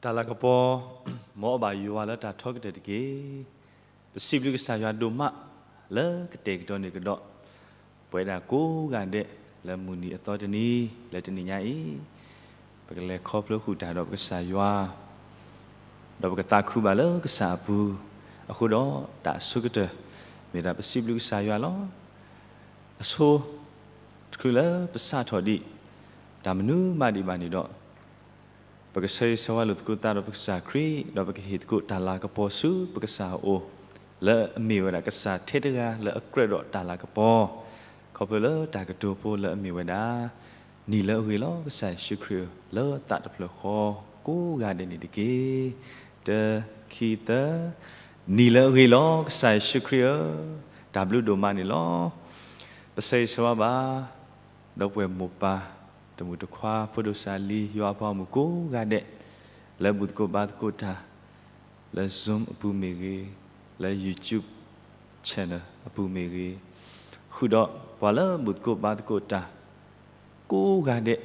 တၢ်လၤကပီၤ, မ်အဘၣ်ယွၤလၢတၢ်ထီကတၢၢ်တက့ၢ်. ပစံးဘျုးကစၢ်ယွၤဒိၣ်မး လၢကတဲာ်ကတီၤန့ၢ်ကဒီး ပဝဲဒၣ်ကိးဂၤဒဲး လၢမုၢ်နံၤအသီတနံၤ လၢတနံၤညါအံၤ, ပကလဲၤခီဖျိဃုာ်တၢ်ဒီးပကစၢ်ယွၤ ဒီးပကသးခုဘၣ်လၢကစၢ်အပူၤ, အဃိဒီးတၢ်အဆိကတၢၢ် မ့ၢ်ဒၣ်ပစံးဘျုးကစၢ်ယွၤလီၤ. အဆိတချုးလၢပစးထီၣ်ဒံး တၢ်မနုၤမးဒံးဘၣ်န့ၣ်ဒီး ပကဆၢဂ့ၤဆၢဝါလိာ်သကိးသးဒီးပကစၢ်ခရံာ်, ဒီးပကဟ့ၣ်သကိးတၢ်လၤကပီၤဆူပကစၢ်အအိၣ်, လၢအမ့ၢ်ဝဲဒၣ်ကစၢ်ထဲတဂၤလၢအကြၢးဒီးတၢ်လၤကပီၤ, ခီဖျိလၢတၢ်ကတိၤဖိလၢအမ့ၢ်ဝဲဒၣ် နံၤလၢအဂ့ၤလီၤ ကစၢ်ယ့ၣ်ၡူးခရံာ်ဧၢ, လၢသးတဖျၢၣ်ဃီကိးဂၤဒဲးန့ၣ်တက့ၢ်. တၢ ခံ သၢ, နံၤလၢအဂ့ၤလီၤ ကစၢ်ယ့ၣ်ၡူးခရံာ်ဧၢ, တၢ်ဘျုးဒိၣ်မးန့ၣ်လီၤ. ပဆၢဂ့ၤဆၢဝါဘၣ် ဒီပုၢ်ဝဲၢ်မိၢ်ပၢ် တမုၢ်တခွါ ဖိဒိၣ်စၢ်လံ ယွၤအပှၤဂီၢ်မုၢ်ကိးဂၤဒဲး, လၢဘူၣ်သကိးဘါသကိးတၢ် လၢ Zoom အပူၤမ့ၢ်ဂ့ၤ, လၢ YouTube channel အပူၤမ့ၢ်ဂ့ၤ, ဃုာ်ဒီးပှၤလၢဘူၣ်သကိးဘါသကိးတၢ် ကိးဂၤဒဲး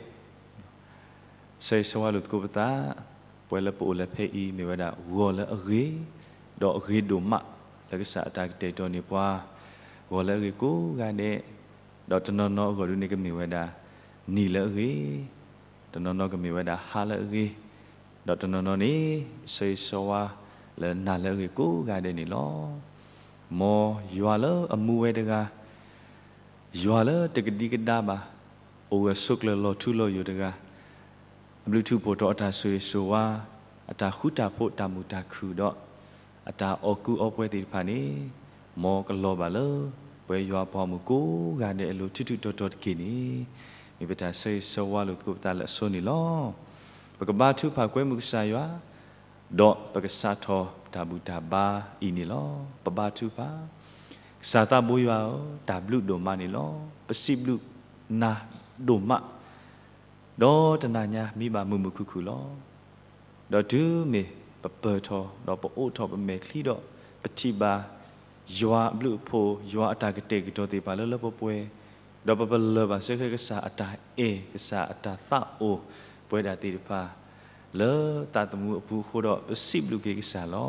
ဆၢဂ့ၤဆၢဝါလိာ်သကိးပသး, ပဝဲလၢပအိၣ်လၢဖဲအံၤ မ့ၢ်ဝဲဒၣ်ဂီၤလၢအဂ့ၤ, ဒီးအဂ့ၤဒိၣ်မး လၢကစၢ်အတၢ်ကတဲာ်ကတီၤန့ၢ်ပှၤ, ဂီၤလၢအဂ့ၤကိးဂၤဒဲး, ဒီးတနီၤနီၤအဂီၢ်ဒုန့ၣ်ကမ့ၢ်ဝဲဒၣ် နံၤလၢအဂ့ၤ, တနီၤနီၤကမ့ၢ်ဝဲဒၣ်ဟါလၢအဂ့ၤ, ဒီးတနီၤနီၤန့ၣ် ဆၢဂ့ၤဆၢဝါလၢနၤလၢအဂ့ၤကိးဂၤဒဲးန့ၣ်လီၤ. မ်ယွၤလၢအမူဝဲတဂၤ ယွၤလၢတကဒံကဒါဘၣ်, အိၣ်ဂၢၢ်ဆိးကျၢၤလီၤထူလီၤယိာ်တဂၤ, အဘျုးထူးဖှိၣ်ထီၣ်အတၢ်ဆိၣ်ဂ့ၤဆိၣ်ဝါ, အတၢ်ဃူတၢ်ဖိးတၢ်မုာ်တၢ်ခုၣ်ဒီး အတၢ်အီၣ်ကူအီပှဲၤသ့ၣ်တဖၣ်န့ၣ်, မ်ကလီၤဘၣ်လၢ ပဝဲယွၤအပှၤဂီၢ်မုၢ်ကိးဂၤဒဲးအလိၤ ထူးထူးတီၤတီၤတက့ၢ်န့ၣ်, မ့ၢ်ပတၢ်ဆၢဂ့ၤဆၢဝါလိာ်သကိးပသးလၢအဆိန့ၣ်လီၤ. ပကဘါထုကဖၣ်ကွဲမုာ်ကစၢ်ယွၤ ဒီးပကစးထီၣ်တၢ်ဘူၣ်တၢ်ဘါအံၤန့ၣ်လီၤ. ပဘါထုကဖၣ်, ကစၢ်သးဘိယွၤဧၢ, တၢ်ဘျုးဒိၣ်မးန့ၣ်လီၤ. ပစံးဘျုးနၤဒိၣ်မး, ဒီးတနၤညါမံဘၣ်မုာ်မုာ်ခုၣ်ခုၣ်လီၤ. ဒီးတုၤမ့ၢ်ပပၢၢ်ထီၣ် ဒီးပအိးထီၣ်ပမဲာ်ချံဒီး ပထံၣ်ဘၣ် ယွၤအဘျုးအဖှိၣ် ယွၤအတၢ်ကတဲာ်ကတီၤသ့ၣ်တဖၣ်လၢလၢပှဲၤပှဲၤ, ဒီးပပလၢၢ်ဘၣ်စ့ၢ်ကီးကစၢ်အတၢ်အဲၣ် ကစၢ်အတၢ်သးအိၣ် ပဝဲဒၣ်သ့ၣ်တဖၣ် လၢသးသမူအပူၤအဃိဒီး ပစံးဘျုးက့ၤကစၢ်လီၤ.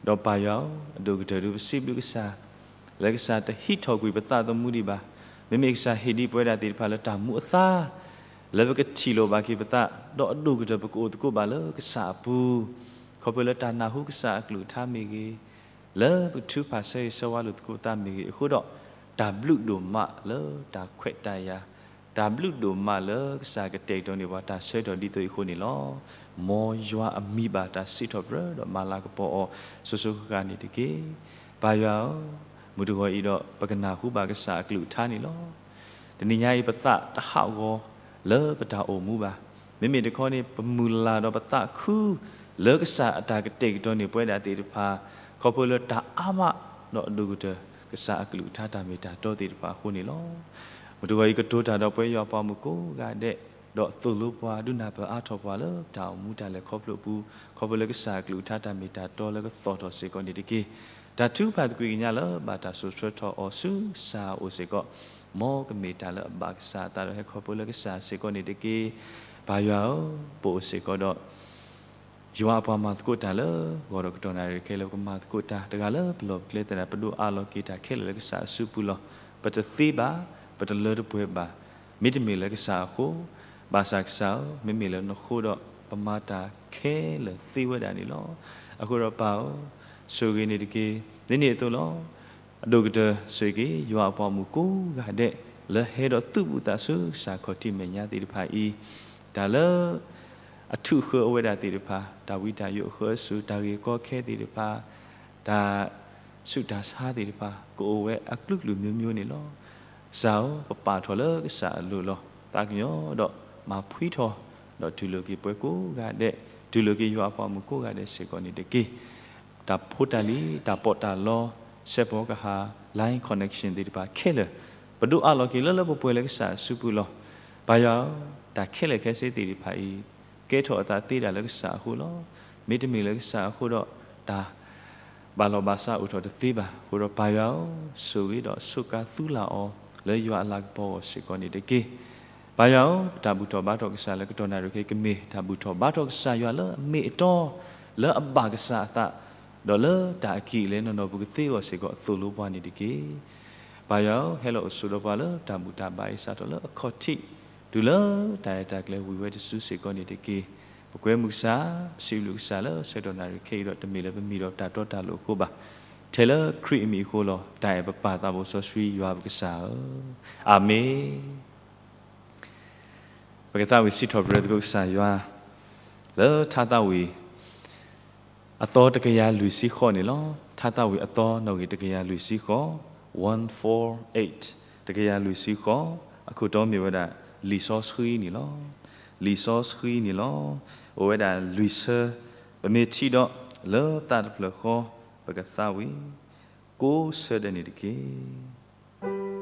ဒီးပၢ်ယွၤဧၢ, အဒိၣ်ကတၢၢ်ဒုးပစံးဘျုးကစၢ် လၢကစၢ်တဟံးထီၣ်ကွံာ်ပသးသမူဒံးဘၣ်. မ့မ့ၢ်ကစၢ်ဟ့ၣ်ဒံးပဝဲဒၣ်သ့ၣ်တဖၣ်လၢတၢ်မူအသါ လၢပကထံၣ်လိာ်ဘၣ်က့ၤပသး, ဒီးအဒိၣ်ကတၢၢ်ပကအိၣ်သကိးဘၣ်လၢကစၢ်အပူၤ, ခီဖျိလၢတၢ်နၢ်ဟူကစၢ်အကလုၢ်ကထါမ့ၢ်ဂ့ၤ, လၢပထုကဖၣ်ဆၢဂ့ၤဆၢဝါလိာ်သကိးပသးမ့ၢ်ဂ့ၤအဃိဒီး, တၢ်ဘျုးဒိၣ်မးလၢတၢ်ခွဲးတၢ်ယာ်, တၢ်ဘျုးဒိၣ်မးလၢကစၢ်ကတဲာ်ကတီၤန့ၢ်ပှၤတၢ်ဆၢကတီၢ်ဒ်သိးအံၤအဃိန့ၣ်လီၤ. မ်ယွၤအမံၤဘၣ်တၢ်စံးထီၣ်ပတြၢၤဒီးမၤလၤကပီၤအီၤ စိၤစိၤဃၣ်ဃၣ်န့ၣ်တက့ၢ်. ပၢ်ယွၤဧၢ, မုၢ်တဂီၤအံၤဒီး ပကနၢ်ဟူဘၣ်ကစၢ်အကလုၢ်ကထါန့ၣ်လီၤ. တနံၤညါအံၤ ပသးတဟးဂီၤလၢပတၢ်အိၣ်မူဘၣ်. မ့မ့ၢ်တခီန့ၣ် ပမုၢ်လၢ်ဒီးပသးခု လၢကစၢ်အတၢ်ကတဲာ်ကတီၤန့ၢ်ပဝဲဒၣ်သ့ၣ်တဖၣ်, ခီဖျိလၢတၢ်အါမးဒီးအဒိၣ်ကတၢၢ် ကစၢ်အကလုၢ်ကထါတၢ်မ့ၢ်တၢ်တီသ့ၣ်တဖၣ်အဃိန့ၣ်လီၤ. မုၢ်တဂီၤအံၤ ကတိၤတၢ်ဒီးပဝဲယွၤအပှၤမုၣ်ကိးဂၤဒဲး, ဒီးသိၣ်လိပှၤ ဒုးနၢ်ပၢၢ်အါထီၣ်ပှၤလၢတၢ်အိၣ်မူတၢ်လဲၤခီဖျိအပူၤ, ခီဖျိလၢကစၢ်အကလုၢ်ကထါတၢ်မ့ၢ်တၢ်တီလၢကသီၣ်ထီၣ်စ့ၢ်ကီးန့ၣ်တက့ၢ်. တၢ်ထုကဖၣ်သကွံာ်ကညးလၢဘၣ်တၢ်စိာ်ဆှၢထီၣ်အီၤဆူကစၢ်အအိၣ်စ့ၢ်ကီး, မ်ကမ့ၢ်တၢ်လၢအဘၣ်ကစၢ်အသးဒီးဟဲခီဖျိလၢကစၢ်စ့ၢ်ကီးန့ၣ်တက့ၢ်. ပၢ်ယွၤဧၢ, ပအိၣ်စ့ၢ်ကီးဒီး ယွၤအပှၤမၤသကိးတၢ်လၢ ဂီၤဒီးကတီၢ်နၣ်ရံၣ်ခဲလၢာ် ပကမၤသကိးတၢ် တဂၤလၢပလီၢ်ပကျဲသတး ပဒိးအးလီၤက့ၤတၢ်ခဲလၢာ်လၢကစၢ်အစုပူၤလီၤ. ပတသ့ဘၣ်, ပတလၢတပှဲၤဘၣ်, မ့တမ့ၢ်လၢကစၢ်အဃိ, ဘၣ်ဆၣ်ကစၢ်ဧၢ, မ့မ့ၢ်လၢနဃိဒီး ပမၤတၢ်ခဲလၢာ်သ့ဝဲဒၣ်န့ၣ်လီၤ. အဃိဒီးပၢ်ဧၢ, ဆိၣ်ဂ့ၤန့ၣ်တက့ၢ်. ဒ်န့ၣ်အသိးလီၤ. အဒိၣ်ကတၢၢ်ဆိၣ်ဂ့ၤက့ၤ ယွၤအပှၤမုၣ်ကိးဂၤဒဲး လၢဟဲဒီးသုးဘူးသးဆူကစၢ်ခီၣ်ထံးမဲာ်ညါသ့ၣ်တဖၣ်အံၤ, တၢ်လၢ အထူးအဃၢအဝဲဒၣ်သ့ၣ်တဖၣ်, တၢ်ဝံတၢ်ယိးအဃၢအစူၢ်, တၢ်ဂ့ၢ်ကီခဲသ့ၣ်တဖၣ်, တၢ်ဆူးတၢ်ဆါသ့ၣ်တဖၣ် ကအိၣ်ဝဲအကလုာ်ကလုာ်မျိုးမျိုးန့ၣ်လီၤ. ကစၢ်ဧၢ, ပပာ်ထီၣ်လၢကစၢ်အလိၤလီၤ. သးကညီၤဒီးမၤဖှံထီၣ်, ဒီးတူၢ်လိာ်က့ၤပှၤကိးဂၤဒဲး, တူၢ်လိာ်က့ၤယွၤအပှၤမုၣ်ကိးဂၤဒဲးစ့ၢ်ကီးန့ၣ်တက့ၢ်. တၢ်ဖိတၢ်လံၤ, တၢ်ပီးတၢ်လီ, စဲးဖီကဟၣ်, line connection သ့ၣ်တဖၣ်ခဲလၢာ်, ပဒိးအးလီၤက့ၤလၢလၢပှဲၤပှဲၤလၢကစၢ်အစုပူၤလီၤ. ပၢ်ယွၤဧၢ, တၢ်ခဲလၢာ်ခဲဆ့သ့ၣ်တဖၣ်အံၤ, ကဲထီၣ်အသးသ့ဒၣ်လၢကစၢ်အဃိလီၤ. မ့တမ့ၢ်လၢကစၢ်အဃိဒီး, တၢ်ဘၣ်လီၢ်ဘၣ်စးအိၣ်ထီၣ်တသ့ဘၣ်. အဃိဒီးပၢ်ယွၤဧၢ, ဆိၣ်ဂ့ၤဒီးဆိးကါသူလၢ်အီၤ လၢယွၤအလၤကပီၤအဂီၢ်စ့ၢ်ကီးန့ၣ်တက့ၢ်. ပၢ်ယွၤဧၢ, ပတၢ်ဘူၣ်ထီၣ်ဘါထီၣ်ကစၢ်လၢကတီၢ်နၣ်ရံၣ်ခဲအံၤ ကမ့ၢ်တၢ်ဘူၣ်ထီၣ်ဘါထီၣ်ကစၢ်ယွၤလၢအမ့ၢ်အတီ, လၢအဘၣ်ကစၢ်အသး, ဒီးလၢတၢ်အကံၢ်အလဲနီၢ်နီၢ်ပူၤကသ့အဂီၢ်စ့ၢ်ကီးအသိၣ်လိပှၤန့ၣ်တက့ၢ်. ပၢ်ယွၤဧၢ, ဟဲလီၤအိၣ်ဆိးဒီးပှၤလၢတၢ်ဘူၣ်တၢ်ဘါအံၤ စးထီၣ်လၢအခီၣ်ထံး တုၤလၢတၢ်ရဲၣ်တၢ်ကျဲၤဝံၤဝဲတစုစ့ၢ်ကီးန့ၣ်တက့ၢ်. ပကွဲမုၢ်ကစၢ်, ပစံးဘျုးကစၢ်လၢဆၢကတီၢ်နၣ်ရံၣ်ခဲအံၤဒီး တမ့ၢ်လၢပမံၤဒီးတၢ်တီတၢ်လိၤအဃိဘၣ်. ထဲလၢခရံာ်အမံၤအဃိလီၤ. တၢ်အဲၣ်ပပၢ်သးဘိစီဆှံယွၤပကစၢ်ဧၢ, အၤမ့ၣ်. ပကသးဝံၣ်စံးထီၣ်ပတြၢၤသကိးကစၢ်ယွၤ လၢထါသးဝံၣ် အသီတကယၤလွံၢ်ဆံဃိးန့ၣ်လီၤ. ထါသးဝံၣ်အသီနီၣ်ဂံၢ်တကယၤလွံၢ်ဆံဃိး, one four eight, တကယၤလွံၢ်ဆံဃိး, အခိၣ်တီမ့ၢ်ဝဲဒၣ် လံာ်စီဆှံန့ၣ်လီၤ. လံာ်စီဆှံန့ၣ်လီၤ. အိၣ်ဝဲဒၣ်လွံၢ်ဆၢ, ပမ့ၢ်ထံၣ်ဒီးလၢသးတဖျၢၣ်ဃီ, ပကသးဝံၣ် ကိးဆၢဒဲးန့ၣ်တက့ၢ်.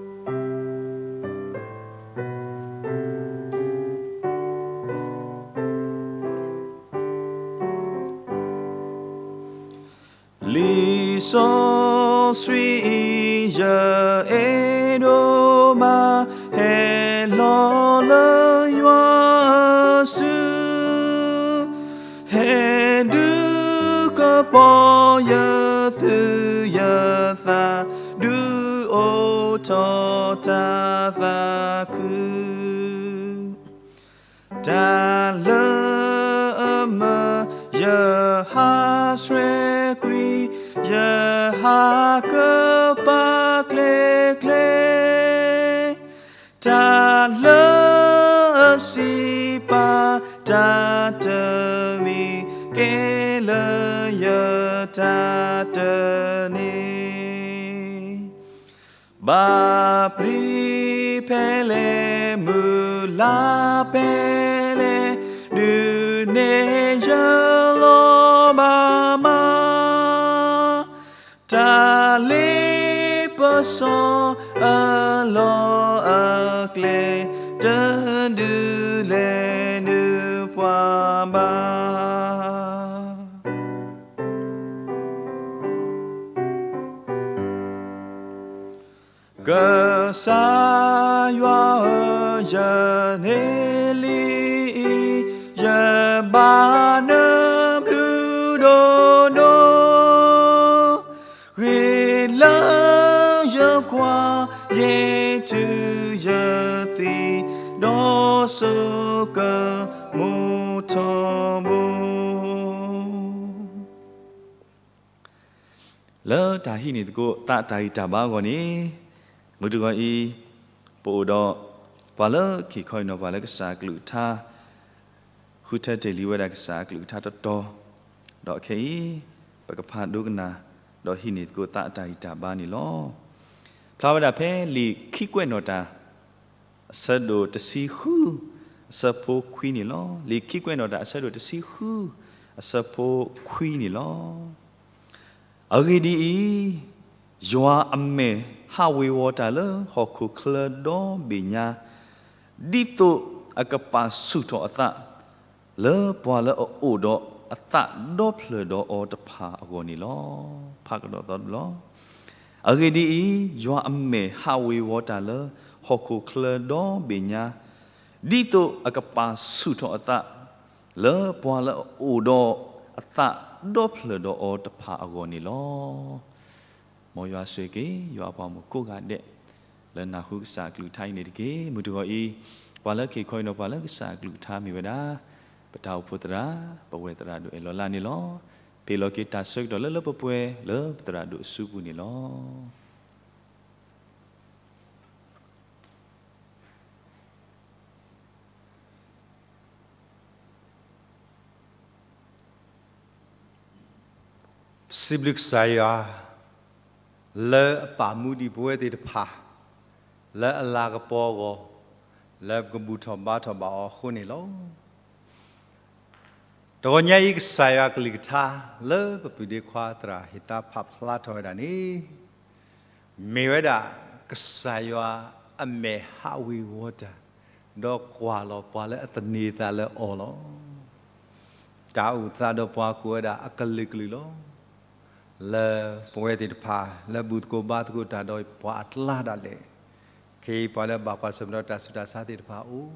လံာ်စီဆှံအံၤ ယအဲၣ်ဒိၣ်မး, ဟဲလီၤလၢယွၤအစု ဟဲဒုးကပီၤယသူၣ်ယသး, ဒုးအိၣ်ထီၣ်တၢ်သးခု. တၢ်လၢအမၢ ယဟးဆှဲးကွံာ်, ယဟးကပၤကျဲကျဲ တၢ်လၢအစံးပာ် တၢ်တမံၤ ကဲလၢယတၢ်တန့ၢ်, ဘၣ်ပျံၤဖဲလဲၣ် မုၢ်လၢ်ဖဲလဲၣ်, ဒုးနဲၣ်ယလီၤဘၣ်မး တၢ်လ့ပစီအလီၢ်အကျဲ တဒုးလဲၤနုာ်ပှၤဘၣ်. ကစၢ်ယွၤဧၢ, ယန့ၢ်လံအံၤ, ယဘၣ်နဘျုးဒိၣ်ဒိၣ် ဂ့ၤလၢယကွၢ် ယ့ၣ်ထုယသံ, ဒီးစိကမူထီဘိ. လၢတၢ်ဟံးန့ၢ်သကိးသးတၢ်ဂံၢ်တၢ်ဘါအဂီၢ်န့ၣ်, မုၢ်တဂီၤအံၤ, ပအိၣ်ဒီး ပှၤလၢခံခီအံၤနီၤ ပှၤလၢကစၢ်အကလုၢ်ကထါ ဃုထၢတ့ၢ်လံဝဲဒၣ်ကစၢ်အကလုၢ်ကထါတတီၤ, ဒီးခဲအံၤ ပကဖးဒိကနၣ် ဒီးဟံးန့ၢ်သကိးသးအတၢ်ဂံၢ်တၢ်ဘါန့ၣ်လီၤ. ဖျါဝဲဒၣ်ဖဲလံာ်ခံကွဲးနီၣ်တၢ် အဆၢဒိၣ်တဆံဃု အဆၢဖိခွံန့ၣ်လီၤ. လံာ်ခံကွဲးနီၣ်တၢ်အဆၢဒိၣ်တဆံဃု အဆၢဖိခွံန့ၣ်လီၤ. အဂ့ၢ်ဒ်အံၤ, ယွၤအမဲာ်ဟးဝ့ၤဝီၤတၢ်လၢဟီၣ်ခိၣ်ချၢဒီဘ့ၣ်ညါ, ဒ်သိးအကပာ်ဆူၣ်ထီၣ်အသး လၢပှၤလၢအအိၣ်ဒီးအသးဒီဖျၢၣ်ဒီးအီၤတဖၣ်အဂီၢ်န့ၣ်လီၤ. ဖးကဒီးသီတဘျီ. အဂ့ၢ်ဒ်အံၤ, ယွၤအမဲာ်ဟးဝ့ၤဝီၤတၢ်လၢဟီၣ်ခိၣ်ချၢဒီဘ့ၣ်ညါ, ဒ်သိးအကပာ်ဆူၣ်ထီၣ်အသး လၢပှၤလၢအအိၣ်ဒီးအသးဒီဖျၢၣ်ဒီးအီၤတဖၣ်အဂီၢ်န့ၣ်လီၤ. မ်ယွၤဆိၣ်ဂ့ၤက့ၤ ယွၤအပှၤမိၢ်ကိးဂၤဒဲး လၢနၢ်ဟူကစၢ်အကလုၢ်ကထါအံၤန့ၣ်တက့ၢ်. မုၢ်တဂီၤအံၤ, ပှၤလၢခံခီအံၤနီၤ ပှၤလၢကစၢ်အကလုၢ်ကထါမ့ၢ်ဝဲဒၣ် ပတၢ်အိၣ်ဖှိၣ်သရၣ်, ပဝဲၢ်သရၣ်ဒိၣ်အဲၣ်လီၤလၢ်န့ၣ်လီၤ. ပဟ့ၣ်လီၤက့ၤတၢ်ဆၢကတီၢ်လၢလၢပှဲၤပှဲၤလၢပသရၣ်ဒိၣ်အစုပူၤန့ၣ်လီၤ. စံးဘျုးကစၢ်ယွၤ လၢအပာ်မူဒံးပဝဲသ့ၣ်တဖၣ် လၢအလၤကပီၤအဂီၢ် လၢပကဘူၣ်ထီၣ်ဘါထီၣ်ဘၣ်အီၤအဃိန့ၣ်လီၤ. တဂီၤညါအံၤ ကစၢ်ယွၤကလုၢ်ကထါ လၢပပုၢ်ဒ့ခွါသရၣ်ဟ့ၣ်သါဖးဖျါထီၣ်ဝဲဒၣ်န့ၣ် မ့ၢ်ဝဲဒၣ် ကစၢ်ယွၤအမဲာ်ဟးဝ့ၤဝီၤတၢ် ဒီးကွၢ်လီၤပှၤလၢအသန့ၤသးလၢအီၤလီၤ. တၢ်အိၣ်သးဒီးပှၤကိးဝဲဒၣ်အကလုာ်ကလုာ်လီၤ. လၢပဝဲသ့ၣ်တဖၣ် လၢဘူၣ်သကိးဘါသကိးတၢ်ဒီးပှၤအကျါဒၣ်လဲာ်, က ဟ့ၣ်ပှၤလၢဘၣ်ကွၢ်ဆၢၣ်မဲာ်ဒီးတၢ်ဆူးတၢ်ဆါသ့ၣ်တဖၣ်အိၣ်,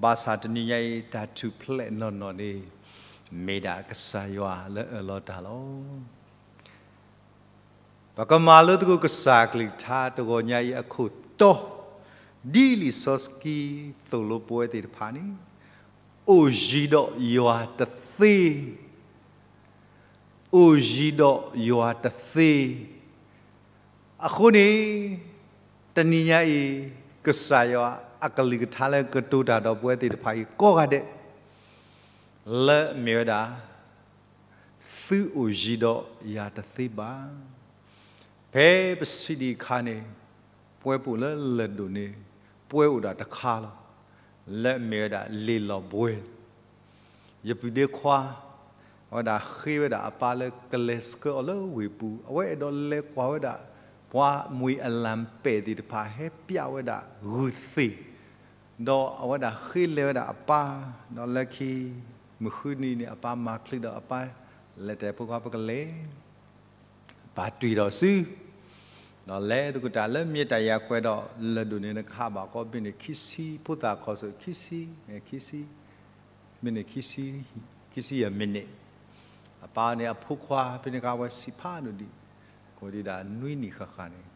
ဘၣ်ဆၣ်တနံၤညါအံၤ တၢ်ထူၣ်ဖျဲးနီၢ်နီၢ်န့ၣ် မ့ၢ်ဒၣ်ကစၢ်ယွၤလၢအၢၣ်လီၤတၢ်လီၤ. ပကမၤလိသကိးကစၢ်ကလုၢ်ကထါတဂီၤညါအံၤအခိၣ်တီ, ဒ်လံာ်စီဆှံသိၣ်လိပဝဲသ့ၣ်တဖၣ်န့ၣ်, အိၣ်ယံၤဒီးယွၤတသ့, အိၣ်ယံၤဒီးယွၤတသ့. အဃိန့ၣ် တနံၤညါအံၤ ကစၢ်ယွၤအကလုၢ်ကထါလၢကတိၤတၢ်ဒီးပဝဲသ့ၣ်တဖၣ်အံၤကိးဂၤဒဲး လၢအမ့ၢ်ဝဲဒၣ် သုအိၣ်ယံၤဒီးယၤတသ့ဘၣ်. ဖဲပစံးဒံးအခါန့ၣ် ပှဲၤပူၤလၢလၢၢ်ဒိၣ်န့ၣ် ပှဲၤအိၣ်ဒၣ်တခါလီၤ. လၢအမ့ၢ်ဝဲဒၣ်လံာ်လီၤဘှဲ, ယပုၢ်ဒ့ခွါ အဝဲဒၣ်ဃ့ဝဲဒၣ်အပၢ်လၢကလဲၤဆှၢအီၤလၢဝ့ၢ်ပူၤ, အဝဲအဲၣ်ဒိးလဲၤကွၢ်ဝဲဒၣ် ပှၤမှံၤအလၣ်ပဲာ်သ့ၣ်တဖၣ် ဟဲပျးဝဲဒၣ်ဂုၢ်သ့ၣ်, ဒီးအဝဲဒၣ်ဃ့လဲၤဝဲဒၣ်အပၢ်, ဒီးလၢခံ မုၢ်ဃုနံၤန့ၣ် အပၢ်မၤချံဒီးအပၢ် လဲၤတဲဖိခွါ ပကလဲၤ ပၢ်တွံၢ်ဒီးစု, ဒီးလဲၤသကိးတၢ်လၢမ့ၢ်တၢ်ယၤကွဲးဒီး လၢၢ်ဒိၣ်န့ၣ် နကဟးဘၣ်ဃီ မံးနံးခံဆံ, ဖိသၣ်ခီၣ်စိခံဆံ, ခံဆံ, မံးနံးခံဆံ, ခံဆံယဲၢ်မံးနံး, အပၢ်န့ၣ်အဖိခွါ ဖဲန့ၣ်အခါ အဝဲဆံးဖးဒိၣ်ဒံး, ကိးဒံးဒၣ်နွံနံၣ်ဃၣ်ဃၣ်န့ၣ်,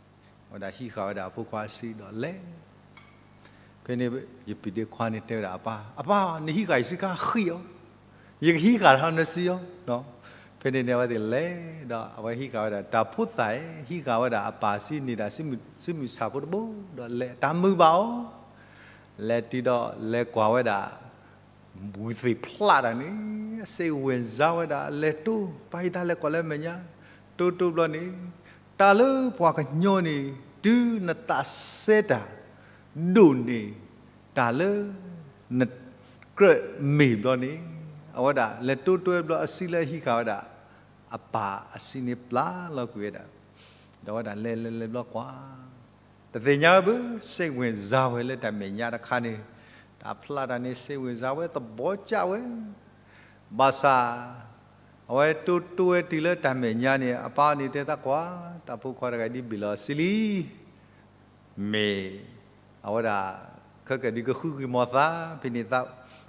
အဝဲဒၣ်ဟံးဃာ်ဝဲဒၣ်အဖိခွါစုဒီးလဲၤ ဖဲန့ၣ် ယပုၢ်ဒ့ခွါန့ၣ်တဲဝဲဒၣ်အပၢ်, အပၢ်, နဟံးဃာ်ယစုခါဃံးအီၤ, ယကဟံးဃာ်ထီၣ်နစုအီၤ. ဖဲန့ၣ်န့ၣ် အဝဲသ့ၣ်လဲၤဒီး အဝဲဟံးဃာ်ဝဲဒၣ် တၢ်ဖိသၣ်အံၤ ဟံးဃာ်ဝဲဒၣ်အပၢ်စုန့ၣ်ဒၣ် စုမုၢ်ဆၣ်ဖိတဘိဒီးလဲၤ တၢ်မုာ်ဘၣ်အီၤ, လဲၤတုၤဒီးလဲၤကွၢ်ဝဲဒၣ် ဝံၤသ့ၣ်ဖျးတၢ်န့ၣ် အစိတ်ဝင်စားဝဲဒၣ် လဲၤတိၢ် ပၢ်ဟံးသါလဲၤကွၢ်လၢမဲာ်ညါ, တိၢ်တိၢ်ဘျီန့ၣ် တၢ်လၢပှၤကညီန့ၣ် တုၤနသးစဲတၢ် ဒိၣ်န့ၢ် တၢ်လၢ နကြၢးမ့ၢ်ဘျီန့ၣ် အဝဲဒၣ်လဲၤတိၢ်တိၢ်ဘျီ အစုလၢအဟံးဃာ်ဝဲဒၣ် အပၢ်အစုန့ၣ်ပျၢ်လီၤကွံာ်ဝဲဒၣ်, ဒီးအဝဲဒၣ်လဲၤလဲၤလဲၤဘျီကွၢ် တသ့ၣ်ညါဝဲဘၣ် စိတ်ဝင်စားဝဲလၢတၢ်မဲာ်ညါတခါန့ၣ်, တၢ်ဖျးတၢ်န့ၣ် စိတ်ဝင်စားဝဲ သဘောကျဝဲ, ဘၣ်ဆၣ် အဝဲတိၢ်တိၢ်ဝဲတုၤလၢတၢ်မဲာ်ညါန့ၣ် အပၢ်န့ၣ်တဲသးကွၢ် တၢ်ဖိခွါတဂၤဒ်ဘ့ၣ်လီၤစုလံ မ့ၢ် အဝဲဒၣ် ခဲကဒုးကဃုက့ၤမီၤသး ဖဲန့ၣ်သး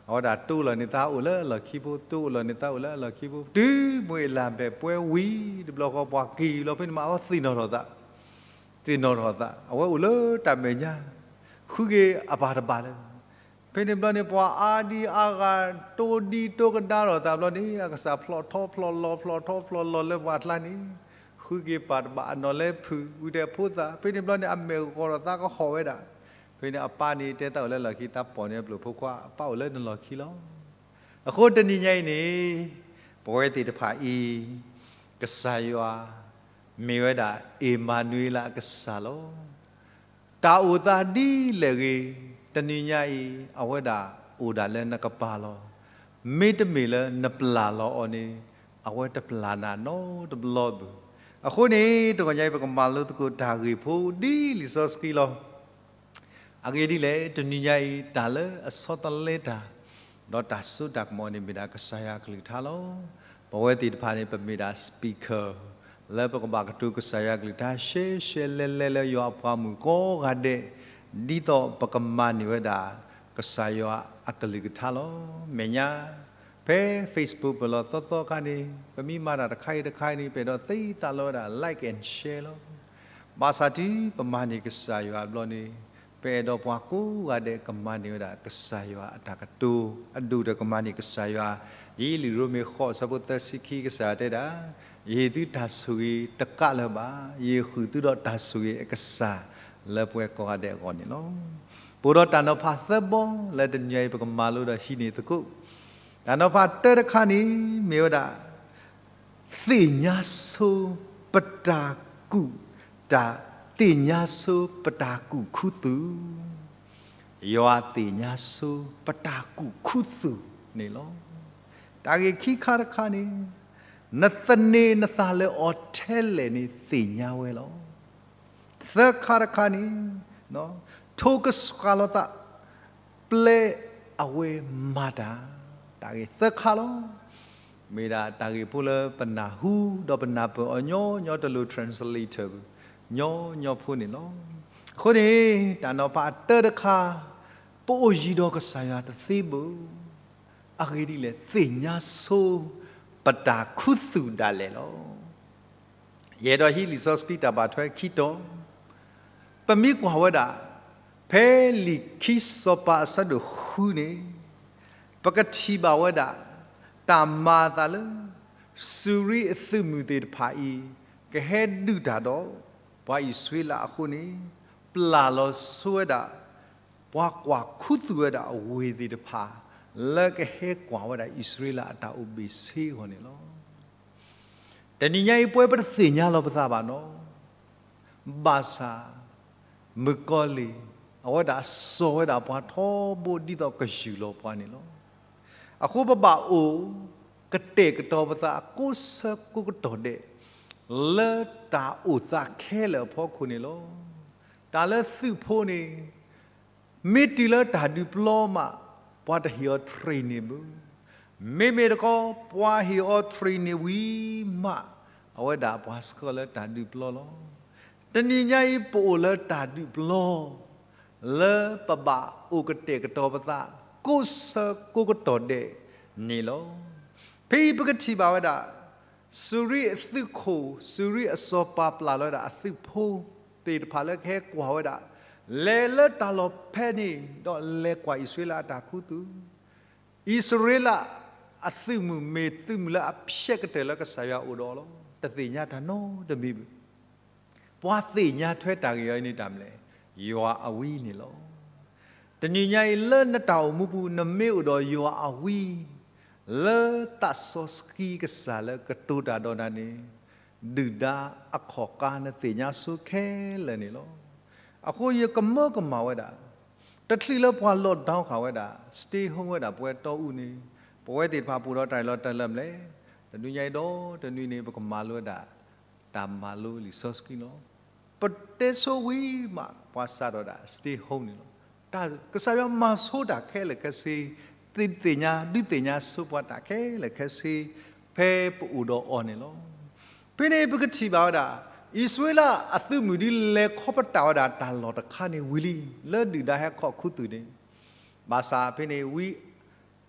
အဝဲဒၣ်တိၢ်လီၤန့ၢ်သးအိၣ်လၢအလီၢ်ခံဖိ တိၢ်လီၤန့ၢ်သးအိၣ်လၢအလီၢ်ခံဖိ တုၤမ့ၢ်အလၢ်ပဲာ်ပှဲၤဝံၤ တဘျီဃီပှၤက့ၤလီၤ ဖဲန့ၣ်မး အဝဲသ့ၣ်နီၣ်ထီၣ်သး သ့ၣ်နီၣ်ထီၣ်သး အဝဲအိၣ်လၢတၢ်မဲာ်ညါ ဃုက့ၤအပၢ်တဘၣ်လၢၤ ဖဲန့ၣ်ဘျီန့ၣ် ပှၤအါဒံအါဂၤ တိၢ်ဒံတိၢ်ကဒါထီၣ်သးဘျီန့ၣ် အကစၢ်ဖျိးထီဖျိးလီၤ ဖျိးထီဖျိးလီၤလၢပှၤအကျါန့ၣ် ဃုက့ၤပၢ်တဘၣ်အနီၢ်လဲၤဖုး ဝံၤဒီးဖိသၣ် ဖဲန့ၣ်ဘျီန့ၣ် အမဲာ်ဂီၤထီၣ်သးကဟီၣ်ဝဲဒၣ် ဖဲန့ၣ်အပၢ်န့ၣ်တဲသးအိၣ်လၢလီၢ်ခံ သးပိာ်န့ၢ်အပျိၢ်ဖိခွါ အပၢ်အိၣ်လၢနလီၢ်ခံလီၤ. အဃိတနံၤညါအံၤန့ၣ် ပဝဲသ့ၣ်တဖၣ်အံၤ ကစၢ်ယွၤ မ့ၢ်ဝဲဒၣ် အ့မၤနွံလးအကစၢ်လီၤ. တၢ်အိၣ်သးဒ်လဲၣ်ဂ့ၤ, တနံၤညါအံၤ အဝဲဒၣ်အိၣ်ဒၣ်လၢနကပၤလီၤ. မ့တမ့ၢ်လၢနပျၢ်လီၤအီၤန့ၣ် အဝဲတပျၢ်နၤနီတဘျီဘၣ်. အဃိန့ၣ် တဂီၤညါအံၤ ပကမၤလိသကိးတၢ်ဂ့ၢ်ဖိဒ်လံာ်စီဆှံလီၤ. အဂ့ၢ်ဒ်လဲၣ်, တနံၤညါအံၤ တၢ်လၢအဆီတလဲတၢ် ဒီးတၢ်စိတၢ်ကမီၤန့ၣ် မ့ၢ်ဒၣ်ကစၢ်ယွၤအကလုၢ်ကထါလီၤ. ပဝဲသ့ၣ်တဖၣ်န့ၣ် ပမ့ၢ်ဒၣ် speaker လၢပကဘၣ်ကတိၤကစၢ်ယွၤအကလုၢ်ကထါ ရှဲရှဲလဲလဲလၢယွၤအပှၤမုၣ်ကိးဂၤဒဲး, ဒ်သိးပကမၤန့ၢ်ဝဲဒၣ် ကစၢ်ယွၤအကလုၢ်ကထါလီၤ. မဲာ်ညါ ဖဲ Facebook ပလီၢ်သီသီခါန့ၣ် ပမ့ၢ်မၤတၢ်တခါအံၤတခါအံၤန့ၣ် ပအဲၣ်ဒိးသ့သးလီဝဲဒၣ် like and share လီၤ. ဘၣ်ဆၣ်တုၤပမၤန့ၢ်ကစၢ်ယွၤအဘျီန့ၣ် ပအဲၣ်ဒိးပှၤကိးဂၤဒဲးကမၤန့ၢ်ဝဲဒၣ် ကစၢ်ယွၤအတၢ်ကတိၤ အဒိၣ်ဒီးကမၤန့ၢ်ကစၢ်ယွၤ, ဒ်လံာ်ရိမ့ၤဃိးအဆၢဖိသၢဆံခံ ကစၢ်ယွၤတဲဒၣ်, ယဟ့ၣ်သုတၢ်ဆိၣ်ဂ့ၤတကးလၢၤဘၣ်, ယဃုာ်သုဒီးတၢ်ဆိၣ်ဂ့ၤအကစၢ်လၢပှၤကိးဂၤဒဲးအဂီၢ်န့ၣ်လီၤ. ပအိၣ်ဒီးတၢ်နီၤဖးသၢဘီလၢတနံၤအံၤ ပကမၤလိဒီးဟံးန့ၢ်သကိး တၢ်နီၤဖးတၢတခါန့ၣ် မ့ၢ်ဝဲဒၣ် သ့ၣ်ညါဆိပတၢ်ကူၣ်, တၢ်, သ့ၣ်ညါဆိပတၢ်ကူၣ်ခူသူၣ်, ယွၤသ့ၣ်ညါဆိပတၢ်ကူၣ်ခူသူၣ်န့ၣ်လီၤ. တၢ်ဂ့ၢ်ခံခါတခါန့ၣ် နသန့ၤနသးလၢအီၤထဲလဲၣ်န့ၣ် သ့ၣ်ညါဝဲလီၤ. သၢခါတခါန့ၣ် ထိကစှၤလိာ်သး ပျဲအဝဲမၤတၢ်, တၢ်ဂ့ၢ်သၢခါလီၤ. မ့ၢ်ဒၣ်တၢ်ဂ့ၢ်ဖိလၢပနၢ်ဟူ ဒီးပနၢ်ပၢၢ်အီၤညီညီ တလိၣ် translator ဘၣ်. ညီညီဖိန့ၣ်လီၤ. အဃိန့ၣ် တၢ်နီၤဖးအတၢတခါ, ပအိၣ်ယံၤဒီးကစၢ်ယွၤတသ့ဘၣ်. အဂ့ၢ်ဒ်လဲၣ်, သ့ၣ်ညါဆိပတၢ်ခူသူၣ်ဒၣ်လဲာ်လီၤ. ယအဲၣ်ဒိးဟံးလံာ်စီဆှံတၢ်ဘၣ်ထွဲခံတီၤ, ပမ့ၢ်ကွၢ်ဝဲဒၣ် ဖဲလံာ်ခံစီၤပၤအဆၢဒိၣ်ဃုန့ၣ်, ပကထံၣ်ဘၣ်ဝဲဒၣ် တၢ်မၤအသးလၢ စူၤရံအသုးမုၢ်သ့ၣ်တဖၣ်အံၤ ကဟဲဒုးတၢ်ဒီး ပှၤအံၣ်စရ့လးအဃိန့ၣ်, ပျၢ်လီၤဆိဝဲဒၣ် ပှၤကွၢ်ခူသူၣ်ဝဲဒၣ်အဝ့ၢ်သ့ၣ်တဖၣ် လၢကဟဲကွၢ်ဝဲဒၣ်အံၣ်စရ့လးအတၢ်အိၣ်ဘ့ၣ်ဆ့အဂီၢ်န့ၣ်လီၤ. တနံၤညါအံၤ ပဝဲပတသ့ၣ်ညါလီၤပသးဘၣ်နီၤ, ဘၣ်ဆၣ် မုၣ်ကီၤလံၢ် အဝဲဒၣ်စိာ်ဝဲဒၣ်ပှၤထီဘိဒ်သိးကယူၢ်လီၤပှၤန့ၣ်လီၤ. အဃိပဘၣ်အိၣ်ကတဲာ်ကတီၤပသးကိးဆၢကိးကတီၢ်ဒဲး လၢတၢ်အိၣ်သးခဲလၢာ်အဖီခိၣ်န့ၣ်လီၤ. တၢ်လၢသုးဖိန့ၣ် မ့ၢ်တုၤလၢတၢ်ဒုးပျီမး ပှၤတဟ့ၣ်အီၤ training ဘၣ်. မ့မ့ၢ်တခီ ပှၤဟ့ၣ်အီၤ training ဝံၤမး အဝဲဒၣ်ပှၤဆှၢလၢတၢ်ဒုးပျီလီၤ. တနံၤညါအံၤ ပအိၣ်လၢတၢ်ဒုးပျီ လၢပဘၣ်အိၣ်ကတဲာ်ကတီၤပသး ကိးဆၢကိးကတီၢ်ဒဲးန့ၣ်လီၤ. ဖဲအံၤပကထံၣ်ဘၣ်ဝဲဒၣ် စူၤရံအသုးခိၣ် စူၤရံအစီၤပၤပျၢ်လီၤဝဲဒၣ်အသုးဖိသ့ၣ်တဖၣ်လၢကဟဲကွၢ်ဝဲဒၣ်, လဲၤလၢတၢ်လီၢ်ဖဲန့ၣ် ဒီးလဲၤကွၢ်အံၣ်စရ့လးအတၢ်ခူသူၣ်. အံၣ်စရ့လးအသုးမုၢ်မ့ၢ်သုးမုၢ်လၢအဖျဲးကတၢၢ်လၢကစၢ်ယွၤအိၣ်ဒီးအီၤလီၤ. တသ့ၣ်ညါတၢ်နီတမံၤဘၣ်. ပှၤသ့ၣ်ညါထွဲတၢ်ဂ့ၢ်အံၤန့ၣ်တၢ်မနုၤလဲၣ်, ယွၤအဝံန့ၣ်လီၤ. တနံၤညါအံၤလၢနတၢ်အိၣ်မူပူၤ နမ့ၢ်အိၣ်ဒီးယွၤအဝံ လၢသးစီဆှံကစၢ်လၢကတိၤတၢ်ဒီးနၤန့ၣ်, ဒုၣ်ဒါအခီၣ်ကါနသ့ၣ်ညါဆိခဲလၢာ်န့ၣ်လီၤ. အဃိယကမၢကမၣ်ဝဲဒၣ် တချုးလၢပှၤ lockdown ဃာ်ဝဲဒၣ် stay home ဝဲဒၣ်ပဝဲတီအူန့ၣ်, ပဝဲသ့ၣ်တဖၣ်ပအိၣ်ဒီးတၢ်အ့ၣ်လိာ်တၢ်လၢာ်မနုၤလဲၣ်, တနွံညါအံၤဒီးတနွံန့ၣ် ပကမၤလိဝဲဒၣ် တၢ်မၤလိလံာ်စီဆှံလီၤ. ပတဲဆိဝံၤမး ပှၤစးထီၣ်ဒၣ် stay home န့ၣ်လီၤ. ကစၢ်ယွၤမၤဆိတၢ်ခဲလၢာ်ခဲဆ့, သ့ၣ်ညါ ဒုးသ့ၣ်ညါဆိပှၤတၢ်ခဲလၢာ်ခဲဆ့ ဖဲပအိၣ်ဒီးအီၤန့ၣ်လီၤ. ဖဲန့ၣ်ပကထံၣ်ဘၣ်ဝဲဒၣ် အံၣ်စရ့လးအသုးမုၢ်ဒ်လဲၤခီပတာ်ဝဲဒၣ်တၢ်လီၢ်တခါန့ၣ်ဝံၤလံ, လၢဒုၣ်ဒါဟဲခီၣ်ခူသူၣ်န့ၣ်, ဘၣ်ဆၣ်ဖဲန့ၣ်ဝံ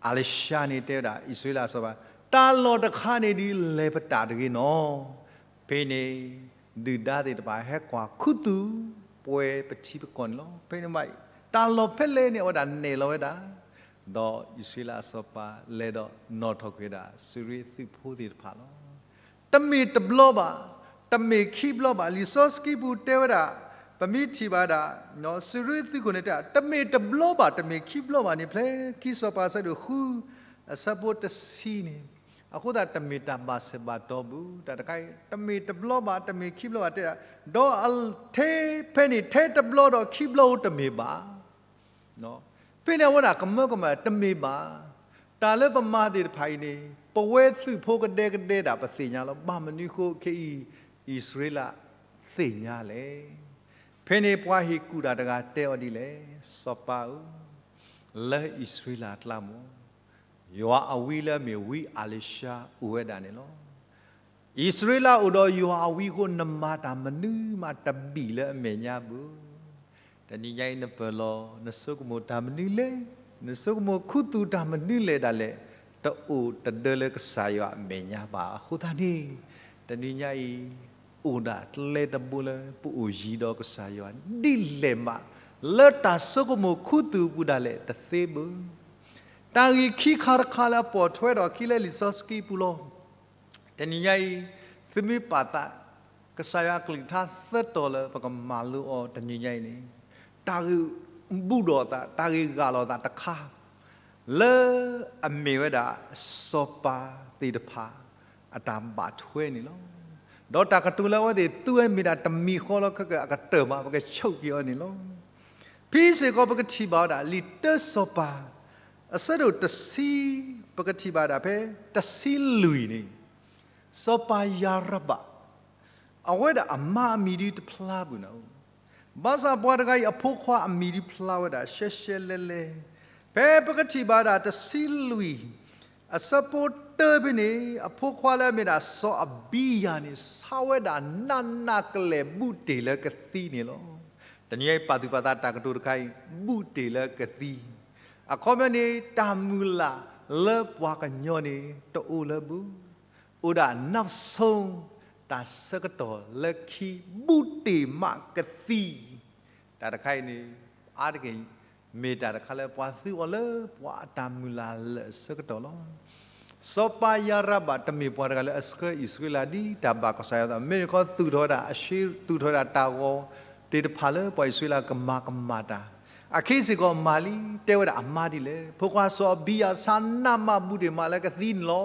အလံၡါန့ၣ်တဲဝဲဒၣ် အံၣ်စရ့လးအစီၤပၤ, တၢ်လီၢ်တခါန့ၣ်ဒ်လဲၤပတာ်တဂ့ၤနီၤ. ဖဲန့ၣ် ဒုၣ်ဒါသ့ၣ်တဖၣ်ဟဲကွၢ်ခူသူၣ် ပှဲၤပထံပကီၢ်န့ၣ်လီၤ. ဖဲန့ၣ်မး တၢ်လီၢ်ဖဲလဲၣ်န့ၣ် အဝဲဒၣ်နဲၣ်လီၤဝဲဒၣ်, ဒီးအံၣ်စရ့လးအစီၤပၤလဲၤဒီးနီၣ်ထီၣ်က့ၤဝဲဒၣ် စူၤရံအသုးဖိသ့ၣ်တဖၣ်လီၤ. တမ့ၢ်တဘျီဘၣ်, တမ့ၢ်ခံဘျီဘၣ်, လံာ်စီဆှံပူၤတဲဝဲဒၣ်, ပမ့ၢ်ထံၣ်ဘၣ်ဒၣ် စူၤရံသုးခိၣ်န့ၣ်တဲ တမ့ၢ်တဘျီဘၣ် တမ့ၢ်ခံဘျီဘၣ်န့ၣ် ဖဲခံစီၤပၤအဆၢဒိၣ်ဃု အဆၢဖိတဆံန့ၣ်, အဃိသတးတမ့ၢ်တၢ်ဘၣ်ဆၢဘၣ်တီၢ်ဘၣ်, တၢ်တခါအံၤ တမ့ၢ်တဘျီဘၣ် တမ့ၢ်ခံဘျီဘၣ်တဲဒၣ်, ဒီးထဲဖဲန့ၣ်ထဲတဘျီဒီးခံဘျီဧိၤတမ့ၢ်ဘၣ်. ဖဲန့ၣ်အဝဲဒၣ်ကမၢကမၣ်တမ့ၢ်ဘၣ်. တၢ်လၢပမၤသ့ၣ်တဖၣ်အံၤန့ၣ် ပဝဲသုးဖိကဒဲကဒဲဒၣ်ပသ့ၣ်ညါလီၤ. ဘၣ်မနုၤဃိခဲအံၤ အံၣ်စရ့လးသ့ၣ်ညါလဲၣ်. ဖဲန့ၣ်ပှၤဟ့ၣ်ကူၣ်တၢ်တဂၤတဲအီၤဒ်လဲၣ်, စီၤပၤဧၢ, လၢအံၣ်စရ့လးအကျါမး ယွၤအဝံလၢအမ့ၢ်ဝံအလံၡါအိၣ်ဝဲဒၣ်န့ၣ်လီၤ. အံၣ်စရ့လးအိၣ်ဒီးယွၤအဝံအဃိ နမၤတၢ်မနုၤမးတဘံၣ်လၢအမဲာ်ညါဘၣ်. တနံၤညါအံၤနပၢၢ်လီၤ နဆိကမိၣ်တၢ်မနုၤလဲၣ်, နဆိကမိၣ်ခူသူၣ်တၢ်မနုၤလဲၣ်ဒၣ်လဲာ်, တအိၣ်တဒၢလၢကစၢ်ယွၤအမဲာ်ညါဘၣ်. အဃိသတးန့ၣ် တနံၤညါအံၤ အိၣ်ဒၣ်ကျဲတဘိလၢပအိၣ်ယံၤဒီးကစၢ်ယွၤဒ်လဲၣ်မး လၢတၢ်ဆိကမိၣ်ခူသူၣ်အပူၤဒၣ်လဲာ်တသ့ဘၣ်. တၢ်ဂ့ၢ်ခံခါတခါလၢအပိာ်ထွဲထီၣ်ခံလၢလံာ်စီဆှံပူၤလီၤ. တနံၤညါအံၤ သုမ့ၢ်ပာ်သး ကစၢ်ယွၤအကလုၢ်ကထါသၢတီၤလၢပကမၤလိအီၤတနံၤညါအံၤန့ၣ်, တၢ်ဂ့ၢ်ဘူၣ်ထီၣ်အသး တၢ်ဂ့ၢ်ဂၢ်လီၤအသးတခါ လၢအမ့ၢ်ဝဲဒၣ်စီၤပၤသ့ၣ်တဖၣ် အတၢ်ဘၣ်ထွဲန့ၣ်လီၤ. ဒီးတၢ်ကတိၤလၢအဝဲသ့ၣ်သူဝဲမ့ၢ်ဒၣ်တမံၤဃီလီၤ ခဲကၢအကတၢၢ်မး ပကဆိၣ်က့ၤအီၤန့ၣ်လီၤ. ဖဲစ့ၢ်ကီးပကထံၣ်ဘၣ်ဝဲဒၣ် လံာ်တၢစီၤပၤ အဆၢဒိၣ်တဆံ ပကထံၣ်ဘၣ်ဒၣ်ဖဲ တဆံလွံၢ်န့ၣ် စီၤပၤယၤရဘး အဝဲဒၣ်အမါအမံၤဒုတဖျါဘၣ်နၤဧိၤ, ဘၣ်ဆၣ်ပှၤတဂၤအံၤအဖိခွါအမံၤဒုဖျါဝဲဒၣ် ရှဲရှဲလဲလဲ, ဖဲပကထံၣ်ဘၣ်ဒၣ်တဆံလွံၢ် အဆၢဖိ တၢဖဲန့ၣ် အဖိခွါလၢအမ့ၢ်ဒၣ်စီၤအဘံယၤန့ၣ် ဆါဝဲဒၣ်နးနးကလဲာ် ဘူးတ့ၢ်လၢကသံန့ၣ်လီၤ. တနံၤအံၤပာ်သူၣ်ပာ်သးတၢ်ကတိၤတခါအံၤ ဘူးတ့ၢ်လၢကသံ, အခီပညီန့ၣ် တၢ်မုၢ်လၢ်လၢပှၤကညီန့ၣ် တအိၣ်လၢဘူး, အိၣ်ဒၣ်နၢ်ဆိ တၢ်ဆၢကတီၢ်လၢခံ ဘူးတ့ၢ်မးကသံ, တၢ်တခါအံၤန့ၣ် အါတက့ၢ် မ့ၢ်တၢ်တခါလၢပှၤသူအီၤလၢပှၤအတၢ်မုၢ်လၢ်လၢာ်အဆၢကတီၢ်လီၤ. စီၤပၤယၤရဘၣ်တမ့ၢ်ပှၤတဂၤလၢအဆှၢအံၣ်စရ့လးဒ်တၢ်ဘၣ်ကစၢ်ယွၤအသး, မ့မ့ၢ်တခီသူၣ်ထီၣ်ဝဲဒၣ်အရှ့, သူၣ်ထီၣ်ဝဲဒၣ်တၢ်ဂီၤသ့ၣ်တဖၣ်လၢပှၤအံၣ်စရ့လးကမၤကမၣ်တၢ်, အခဲအံၤစ့ၢ်ကီးမၤလံ, တဲဝဲဒၣ်အမါဒ်လဲၣ်, ဖိခွါစီၤအဘံယၤဆါနးမးဘူးတ့ၢ်မးလၢကသံန့ၣ်လီၤ.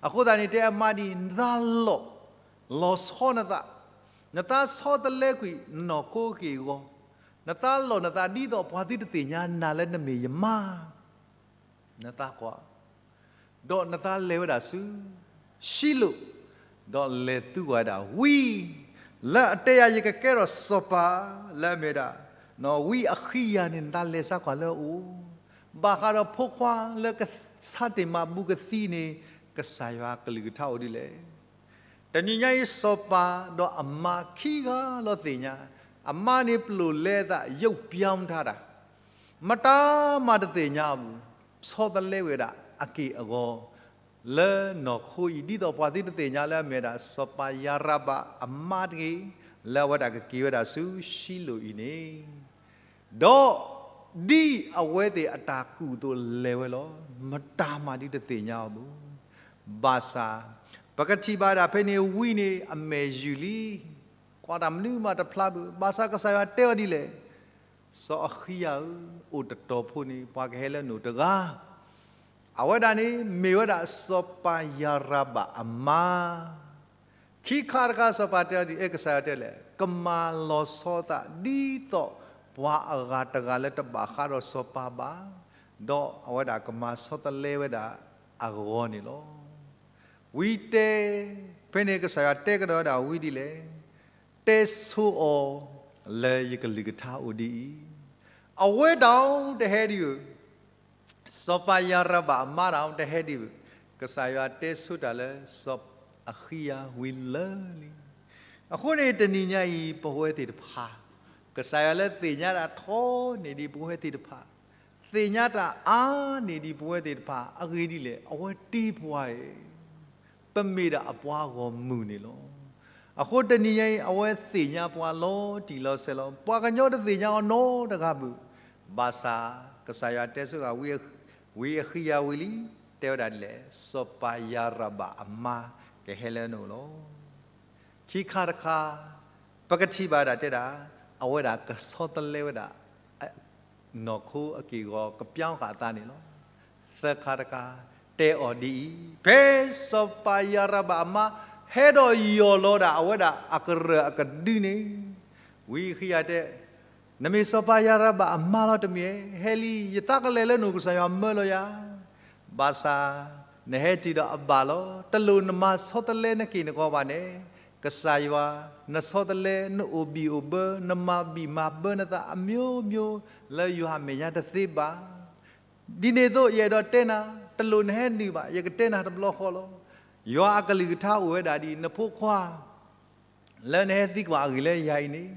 အဃိသတးန့ၣ် တဲအမါဒ်အံၤ, နသးလီၢ် လီၤဆီနသး, နသးဆီတလဲကွံာ်နနီၢ်ခိက့ၢ်အဂီၤ, နသးလီၢ်နသးဒ်သိးပှၤသုတသ့ၣ်ညါနၤလၢနမ့ၢ်ယမါ, နသးကွၢ်, ဒီးနသးလဲၤဝဲဒၣ်ဆူ ၡံလိၣ်, ဒီးလဲၤသံကွၢ်ဝဲဒၣ်ဝံ, လၢအတဲယၤယကကဲထီၣ်စီၤပၤ လၢအမ့ၢ်ဒၣ် ဝံအဃံယၤန့ၣ် နသးလဲၤစးကွၢ်လၢအအိၣ်, ဘၣ်ဃးဒီးဖိခွါလၢကဆါတ့ၢ်မးဘူးကသံန့ၣ် ကစၢ်ယွၤအကလုၢ်ကထါအိၣ်ဒ်လဲၣ်. တနံၤညါအံၤ စီၤပၤဒီးအမါခံဂၤလီၤသ့ၣ်ညါ, အမါန့ၣ်ပျိာ်လဲအသး ယုပ်ပြောင်းထါတၢ်, မတၤမးတသ့ၣ်ညါအဘူး, ဆီတလဲဝဲဒၣ်အက့ၢ်အဂီၤ လၢနီၢ်ခိအံၤ ဒ်သိးပှၤသုတသ့ၣ်ညါလၢအမ့ၢ်ဝဲဒၣ် စီၤပၤယၤရဘၣ်အမါတဂ့ၤ, လၢအဝဲဒၣ်ကက့ၤဝဲဒၣ်ဆူၡံလိၣ်အံၤန့ၣ် ဒီးဒ်အဝဲသ့ၣ်အတၢ်ကူၣ်အသိးလဲၤဝဲလီၤ. မတၤမးဒုတသ့ၣ်ညါအီၤဘၣ်. ဘၣ်ဆၣ် ပကထံၣ်ဘၣ်ဒၣ်ဖဲန့ၣ် ဝံန့ၣ်အမဲာ်ယုၢ်လံ. ကွၢ်တၢ်မနုၤမးတဖျါဘၣ်. ဘၣ်ဆၣ်ကစၢ်ယွၤတဲအီၤဒ်လဲၣ်, စီၤအဃံယၤဧၢ, အိၣ်တတီၤဖိန့ၣ် ပှၤကဟဲလၢနအိၣ်တဂၤ အဝဲဒၣ်န့ၣ် မ့ၢ်ဝဲဒၣ်စီၤပၤယၤရဘၣ်အမါ. ခံခါတခါ စီၤပၤတဲအီၤဒ်အံၤ, ကစၢ်ယွၤတဲလဲၣ်, ကမၤလီၤဆီသး ဒ်သိးပှၤအဂၤတဂၤလၢတဘၣ်ဃးဒီးစီၤပၤဘၣ်, ဒီးအဝဲဒၣ်ကမၤဆီတလဲဝဲဒၣ်အဂီၢ်န့ၣ်လီၤ. ဝံတဲ, ဖဲန့ၣ်ကစၢ်ယွၤတဲကဒီးဝဲဒၣ်ဝံဒ်လဲၣ်, တဲဆိအီၤလၢယကလုၢ်ကထါအိၣ်ဒ်အံၤ, အဝဲဒၣ်တဟဲဒံးဧၢ စီၤပၤယၤရဘၣ်အမါဒၣ်တဟဲဒံးဘၣ်. ကစၢ်ယွၤတဲဆိတၢ်လၢစီၤအဃံယၤဝံၤလၢာ်လံ. အဃိန့ၣ် တနံၤညါအံၤ ပဝဲသ့ၣ်တဖၣ်, ကစၢ်ယွၤလၢသ့ၣ်ညါတၢ်ထီန့ၢ်ဒံးပဝဲသ့ၣ်တဖၣ်, သ့ၣ်ညါတၢ်အါန့ၢ်ဒံးပဝဲသ့ၣ်တဖၣ် အဂ့ၢ်ဒ်လဲၣ်, အဝဲတ့ပှၤအံၤ ပမ့ၢ်ဒၣ်အပှၤဂီၢ်မုၢ်န့ၣ်လီၤ. အဃိတနံၤညါအံၤ အဝဲသ့ၣ်ညါပှၤလီၤတံၢ်လီၤဆဲးလီၤ. ပှၤကညီတသ့ၣ်ညါအီၤနီတဂၤဘၣ်. ဘၣ်ဆၣ် ကစၢ်ယွၤတဲဆိဂၤ ဝံအဃံယၤဝံၤလံ, တဲဝဲဒၣ်ဒ်လဲၣ်, စီၤပၤယၤရဘၣ်အမါကဟဲလၢနအိၣ်လီၤ. ခံခါတခါ ပကထံၣ်ဘၣ်ဒၣ်တဲဒၣ်, အဝဲဒၣ်ကဆီတလဲဝဲဒၣ် နီၢ်ခိအက့ၢ်အဂီၤကပျီဃာ်အသးန့ၣ်လီၤ. သၢခါတခါ တဲအီၤဒ်အံၤ, ဖဲစီၤပၤယၤရဘၣ်အမါ ဟဲဒီးယီၢ်လီၤဒၣ်အဝဲဒၣ်အကရၢၢ်အကဒုန့ၣ်, ဝံဃံယၤတဲ, နမ့ၢ်စီၤပၤယၤရဘၣ်အမါလီၤတမ့ၢ်ဧါ. ဟဲလံ, ယသးကလဲၤလၢနအိၣ် ကစၢ်ယွၤမၢလီၤယၤ. ဘၣ်ဆၣ် နဟဲတုၤဒီးအဘၣ်လီၤ. တလိၣ်နမၤဆီတလဲနက့ၢ်နဂီၤဘၣ်န့ၣ်, ကစၢ်ယွၤ နဆီတလဲ နအိၣ်ဘံၣ်အိၣ်ဘၢ နမၤဘံၣ်မၤဘၢနသးအမျိုးမျိုး လၢယွၤအမဲာ်ညါတသ့ဘၣ်. ဒ်န့ၣ်အသိး ယအဲၣ်ဒိးတဲနၤ, တလိၣ်နဟဲနုာ်ဘၣ်, ယကတဲနၤတဘျီဃီလီၤ. ယွၤအကလုၢ်ကထါအိၣ်ဝဲဒၣ်ဒ်အံၤ, နဖိခွါ လၢနဟဲသံကွၢ်အဂ့ၢ်လၢယၤအံၤန့ၣ်,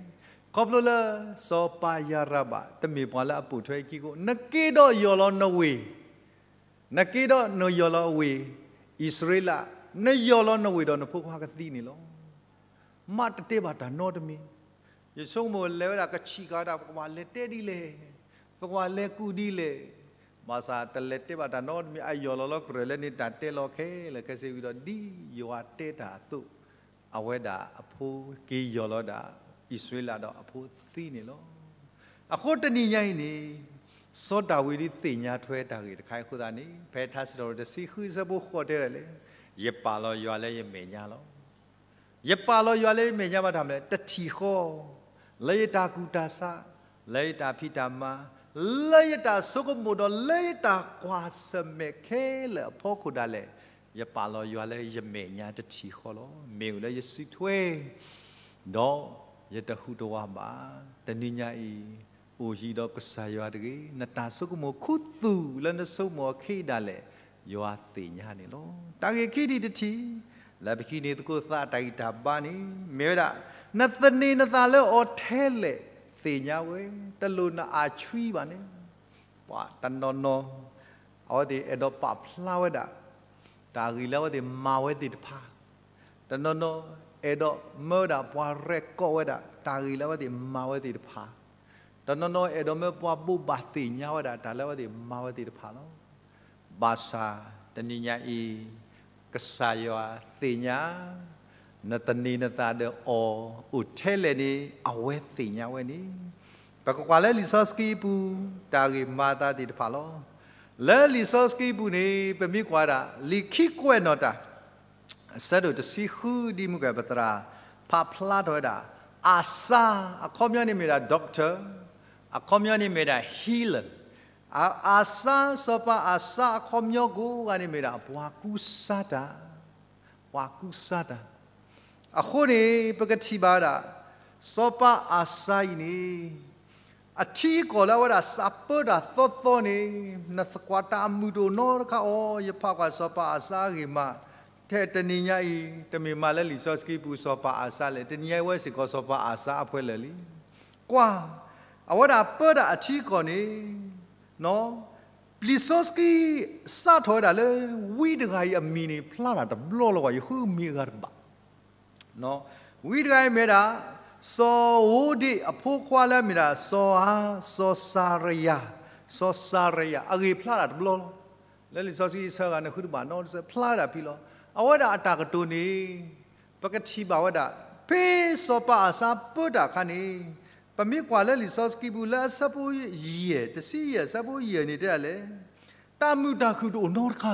ခီဖျိလၢ စီၤပၤယၤရဘၣ် တမ့ၢ်ပှၤလၢအပိာ်ထွဲအခံကိး, နက့ၤဒီးယီၢ်လီၤနဝ့ၢ်, နက့ၤဒီးနယီၢ်လီၤအဝ့ၢ် အံၣ်စရ့လး, နယီၢ်လီၤနဝ့ၢ်ဒီးနဖိခွါကသံန့ၣ်လီၤ. မ့ၢ်တတဲဘၣ်တၢ်နီတမံၤ, ယဆိကမိၣ်လဲၤဝဲဒၣ်ကဆံးကၤဝဲဒၣ် ပကဘၣ်လဲၤတဲဒ်လဲၣ်, ပကဘၣ်လဲၤကူၣ်ဒ်လဲၣ်. ဘၣ်ဆၣ်တလဲၤတဲဘၣ်တၢ်နီတမံၤ အယီၢ်လီၤလီၤကရၢၢ်လၢန့ၣ် တၢ်တဲလီၤခဲလၢာ်ခဲဆ့ဝံၤဒီး ဒ်ယွၤတဲတၢ်အသိး အဝဲဒၣ်အဖိက့ၤယီၢ်လီၤဒၣ် အံၣ်စရ့လးဒီးအဖိသံန့ၣ်လီၤ. အဃိတနံၤညါအံၤန့ၣ် စီၤဒၤဝံးဒ်သ့ၣ်ညါထွဲတၢ်ဂ့ၢ်တခါအံၤအဃိသတးန့ၣ် ဖဲထါစံးထီၣ်ပတြၢၤတဆံဃုအဆၢဖိဃိးတဲဒ်လဲၣ်, ယပာ်လီၤယွၤလၢယမဲာ်ညါလီၤ. ယပာ်လီၤယွၤလၢယမဲာ်ညါဘၣ်တၢ်မနုၤလဲၣ်, တထံၣ်ဃီ လၢယတၢ်ကူၣ်တၢ်ဆး, လၢယတၢ်ဖံးတၢ်မၤ, လၢယတၢ်ဆိကမိၣ်ဒီးလၢယတၢ်ကွၢ်ဆၢၣ်မဲာ်ခဲလၢာ်အဖီခိၣ်ဒၣ်လဲာ်, ယပာ်လီၤယွၤလၢယမဲာ်ညါတထံၣ်ဃီလီၤ. မ့ၢ်ဝံၤလၢယစုထွဲ ဒီးယတဟူးတဝးဘၣ်. တနံၤညါအံၤ အိၣ်ယံၤဒီးကစၢ်ယွၤတဂ့ၤ, နတၢ်ဆိကမိၣ်ခူသူၣ်လၢနဆိကမိၣ်အခံဒၣ်လဲာ်, ယွၤသ့ၣ်ညါန့ၣ်လီၤ. တၢ်ဂ့ၢ်ခံထံၣ်တထံၣ် လၢပဟံးန့ၢ်သကိးသးတၢ်ဂံၢ်တၢ်ဘါန့ၣ် မ့ၢ်ဝဲဒၣ် နသန့ၤနသးလၢအီၤထဲလဲၣ်သ့ၣ်ညါဝဲ, တလိၣ်နအါဆှံဘၣ်န့ၣ်, ပှၤတနီၤနီၤ အဝဲသ့ၣ်အဲၣ်ဒိးပာ်ဖျါဝဲဒၣ် တၢ်ဂ့ၢ်လၢအဝဲသ့ၣ်မၤဝဲသ့ၣ်တဖၣ်, တနီၤနီၤ အဲၣ်ဒိးမၢဝဲဒၣ်ပှၤရဲၣ်ကီၣ်ဝဲဒၣ် တၢ်ဂ့ၢ်လၢအဝဲသ့ၣ်မၤဝဲသ့ၣ်တဖၣ်, တနီၤနီၤအဲၣ်ဒိးမၢပှၤဘိးဘၣ်သ့ၣ်ညါဝဲဒၣ် တၢ်လၢအဝဲသ့ၣ်မၤဝဲသ့ၣ်တဖၣ်လီၤ. ဘၣ်ဆၣ်တနံၤညါအံၤ ကစၢ်ယွၤသ့ၣ်ညါ နသန့ၤနသးဒီးအီၤ အိၣ်ထဲလဲၣ်န့ၣ် အဝဲသ့ၣ်ညါဝဲန့ၣ်, ပကကွၢ်လၢလံာ်စီဆှံပူၤ တၢ်ဂ့ၢ်မၤအသးသ့ၣ်တဖၣ်လီၤ. လၢလံာ်စီဆှံပူၤန့ၣ် ပမ့ၢ်ကွၢ်ဒၣ် လံာ်ခံကွဲးနီၣ်တၢ် အဆၢဒိၣ်တဆံဃု ဒ်မုၢ်ကဲၣ်ပသရၣ် ဖးဖျါထီၣ်ဝဲဒၣ် အၤစါ အခီပညီန့ၣ်မ့ၢ်ဒၣ် doctor, အခီပညီန့ၣ်မ့ၢ်ဒၣ် healer, အၤစါ စီၤပၤအၤစါအခီပညီကိးဂၤန့ၣ်မ့ၢ်ဒၣ် ပှၤကူစါတၢ်, ပှၤကူစါတၢ်. အဃိန့ၣ် ပကထံၣ်ဘၣ်ဝဲဒၣ် စီၤပၤအၤစါအံၤန့ၣ် အထံအကီၢ်လၢအဝဲဒၣ်စးပၢတၢ်သီသီန့ၣ် နသကွၢ်တၢ်အမုာ်တအိၣ်နီတခါအီၤ, ယဖးကွၢ်စီၤပၤအၤစါအဂ့ၢ်မး, ထဲတနံၤညါအံၤ တမ့ၢ်မးလၢလံာ်စီဆှံပူၤစီၤပၤအၤစါလဲၣ်, တနံၤညါအံၤဝဲစ့ၢ်ကီးစီၤပၤအၤစါအဖဲလဲၣ်လံ. ကွၢ်, အဝဲဒၣ်ပၢတၢ်အထံအကီၢ်န့ၣ် လံာ်စီဆှံ စးထီၣ်ဝဲဒၣ်လၢ ဝံတဂၤအံၤအမံၤန့ၣ် ဖျါတၢ်တဘျီလီၤ. ယဃုမံၤအဂၤတဘၣ်, ဝံတဂၤအံၤမ့ၢ်ဒၣ် စီၤဧိၤဒ့ၣ်အဖိခွါလၢအမ့ၢ်ဒၣ် စီၤဧၤ, စီၤစၤရယၤ, စီၤစၤရယၤ အဂ့ၢ်ဖျါတၢ်တဘျီလီၤ. လၢလံာ်စီဆှံအဆၢဂၤန့ၣ် ဃုတဘၣ်နီတစဲး ဖျါဝဲဒၣ်ဖဲလီၤ. အဝဲဒၣ်အတၢ်ကတိၤန့ၣ် ပကထံၣ်ဘၣ်ဝဲဒၣ် ဖဲစီၤပၤအၤစါပၢတၢ်အခါန့ၣ် ပမ့ၢ်ကွၢ်လၢလံာ်စီဆှံပူၤလၢအဆၢဖိယဲၢ်, တဆံယဲၢ် အဆၢဖိယဲၢ်န့ၣ်တဲဒ်လဲၣ်, တၢ်မုာ်တၢ်ခုၣ်တအိၣ်နီတခါ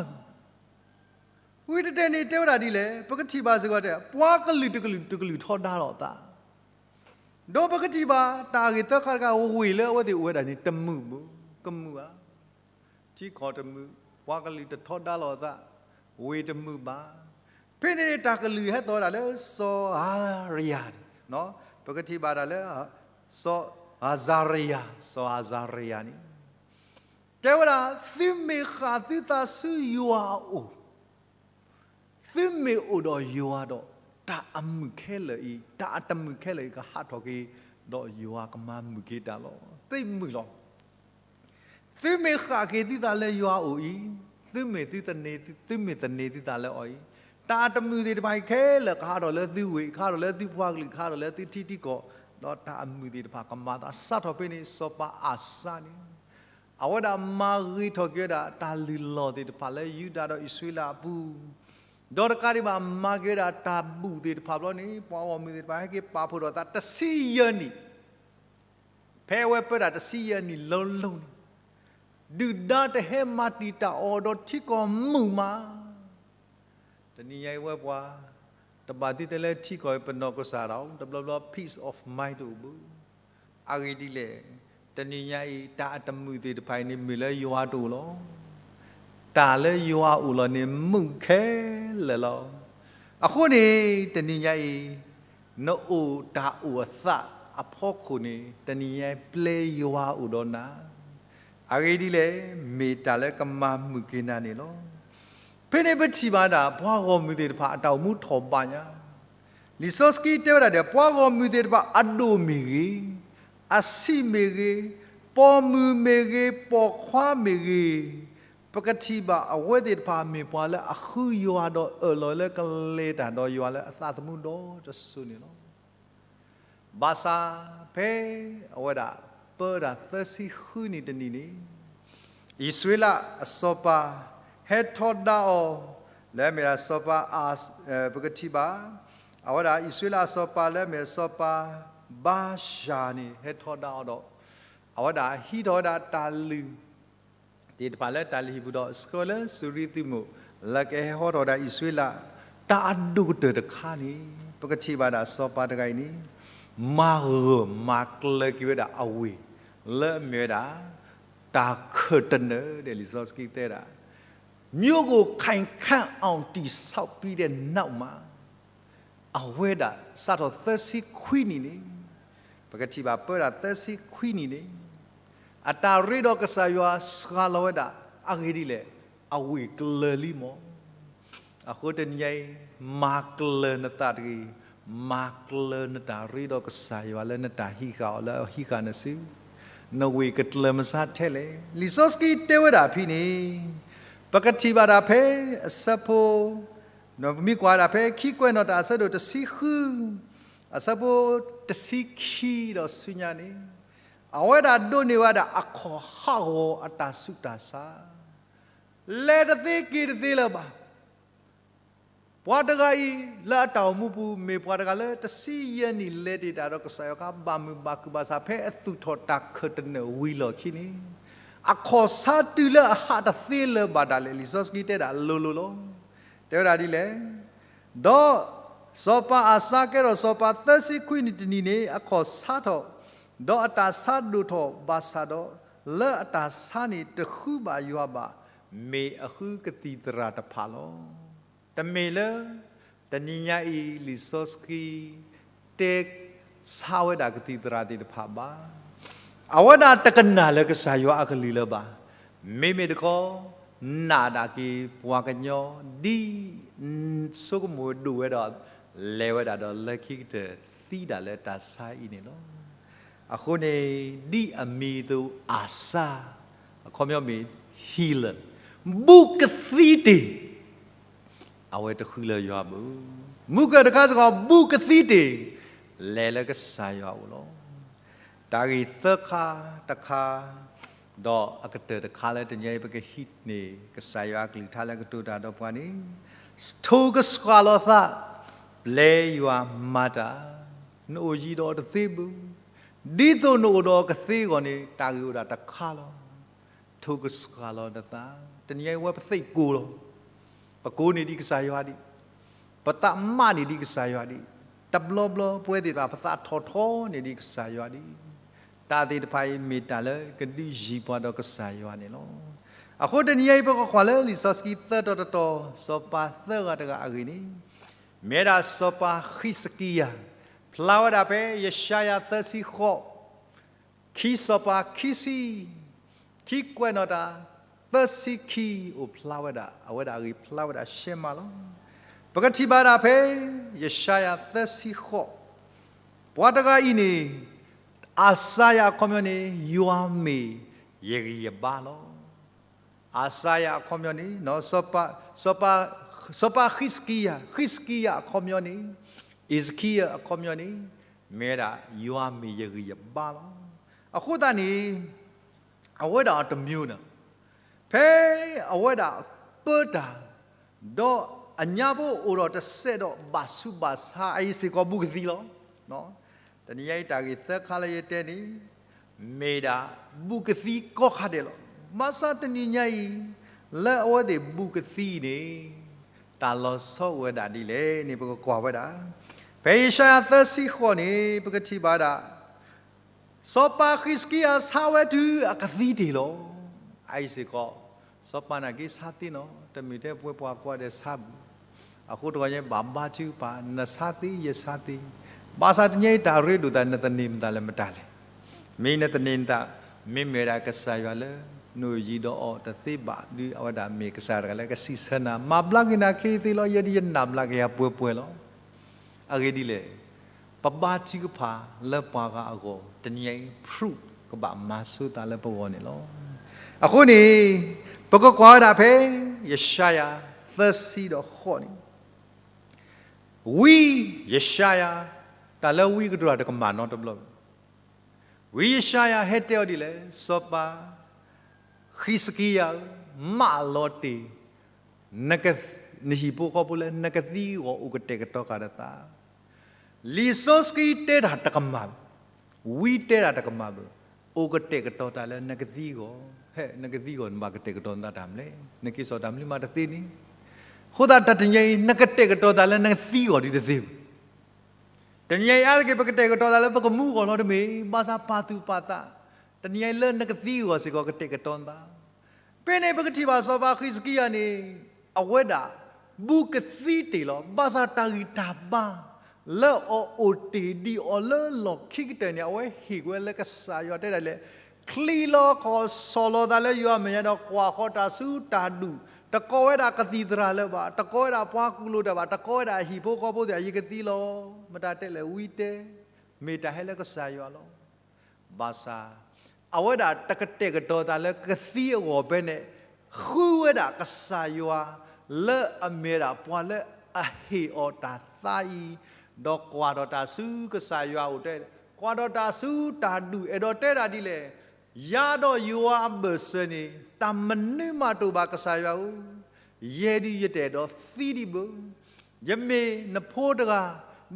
ဧိၤ. ဝံတတဲန့ၣ်တဲဝဲဒၣ်ဒ်လဲၣ်, ပကထံၣ်ဘၣ်စ့ၢ်ကီးတဲ ပှၤကလုာ်တကလုာ်တကလုာ်ထီဒါလိာ်အသး, ဒီးပကထံၣ်ဘၣ်တၢ်အဂ့ၢ်သၢခါတခါ ဝ့ၢ်လၢအဝဲသ့ၣ်အိၣ်ဝဲဒၣ်န့ၣ် တမုာ်ဘၣ်, ကမုာ်ဧါ. ထံကီၢ်တမုာ်, ပှၤကလုာ်တထီဒါလိာ်အသး, ဝ့ၢ်တမုာ်ဘၣ်. ဖဲန့ၣ်န့ၣ် တၢ်ကလုၢ်ဟဲသီၣ်ဝဲဒၣ်လၢစီၤအၤရယၤန့ၣ်, ပကထံၣ်ဘၣ်ဒၣ်လၢ စီၤအၤစၤရယၤ, စီၤအၤစၤရယၤန့ၣ် တဲဝဲဒၣ် သုမ့ၢ်ဃၣ်သုသးဆူယွၤအအိၣ်, သုမ့ၢ်အိၣ်ဒီးယွၤဒီး တၢ်အမုာ်ခဲလၢာ်အံၤ, တၢ်အတမုာ်ခဲလၢာ်အံၤ ကဟးထီၣ်က့ၤ, ဒီးယွၤကမၤမုာ်က့ၤတၢ်လီၤ. သ့မုာ်လီၤ. သုမ့ၢ်ဃၣ်က့ၤသုသးလၢယွၤအအိၣ်အံၤ, သုမ့ၢ်သုသန့ၤ, သုမ့ၢ်သန့ၤသုသးလၢအီၤအံၤ, တၢ်အတမုာ်သ့ၣ်တဖၣ်အံၤခဲလၢာ်ကဟးထီၣ်လၢသုဝ့ၢ်, ကဟးထီၣ်လၢသုပှၤကလုာ်, ကဟးထီၣ်လၢသုထံထံကီၢ်, ဒီးတၢ်အမုာ်သ့ၣ်တဖၣ်ကမၤသး. စးထီၣ်ဖဲန့ၣ် စီၤပၤအၤစါန့ၣ် အဝဲဒၣ်မၤဂ့ၤထီၣ်က့ၤဝဲဒၣ်တၢ်လုၢ်လီၢ်သ့ၣ်တဖၣ်လၢယူဒၤဒီးအံၣ်စရ့လးအပူၤ, ဒီးတကးဒံးဘၣ်မၤက့ၤဝဲဒၣ်တၢ်ဘူၣ်သ့ၣ်တဖၣ်ဘျီန့ၣ် ပှၤဂီၢ်မုၢ်သ့ၣ်တဖၣ်ဟဲက့ၤပာ်ဖှိၣ်ထီၣ်သးတဆံယဲၢ်နံၣ်, ဖဲအဝဲပၢတၢ်တဆံယဲၢ်နံၣ်လၢလီၤန့ၣ် ဒုၣ်ဒါတဟဲမၤတံာ်တာ်အီၤဒီးထံကီၢ်မုာ်မး. တနံၤညါအံၤဝဲပှၤ တဘၣ်သ့ၣ်သ့ၣ်လၢထံကီၢ်အံၤပနီၢ်ကစၢ်ဒၣ် တဘျီဘျီ peace of mind တအိၣ်ဘၣ်. အဂ့ၢ်ဒ်လဲၣ်, တနံၤညါအံၤ တၢ်အတမုာ်သ့ၣ်တဖၣ်အံၤန့ၣ် မ့ၢ်လၢယွၤတအိၣ်လီၤ. တၢ်လၢယွၤအအိၣ်လီၤန့ၣ် မုာ်ခဲလၢာ်လီၤ. အဃိန့ၣ် တနံၤညါအံၤ နအိၣ်တၢ်အိၣ်အသးအဖီခိၣ်န့ၣ် တနံၤညါအံၤပျဲယွၤအိၣ်ဒီးနၤ, အဂ့ၢ်ဒ်လဲၣ်, မ့ၢ်တၢ်လၢကမၤမုာ်က့ၤနၤန့ၣ်လီၤ. ဖဲန့ၣ်ပထံၣ်ဘၣ်ဒၣ် ပှၤဂီၢ်မုၢ်သ့ၣ်တဖၣ်အတၢ်အိၣ်မူထီၣ်ဘးညါ, လံာ်စီဆှံတဲဝဲဒၣ်ဒီး ပှၤဂီၢ်မုၢ်သ့ၣ်တဖၣ်အဒိၣ်မ့ၢ်ဂ့ၤ, အဆံးမ့ၢ်ဂ့ၤ, ပိာ်မုၣ်မ့ၢ်ဂ့ၤ, ပိာ်ခွါမ့ၢ်ဂ့ၤ, ပကထံၣ်ဘၣ်အဝဲသ့ၣ်တဖၣ်မ့ၢ်ပှၤလၢအဃုယွၤဒီးအၢၣ်လီၤလၢကလဲၤတၢ်ဒီးယွၤလၢအသးသမူဒီတစိၤန့ၣ်လီၤ. ဘၣ်ဆၣ် ဖဲအဝဲဒၣ်ပၢတၢ်သၢဆံဃုနံၣ်တနံၣ်န့ၣ် အံၣ်စရ့လးအစီၤပၤ ဟဲထီဒါအီၤ လၢအမ့ၢ်ဒၣ်စီၤပၤအၤ, ပကထံၣ်ဘၣ် အဝဲဒၣ်အံၣ်စရ့လးအစီၤပၤလၢအမ့ၢ်စီၤပၤဘၤၡၤန့ၣ် ဟဲထီဒါအီၤဒီး အဝဲဒၣ်ဟံးထီၣ်ဝဲဒၣ်တၢ်လုၢ် သ့ၣ်တဖၣ်လၢတၢ်လုၢ်ဟံၣ်ပူၤဒီး ဆှၢလၢစူၤရံသုးမုၢ် လၢကဟဲဟီထီၣ်ဝဲဒၣ်အံၣ်စရ့လး တၢ်အဒိၣ်ကတၢၢ်တခါန့ၣ် ပကထံၣ်ဘၣ်ဒၣ်စီၤပၤတဂၤအံၤန့ၣ် မၤဂၢၢ်မၤကျၢၤက့ၤဝဲဒၣ်အဝ့ၢ် လၢအမ့ၢ်ဝဲဒၣ် တၢ်ခၢၣ်တနၢၤဒီး လံာ်စီဆှံတဲဒၣ် မျိုးကို ခိုင်ခံ့အောင် တည်ဆောက်ပြီးတဲ့နောက်မှာ အဝဲဒၣ်စးထီၣ်သၢဆံခွံနံၣ်န့ၣ် ပကထံၣ်ဘၣ်ပၢဒၣ်သၢဆံခွံနံၣ်န့ၣ် အတၢ်ရ့ဒီးကစၢ်ယွၤစှၤလီၤဝဲဒၣ် အဂ့ၢ်ဒ်လဲၣ် အဝံၣ်ကျၢၤလံမး. အဃိတနံၤညါအံၤ, မၤကျၢၤနသးတဂ့ၤ, မၤကျၢၤနတၢ်ရ့ဒီးကစၢ်ယွၤလၢနတၢ်ဟံးဃာ်အီၤလၢအဟံးဃာ်နစု, နဝံၣ်ကကျၢၤမစါထဲလဲၣ်. လံာ်စီဆှံတဲဝဲဒၣ်ဖဲန့ၣ်, ပကထံၣ်ဘၣ်ဒၣ်ဖဲအဆၢဖိ ပမ့ၢ်ကွၢ်ဒၣ်ဖဲခံကွဲးနီၣ်တၢ်အဆၢဒိၣ်တဆံဃု, အဆၢဖိတဆံခံဒီးဆူညါန့ၣ်, အဝဲဒၣ်ဒိးန့ၢ်ဝဲဒၣ်အခီၣ်ဟးဂီၤအတၢ်ဆူးတၢ်ဆါ, လဲၤတသ့က့ၤတသ့လၢၤဘၣ်. ပှၤတဂၤအံၤလၢအတၢ်အိၣ်မူပူၤ မ့ၢ်ပှၤတဂၤလၢတဆံယဲၢ်နံၣ်လဲၤတ့ၢ်တၢ်ဒီးကစၢ်ယွၤအခါ ဘၣ်မုာ်ဘၣ်ခုၣ်ဘၣ်ဆၣ်ဖဲအသူၣ်ထီၣ်တၢ်ခၢၣ်တနၢၣ်ဝံၤလီၢ်ခံန့ၣ်, အခီၣ်ဆါတုၤလၢအဟးတသ့လၢၤဘၣ်ဒၣ်လဲာ်. လံာ်စီဆှံတဲဒၣ်လိၤလိၤလီၤ. တဲဝဲဒၣ်ဒ်လဲၣ်, ဒီးစီၤပၤအၤစါကဲထီၣ်စီၤပၤသၢဆံခွံနံၣ်တနံၣ်န့ၣ် အခီၣ်ဆါထီၣ်, ဒီးအတၢ်ဆါဒိၣ်ထီၣ်ဘၣ်ဆၣ်ဒီး, လၢအတၢ်ဆါန့ၣ်တဃုဘၣ်ယွၤဘၣ်, မ့ၢ်အဃုကသံၣ်သရၣ်တဖၣ်လီၤ. တမ့ၢ်လၢ တနံၤညါအံၤလံာ်စီဆှံ တဲဆါဝဲဒၣ်ကသံၣ်သရၣ်သ့ၣ်တဖၣ်ဘၣ်. အဝဲဒၣ်တကနၣ်လၢကစၢ်ယွၤအကလုၢ်လၢၤဘၣ်. မ့မ့ၢ်တခီ နာ်ဒၣ်က့ၤပှၤကညီ ဒ်ဆိကမိၣ်ဒိၣ်ဝဲဒီး လဲၤဝဲဒၣ်ဒီးလၢခံကတၢၢ်သံဒၣ်လၢတၢ်ဆါအံၤန့ၣ်လီၤ. အဃိန့ၣ် ဒ်အမံၤအသိးအၤစါ အခီပညီမ့ၢ် healer, ဘူးကသံတ့ၢ် အဝဲတဃုလၢယွၤဘၣ်. မုၢ်ကၢၢ်တခါစ့ၢ်ကီး ဘူးကသံတ့ၢ် လဲၤလၢကစၢ်ယွၤအအိၣ်လီၤ. တၢ်ဂ့ၢ်သၢခါတခါ, ဒီးအကတၢၢ်တခါလၢတနံၤအံၤပကဟံးန့ၢ် ကစၢ်ယွၤအကလုၢ်ကထါလၢကတိၤတၢ်ဒီးပှၤန့ၣ်, ထိၣ်ကဆှၣ်လီၤသး, ပျဲယွၤမၤတၢ်, နအိၣ်ယံၤဒီးအီၤတသ့ဘၣ်. ဒ်သိးနအိၣ်ဒီးအီၤကသ့အဂီၢ်န့ၣ် တၢ်ဂ့ၢ်အိၣ်ဒၣ်တခါလီၤ. ထိၣ်ကဆှၣ်လီၤနသး, တနံၤအံၤဝဲပသ့ၣ်ကိၢ်လီၤ. ပကိးန့ၢ်ဒံးကစၢ်ယွၤဒံး, ပသးမၤန့ၢ်ဒံးကစၢ်ယွၤဒံး, တဘျီဘျီပဝဲသ့ၣ်တဖၣ် ပသးထီၣ်ထီန့ၢ်ဒံးကစၢ်ယွၤဒံး, တၢ်သ့ၣ်တဖၣ်အံၤမ့ၢ်တၢ်လၢကဒုးယံၤပှၤဒီးကစၢ်ယွၤန့ၣ်လီၤ. အဃိတနံၤအံၤ ပကကွၢ်လၢလံာ်စီဆှံသၢတီၤတတီၤ စီၤပၤသၢဂၤတဂၤအဂ့ၢ်န့ၣ်, မ့ၢ်ဝဲဒၣ်စီၤပၤဃံးစကံယၤ, ဖျါဝဲဒၣ်ဖဲယၡါယၤသၢဆံဃိး, ခံစီၤပၤခံဆံ, ခံကွဲးနီၣ်တၢ် သၢဆံခံ အိၣ်ဖျါဝဲဒၣ်, အဝဲဒၣ်အဂ့ၢ်ဖျါဝဲဒၣ်ရှဲမးလီၤ. ပကထံၣ်ဘၣ်ဒၣ်ဖဲ ယၡါယၤသၢဆံဃိး, ပှၤတဂၤအံၤန့ၣ် အၤစါယၤအခီပညီန့ၣ် ယွၤမ့ၢ်ယဂံၢ်ယဘါလီၤ. အၤစါယၤအခီပညီန့ၣ် စီၤပၤ, စီၤပၤဃံးစကံယၤ, ဃံးစကံယၤအခီပညီန့ၣ်, Ezekiel အခီပညီန့ၣ်, မ့ၢ်ဝဲဒၣ်ယွၤမ့ၢ်ယဂံၢ်ယဘါလီၤ. အဃိသတးန့ၣ် အဝဲဒၣ်အတမျိုးန့ၣ်, ဖဲအဝဲဒၣ်ပၢတၢ်, ဒီးအညါဖိအိၣ်ဒီးတစဲးဒီးဘၣ်ဆူးဘၣ်ဆါအံၤစ့ၢ်ကီးဘူးကသံလီၤ. တနံၤအံၤတၢ်ဂ့ၢ်သၢခါလၢယတဲန့ၣ်, မ့ၢ်ဒၣ်ဘူးကသံကိးခါဒဲးလီၤ. ဘၣ်ဆၣ်တနံၤညါအံၤ လၢအဝဲသ့ၣ်ဘူးကသံန့ၣ် တၢ်လီၤဆီအိၣ်ဝဲဒၣ်ဒ်လဲၣ်န့ၣ် ပကကွၢ်ဝဲဒၣ်. ဖဲယၡါယၤသၢဆံဃိးန့ၣ် ပကထံၣ်ဘၣ်ဒၣ် စီၤပၤဃံးစကံယၤဆါဝဲတုၤအကသံတ့ၢ်လီၤ. အအံၤစ့ၢ်ကီး စီၤပၤနာ်က့ဆါသ့နီၤ, တမ့ၢ်ထဲပဝဲပှၤကိးဂၤဒဲးဆါဘၣ်. အဃိတဂီၢ်ညါ ဘၣ်ဘါထုကဖၣ်, နဆါသ့ယဆါသ့, ဘၣ်ဆၣ်တနံၤအံၤတၢ်ရ့ဒိၣ်သး နသန့ၤမတၤလဲၣ်မတၤလဲၣ်. မ့ၢ်နသန့ၤနသး, မ့မ့ၢ်ဝဲဒၣ်ကစၢ်ယွၤလၢ နအိၣ်ယံၤဒီးအီၤတသ့ဘၣ်ဒီး အဝဲဒၣ်မ့ၢ်ကစၢ်တဂၤလၢကစံးဆၢနၤ, မၤဘျါက့ၤနၤခဲအံၤသ့လီၤ, ယဲဒၣ်ယနာ်ဘျါက့ၤယၤပှဲၤပှဲၤလီၤ. အဂ့ၢ်ဒ်လဲၣ်, ပဘါထုကဖၣ်လၢပှၤဂၤအဂီၢ် တနံၤအံၤ proof ကဘၣ်မၤဆိသးလၢပဂီၢ်န့ၣ်လီၤ. အဃိန့ၣ် ပကကွၢ်ဝဲဒၣ်ဖဲ ယၡါယၤသၢဆံဒီးဃိးန့ၣ်, ဝံယၡါယၤ, တၢ်လၢဝံကတိၤတၢ်တကမၣ်နီတဘျီ, ဝံယၡါယၤဟဲတဲအီၤဒ်လဲၣ်, စီၤပၤ ဃံးစကံယၤဧၢ, မၢလီၤတ့ၢ် နဟံၣ်ဖိဃီဖိလၢ နကသံအဂီၢ်အိၣ်ကတဲာ်ကတီၤဃာ်ဒီးသး. လံာ်စီဆှံတဲတၢ်တကမၣ်ဘၣ်, ဝံတဲတၢ်တကမၣ်ဘၣ်, အိၣ်ကတဲာ်ကတီၤတၢ်လၢနကသံအဂီၢ်, ဟဲ နကသံအဂီၢ် နဘၣ်ကတဲာ်ကတီၤနသးတၢ်မနုၤလဲၣ်, နက့ၤစိာ်တၢ်မနုၤမးတသ့န့ၣ်. အဃိသတးတနံၤညါအံၤ နကတဲာ်ကတီၤသးလၢနကသံအဂီၢ်ဒ်တသ့ဘၣ်. တနံၤညါအံၤအါတက့ၢ် ပကတဲာ်ကတီၤသးလၢပကမူအဂီၢ်လီၤတမ့ၢ်, ဘၣ်ဆၣ်ပာ်သူၣ်ပာ်သး, တနံၤညါအံၤလၢနကသံအဂီၢ်စ့ၢ်ကီးကတဲာ်ကတီၤနသး. ဖဲန့ၣ်ပကထံၣ်ဘၣ်စီၤပၤဃံးစကံယၤန့ၣ် အဝဲဒၣ် ဘူးကသံတ့ၢ်လီၤ. ဘၣ်ဆၣ်တၢ်ဂံၢ်တၢ်ဘါလၢအအိၣ်တ့ၢ်ဒံးအီၤလၢလီၢ်ခံကတၢၢ်န့ၣ် အဝဲဟ့ၣ်ကွံာ်ဝဲလၢကစၢ်ယွၤတဲဒၣ်လဲာ်, ချံးလီၤခီၣ် ဆီၣ်လီၤသးလၢယွၤမဲာ်ညါဒီး ကွၢ်ဃီၤတၢ်ဆူးတၢ်ဒူၣ် တကိးဝဲဒၣ်ကသံၣ်သရၣ်လၢၤဘၣ်, တကိးဝဲဒၣ်ပှၤကူၣ်လိာ်တၢ်ဘၣ်, တကိးဝဲဒၣ်ဟံၣ်ဖိဃီဖိသ့ၣ် ယကသံလီၤ. မတၤတဲလဲၣ်, ဝံတဲ, မ့ၢ်တၢ်ဟဲလၢကစၢ်ယွၤလီၤ. ဘၣ်ဆၣ် အဝဲဒၣ်တကတဲာ်ကတီၤသးလၢကသံအဂီၢ်ဖဲန့ၣ်, ဃုဝဲဒၣ်ကစၢ်ယွၤ လၢအမ့ၢ်ဒၣ်ပှၤလၢအဟ့ၣ်အီၤတၢ်သါအံၤ, ဒီးကွၢ်ထီၣ်တၢ်ဆူကစၢ်ယွၤအအိၣ်တဲ, ကွၢ်ထီၣ်တၢ်ဆူတၢ်ဒူၣ် အဲၣ်ဒိးတဲဒၣ်ဒ်လဲၣ်, ယၤဒီးယွၤအဘၢၣ်စၢၤန့ၣ် တၢ်မနုၤမးတအိၣ်ဘၣ်ကစၢ်ယွၤဧၢ, ယဲဒုးယတအဲၣ်ဒိးသံဒံးဘၣ်. ယမ့ၢ်နဖိတဂၤ,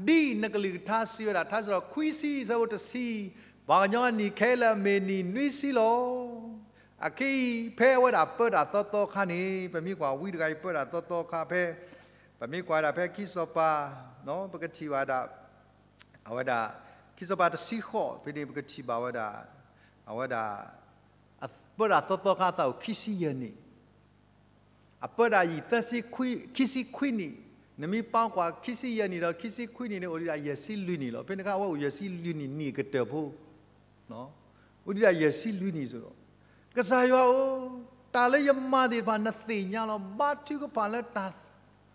ဒ်နကလုၢ်ကထါစံးဝဲဒၣ် ထါစံးထီၣ်ခွံဆံ အဆၢဖိတဆံ, ပှၤကညီအနံၣ်ခဲလၢာ်မ့ၢ်နံၣ်နွံဆံလီၤ. အခဲအံၤ ဖဲအဝဲဒၣ်ပၢတၢ်သီသီအခါန့ၣ်, ပမ့ၢ်ကွၢ်ဝံတဂၤအံၤပၢတၢ်သီသီအခါဖဲ, ပမ့ၢ်ကွၢ်ဒၣ်ဖဲခံစီၤပၤ, ပကထံၣ်ဘၣ်ဒၣ်, အဝဲဒၣ်, ခံစီၤပၤတဆံဃိးဖဲန့ၣ် ပကထံၣ်ဘၣ်ဝဲဒၣ်, အဝဲဒၣ်, ပၢတၢ်သီသီအခါအသးအိၣ်ခံဆံယဲၢ်နံၣ်, အပၢတၢ်ယံာ်သၢဆံ, ခံဆံခွံနံၣ်, နမ့ၢ်ပာ်ကွၢ်ခံဆံယဲၢ်နံၣ်ဒီးခံဆံခွံနံၣ်န့ၣ် အိၣ်ဒံးဒၣ်ယဲၢ်ဆံလွံၢ်နံၣ်လီၤ. ဖဲန့ၣ်အခါအဝဲအိၣ်ယဲၢ်ဆံလွံၢ်နံၣ် နံၣ်အကတၢၢ်ဖိ အိၣ်ဒံးဒၣ်ယဲၢ်ဆံလွံၢ်နံၣ်စ့ၢ်ကီး, ကစၢ်ယွၤဧၢ, တၢ်လၢယမၤသ့ၣ်တဖၣ်နသ့ၣ်ညါလီၤ. ဘါထုကဖၣ်လၢတၢ်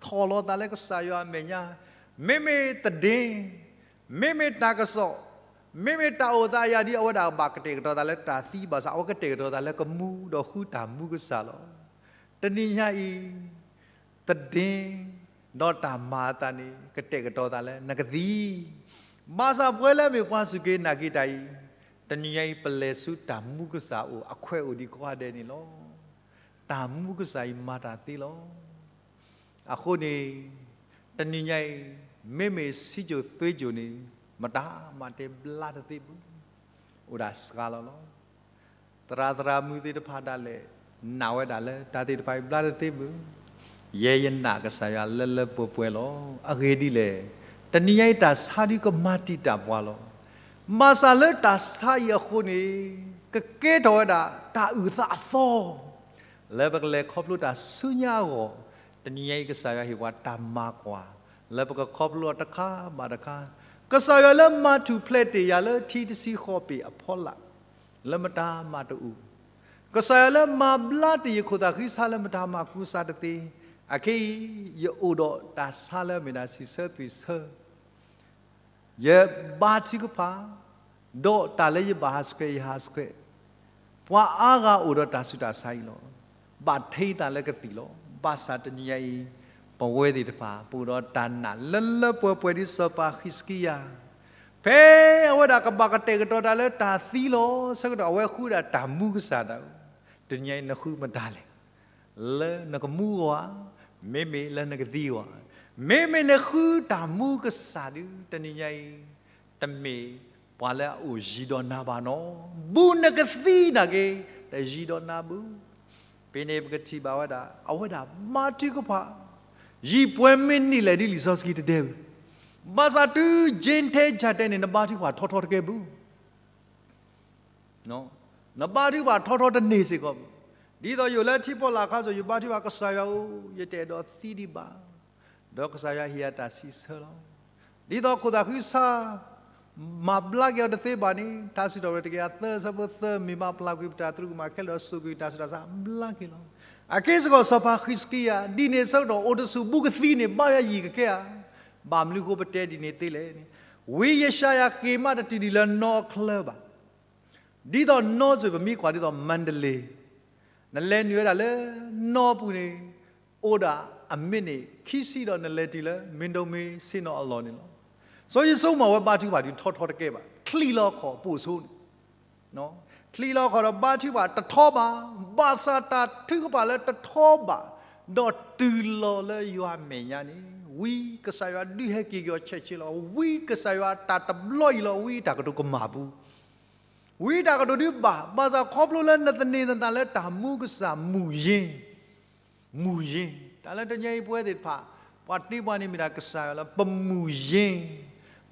ထီၣ်လီၤသးလၢကစၢ်ယွၤအမဲာ်ညါ, မ့မ့ၢ်သဒ့, မ့မ့ၢ်တၢ်ကစီၣ်, မ့မ့ၢ်တၢ်အိၣ်သးယၤဒ်အဝဲဒၣ်ဘၣ်ကတဲာ်ကတီၤသးလၢတၢ်သံဘၣ်ဆၣ် အဝဲကတဲာ်ကတီၤသးလၢကမူဒီးဃုတၢ်မူကစၢ်လီၤ. တနံၤညါအံၤ သဒ့ ဒီးတၢ်မၤအသးန့ၣ် ကတဲာ်ကတီၤသးလၢနကသံ, ဘၣ်ဆၣ်ပဝဲလၢအမ့ၢ်ပှၤစူၢ်က့ၤနာ်က့ၤတၢ်အံၤ, တနံၤညါအံၤပလဲၤဆူတၢ်မူကစၢ်အအိၣ် အခွဲးအိၣ်ဒံးကိးဂၤဒဲးန့ၣ်လီၤ. တၢ်မူကစၢ်အံၤမၤတၢ်သ့လီၤ. အဃိန့ၣ် တနံၤညါအံၤ မ့မ့ၢ်စံၣ်စိၤသွ့စိၤန့ၣ် မတၤမၤတဲဘျါတသ့ဘၣ်, အိၣ်ဒၣ်စှၤလီၤလီၤ. သရၣ်သရၣ်မုၣ်သ့ၣ်တဖၣ်ဒၣ်လဲာ် နာ်ဝဲဒၣ်လၢ တၢ်သ့ၣ်တဖၣ်အံၤဘျါတသ့ဘၣ်, ယဲယနာ်ကစၢ်ယွၤလၢလၢပှဲၤပှဲၤလီၤ. အဂ့ၢ်ဒ်လဲၣ်, တနံၤညါအံၤတၢ်ဆါဒုကမၤတံာ်တာ်ပှၤလီၤ. ဘၣ်ဆၣ်လၢတၢ်ဆါအံၤအဃိန့ၣ် ကကဲထီၣ်ဝဲဒၣ်တၢ်အုၣ်သးအသီ လၢပကလဲၤခီဖျိတၢ်ဆူညါအဂီၢ်, တနံၤညါအံၤကစၢ်ယွၤဟ့ၣ်ပှၤတၢ်မၤကွၢ် လၢပကခီဖျိအီၤတခါဘၣ်တခါ, ကစၢ်ယွၤလၢမၤထူၣ်ဖျဲးတ့ၢ်ယၤလၢထံတဆံဃိးပ့ၤအဖီလာ် လၢမတၤမၤတအိၣ်, ကစၢ်ယွၤလၢမၤဘျါတ့ၢ်ယခိၣ်သးဃံဆါလၢမတၤမၤကူစါတသ့, အခဲအံၤ ယအိၣ်ဒီးတၢ်ဆါလၢအမ့ၢ်ဒၣ်စံးဆၢသွံၣ်ဆၢ ယဘါထုကဖၣ်, ဒီးတၢ်လၢယဘၣ်ဟးဆှဲး ယဟးဆှဲး, ပှၤအါဂၤအိၣ်ဒီးတၢ်ဆူးတၢ်ဆါအံၤလီၤ. ဘၣ်ထဲသးလၢကသံၣ်လီၤ. ဘၣ်ဆၣ်တနံၤညါအံၤ ပဝဲသ့ၣ်တဖၣ် ပအိၣ်ဒီးတၢ်နာ်လၢလၢပှဲၤပှဲၤဒ်စီၤပၤဃံးစကံယၤ, ဖဲအဝဲဒၣ်ကဘၣ်ကတဲာ်ကတီၤတၢ်လၢတၢ်သံလီၤ. ဆၢကတီၢ်အဝဲဃုဒၣ်တၢ်မူကစၢ်ဒၣ်, တနံၤညါအံၤနဃုမတၤလဲၣ် လၢနကမူအဂီၢ်ဧါ, မ့မ့ၢ်လၢနကသံအဂီၢ်ဧါ, မ့မ့ၢ်နဃုတၢ်မူကစၢ်ဒု တနံၤညါအံၤ တမ့ၢ်ပှၤလၢအအိၣ်ယံၤဒီးနၤဘၣ်နီၤ, ဘူးနကသံနာ်က့ၤ တယံၤဒီးနၤဘၣ်. ဖဲန့ၣ်ပကထံၣ်ဘၣ်ဝဲဒၣ် အဝဲဒၣ်ဘါထုကဖၣ်, ယံာ်ပှဲၤမ့ၢ်နံၣ်လဲၣ်ဒ်လံာ်စီဆှံတတဲဘၣ်, ဘၣ်ဆၣ်တုၤ Gentile န့ၣ် နဘါထုကဖၣ်ထီထီတကဲဘၣ် နဘါထုကဖၣ်ထီထီတန့ၢ်စ့ၢ်ကီးဘၣ်. ဒ်သိးယအိၣ်လၢထံဖီလာ်အခါစ့ၢ် ယဘါထုကဖၣ်ကစၢ်ယွၤဧၢ, ယတအဲၣ်ဒိးသံဒံးဘၣ်, ဒီးကစၢ်ယွၤဟ့ၣ်ယၤတၢ်စံးဆၢလီၤ. ဒ်သိးခိၣ်သးဃံဆါ မၤဘျါက့ၤအီၤတသ့ဘၣ်န့ၣ် ထါစံးထီၣ်ပတြၢၤ တကယၤသၢ အဆၢဖိသၢ မ့ၢ်မၤပျၢ်ကွံာ်ပတၢ်သရူးကမၣ်ခဲလၢာ် စိာ်ကွံာ်တၢ်ဆူးတၢ်ဆါ ဘျါက့ၤလီၤ. အက့ၢ်စ့ၢ်ကီးစီၤပၤဃံးစကံယၤ ဒ်န့ၣ်အဆၢကတီၢ် အိၣ်တဆူၣ်ဘူးကသံန့ၣ် ဘါယွၤယံာ်ကကဲဧါ. ဘၣ်မနုၤဃိပတဲဒ်န့ၣ်သ့လဲၣ်န့ၣ်, ဝံယၡါယၤက့ၤမးတတုၤဒံးလၢနီအချၢဘၣ်. ဒ်သိးနီစ့ၢ် ပမ့ၢ်ကွၢ်ဒ်သိး Mandalay နလဲၤနုာ်ဝဲဒၣ်လၢနီအပူၤန့ၣ် အိၣ်ဒၣ်အမံးနံးခံဆံဒီးနလဲၤတုၤလၢ မ့ၢ်ဒိၣ်မ့ၢ်ဆ့ၣ်နီၤအလီၢ်န့ၣ်လီၤ. စီၤယိၤစိမၤဝဲဘါထုကဖၣ်ဒုးထီထီတကဲဘၣ်, ချံးလီၤခီၣ်ပိာ်ဆိန့ၣ်, ချံးလီၤခီၣ်ဒီးဘါထုကဖၣ်တထီဘၣ်, ဘၣ်ဆၣ်တၢ်ထုကဖၣ်လၢတထီဘၣ် ဒီးတုၤလီၤလၢယွၤမဲာ်ညါန့ၣ် ဝံကစၢ်ယွၤဒုးဟဲက့ၤက့ၤအီၤဆဲးဆဲးလီၤ. ဝံကစၢ်ယွၤတၢ်တဘျီအံၤလီၤ ဝံတၢ်ကတိၤကမၣ်ပူၤ ဝံတၢ်ကတိၤဒုးဘၣ်, ဘၣ်ဆၣ်ခီဖျိလၢနသန့ၤနသးလၢတၢ်မူကစၢ်မုၢ်ယ့ၢ်, မုၢ်ယ့ၢ်, တၢ်လၢတနံၤအံၤပဝဲသ့ၣ်တဖၣ် ပှၤတ့ပှၤန့ၣ်မ့ၢ်ဒၣ်ကစၢ်ယွၤလီၤ. ပမုၢ်ယ့ၢ်,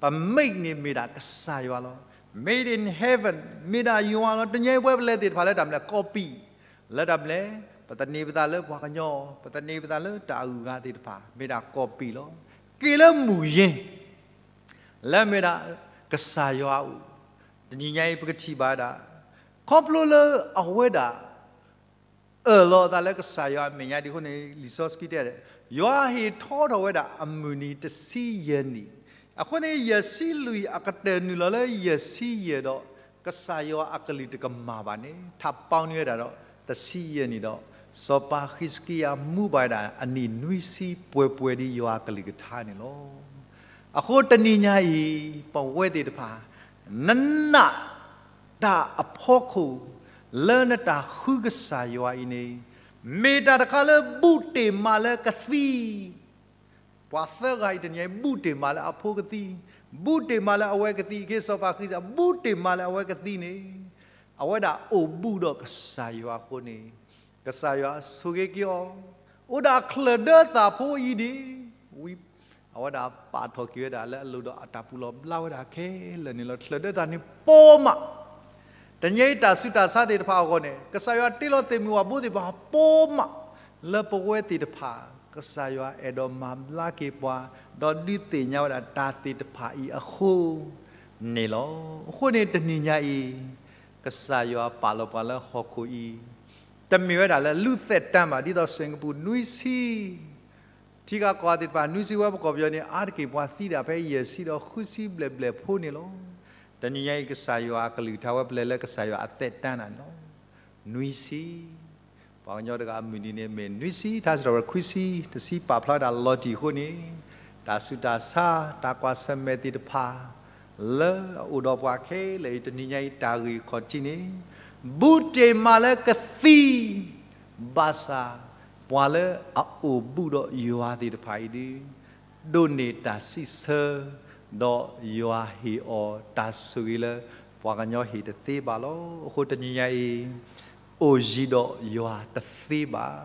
ပ make န့ၣ်မ့ၢ်ဒၣ်ကစၢ်ယွၤလီၤ. Made in heaven မ့ၢ်ဒၣ်ယွၤလီၤ. တနံၤအံၤပဝဲပလဲၤသ့ၣ်တဖၣ်လၢတၢ်မနုၤလဲၣ် copy, လၢတၢ်မနုၤလဲၣ် ပသန့ၤပသးလၢပှၤကညီ, ပသန့ၤပသးလၢတၢ်အဂုၤအဂၤသ့ၣ်တဖၣ် မ့ၢ်ဒၣ် copy လီၤ. က့ၤလၢမုၢ်ယ့ၢ် လၢမ့ၢ်ဒၣ်ကစၢ်ယွၤအအိၣ်, တနံၤညါအံၤပကထံၣ်ဘၣ်ဒၣ် ခီဖျိလၢအဝဲဒၣ် အၢၣ်လီၤအသးလၢကစၢ်ယွၤအမဲာ်ညါဒ်အဃိန့ၣ် လံာ်စီဆှံတဲ ယွၤဟ့ၣ်ထီထီၣ်ဝဲဒၣ်အမုၢ်နံၤတဆံယဲၢ်နံၣ်, အဃိန့ၣ် ယဲၢ်ဆံလွံၢ်အကတၢၢ်နုာ်လီၤလၢယဲၢ်ဆံယဲၢ်ဒီး ကစၢ်ယွၤအကလုၢ်တကမၣ်ဘၣ်န့ၣ် ထးပီန့ၢ်ဝဲဒၣ်ဒီး တဆံယဲၢ်နံၣ်ဒီး စီၤပၤဃံးစကံယၤမူဘၣ်ဝဲဒၣ်အနံၣ်နွံဆံ ပှဲၤပှဲၤဒ်ယွၤအကလုၢ်ကထါန့ၣ်လီၤ. အဃိတနံၤညါအံၤ ပဝဲသ့ၣ်တဖၣ် နနာ် တၢ်အဖီခိၣ် လၢနတၢ်ဃုကစၢ်ယွၤအံၤန့ၣ် မ့ၢ်တၢ်တခါလၢဘူးတ့ၢ်မးလၢကသံ, ပှၤသၢဂၤအံၤတနံၤအံၤ ဘူးတ့ၢ်မးလၢအဖိကသံ, ဘူးတ့ၢ်မးလၢအဝဲကသံ, က့စီၤပၤဃံးစကံယၤ ဘူးတ့ၢ်မးလၢအဝဲကသံန့ၣ် အဝဲဒၣ်အိၣ်ဘူးဒီးကစၢ်ယွၤအဃိန့ၣ် ကစၢ်ယွၤဆိၣ်ဂ့ၤက့ၤအီၤ, အိၣ်ဒၣ်ချၢၣ်ဒၢသးဖိအံၤန့ၣ် ဝံၤ အဝဲဒၣ်ပာ်ထီၣ်က့ၤဝဲဒၣ်လၢအလိၤဒီးအတၢ်ပူၤလီၢ်ဘျါဝဲဒၣ်ခဲလၢာ်န့ၣ်လီၤ. ချၢၣ်ဒၢသးန့ၣ်ပီမး, တနံၤအံၤတၢ်ဆူးတၢ်ဆါသ့ၣ်တဖၣ်အဂီၢ်န့ၣ် ကစၢ်ယွၤတ့လီၤသ့ၣ်မုၢ်ဝၤဘိသ့ၣ်တဖၣ်ပီမး, လၢပဝဲသ့ၣ်တဖၣ် ကစၢ်ယွၤအဲၣ်ဒိးမၤဘျါက့ၤပှၤ ဒီးဒုးသ့ၣ်ညါဝဲဒၣ်တၢ်သ့ၣ်တဖၣ်အံၤအဃိန့ၣ်လီၤ. အဃိန့ၣ်တနံၤညါအံၤ ကစၢ်ယွၤပာ်လီၤပှၤလၢဟီၣ်ခိၣ်အံၤ တမ့ၢ်ဝဲဒၣ်လၢလူၢ်သဲးတၢ်မး ဒ်သိးစ့ၢ်ကပူၤနွံဆံ ထံဂၤကီၢ်ဂၤသ့ၣ်တဖၣ် နွံဆံဝဲပကီၢ်ပယီၤန့ၣ် အါတက့ၢ်ပှၤသံဒၣ်ဖဲယဲၢ်ဆံဒီးဃုဆံဘျဲၣ်ဘျဲၣ်ဖိန့ၣ်လီၤ. တနံၤညါအံၤ ကစၢ်ယွၤအကလုၢ်ကထါဝဲပလဲၤလၢကစၢ်ယွၤအသဲးတၢ်နၤန့ၣ်လီၤ. နွံဆံ, ပှၤကညီတဂၤအမုၢ်နံၤန့ၣ်မ့ၢ်နွံဆံ ထါစံးထီၣ်ပတြၢၤခွံဆံ, တဆံပာ်ဖျါတၢ်လီၤတံၢ်အဃိန့ၣ် တၢ်ဆူးတၢ်ဆါ တၢ်ကွၢ်ဆၢၣ်မဲာ်သ့ၣ်တဖၣ် လၢအအိၣ်ဒီးပှၤခဲလၢာ်အံၤ တနံၤညါအံၤတၢ်ဂ့ၢ်ခီၣ်ထံးန့ၣ် ဘူးတ့ၢ်မးလၢကသံ ဘၣ်ဆၣ် ပှၤလၢအအိၣ်ဘူးဒီးယွၤသ့ၣ်တဖၣ်အံၤဒီး ဒိးန့ၢ်တၢ်စံးဆၢ ဒီးယွၤဟ့ၣ်အီၤတၢ်ဆိၣ်ဂ့ၤလၢ ပှၤကညီဟ့ၣ်တသ့ဘၣ်လီၤ. အဃိတနံၤညါအံၤ အိၣ်ယံၤဒီးယွၤတသ့ဘၣ်,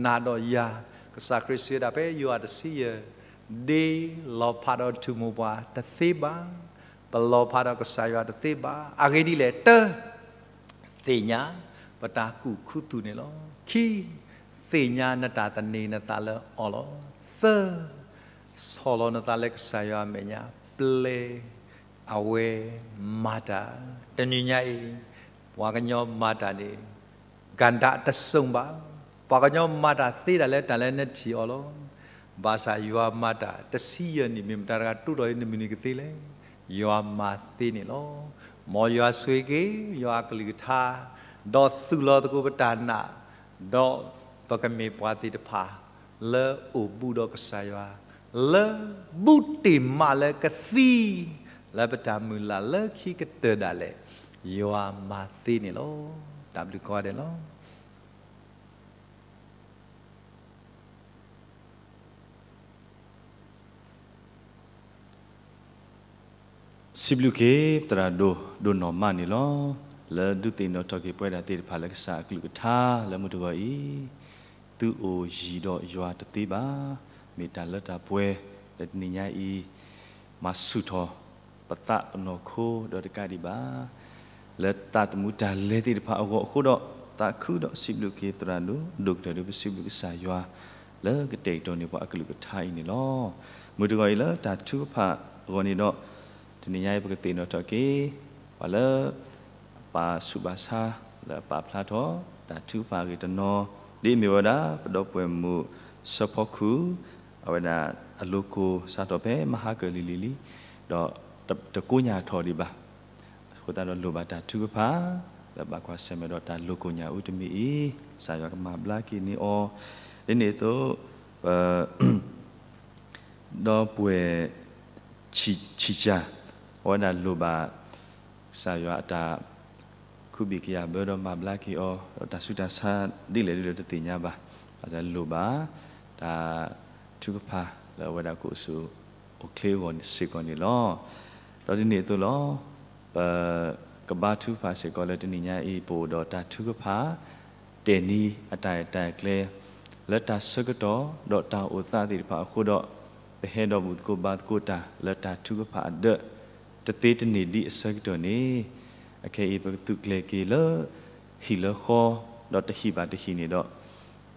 နာ်ဒီးယၤ, ကစၢ်ခရံာ်စံးဝဲဒၣ်ဖဲယိၤဟၣ်တဆံယဲၢ်, ဒ့လီၤဖးဒီးထူၣ်မိၢ်ပှၢ်တသ့ဘၣ်, ပလီၤဖးဒီးကစၢ်ယွၤတသ့ဘၣ်. အဂ့ၢ်ဒ်လဲၣ်, တၢ သ့ၣ်ညါ ပတၢ်ကူၣ်ခူသူၣ်န့ၣ်လီၤ. ခံ, သ့ၣ်ညါနတၢ်သန့ၤနသးလၢအီၤလီၤ. သၢ, ဆီၣ်လီၤနသးလၢကစၢ်ယွၤအမဲာ်ညါ ပျဲ အဝဲမၤတၢ်. တနံၤညါအံၤ ပှၤကညီမၤတၢ်န့ၣ် ကၤဒးတစိၢ်ဘၣ်. ပှၤကညီမၤတၢ်သ့ဒၣ်လၢတၢ်လၢနထံၣ်အီၤလီၤ. ဘၣ်ဆၣ်ယွၤမၤတၢ် တဆံယဲၢ်နံၣ် မ့ၢ်မတၤတဂၤတိၢ်ထီၣ်လၢနမုၢ်နံၤကသ့လဲၣ်. ယွၤမၤသ့န့ၣ်လီၤ. မ်ယွၤဆိၣ်ဂ့ၤက့ၤ ယွၤအကလုၢ်ကထါ ဒီးသူၣ်လီၤသကိးပတၢ်နာ် ဒီးပကမ့ၢ်ပှၤသ့ၣ်တဖၣ် လၢအိၣ်ဘူးဒီးကစၢ်ယွၤ လၢဘူးတ့ၢ်မးလၢကသံ လၢပတၢ်မုၢ်လၢ်လၢခံကတၢၢ်ဒၣ်လဲာ် ယွၤမၤသ့န့ၣ်လီၤ. တၢ်ဘျုးကိးဂၤဒဲးလီၤ. စံးဘျုးက့ၤ သရၣ်ဒိၣ်ဒိၣ်နီၢ်မးန့ၣ်လီၤ. လၢဒုးသ့ၣ်နီၣ်ထီၣ်က့ၤပဝဲဒၣ်သ့ၣ်တဖၣ်လၢကစၢ်အကလုၢ်ကထါလၢမုၢ်တဂီၤအံၤ, သုအိၣ်ယံၤဒီးယွၤတသ့ဘၣ်. မ့ၢ်တၢ်လၢတၢ်ပှဲၤ လၢတနံၤညါအံၤ မၤဆူၣ်ထီၣ်ပသးပနီၢ်ခိဒီးတကးဒံးဘၣ် လၢသးသမူတၢ်လဲၤသ့ၣ်တဖၣ်အဂီၢ်အဃိဒီး သးခုဒီးစံးဘျုးက့ၤသရၣ်ဒိၣ်ဒိၣ်ကတၢၢ်ဒီး ပစံးဘျုးကစၢ်ယွၤ လၢကတဲာ်ကတီၤန့ၢ်ပှၤအကလုၢ်ကထါအံၤန့ၣ်လီၤ. မုၢ်တဂီၤအံၤလၢတၢ်ထုကဖၣ်အဂီၢ်န့ၣ်ဒီး တနံၤညါအံၤပကသ့ၣ်နီၣ်ထီၣ်က့ၤ ပှၤလၢ ပာ်ဆူးပာ်ဆါ လၢအပာ်ဖျါထီၣ် တၢ်ထုကဖၣ်အဂ့ၢ်တနီၤ ဒ်အမ့ၢ်ဝဲဒၣ် ပဒီပုၢ်ဝဲၢ်မုၣ်စၢဖီခိၣ် အဝဲဒၣ်အလိၤကိၢ်စးထီၣ်ဖဲမဟါကၢၢ်လံၤလံၤလံၤ ဒီးတကိညၢ်ထီၣ်ဒံးဘၣ်. အဃိသတးဒီးလိၣ်ဘၣ်တၢ်ထုကဖၣ် လၢဘၣ်ကွၢ်ဆၢၣ်မဲာ်ဒီးတၢ်လိၤကိၢ်ညၢ်အူတမံၤအံၤ ကစၢ်ယွၤကမၤဘျါက့ၤန့ၢ်အီၤ ဒ်န့ၣ်အသိး ပ ဒီပုၢ်ဝဲၢ် ဆံၣ်ကၠၢ် အဝဲဒၣ်လိၣ်ဘၣ် ကစၢ်ယွၤအတၢ် ခူဘ့ၣ်ကယၤဘၢဒီးမၤဘျါက့ၤအီၤ ဒီးတၢ်ဆူးတၢ်ဆါဒ်လဲၣ်ဒ်လဲၣ်တသ့ၣ်ညါဘၣ်. အလိၣ်ဘၣ် တၢ်ထုကဖၣ်လၢအဝဲဒၣ်ကအိၣ်ဆူၣ်အိၣ်ချ့အဂီၢ်စ့ၢ်ကီးန့ၣ်လီၤ. ဒီးဒ်န့ၣ်အသိးလီၤ. ပကဘါထုကဖၣ်စ့ၢ်ကီးလၢတနံၤညါအံၤ ပအိၣ်ဒီးတၢ်ထုကဖၣ် တဲာ်နံၤအတၢ်ရဲၣ်တၢ်ကျဲၤ လၢတၢ်ဆၢကတီၢ်ဒီးတၢ်အိၣ်သးသ့ၣ်တဖၣ်အဃိဒီး ပဟဲဒီးဘူၣ်သကိးဘါသကိးတၢ်လၢတၢ်ထုကဖၣ်အဒၢး တသ့တန့ၢ်ဒံးအဆၢကတီၢ်န့ၣ် အခဲအံၤပကသုးကျဲၤက့ၤလၢ ဟံၣ်လၢဃီ ဒီးတဟံၣ်ဘၣ်တဟံၣ်န့ၣ်ဒီး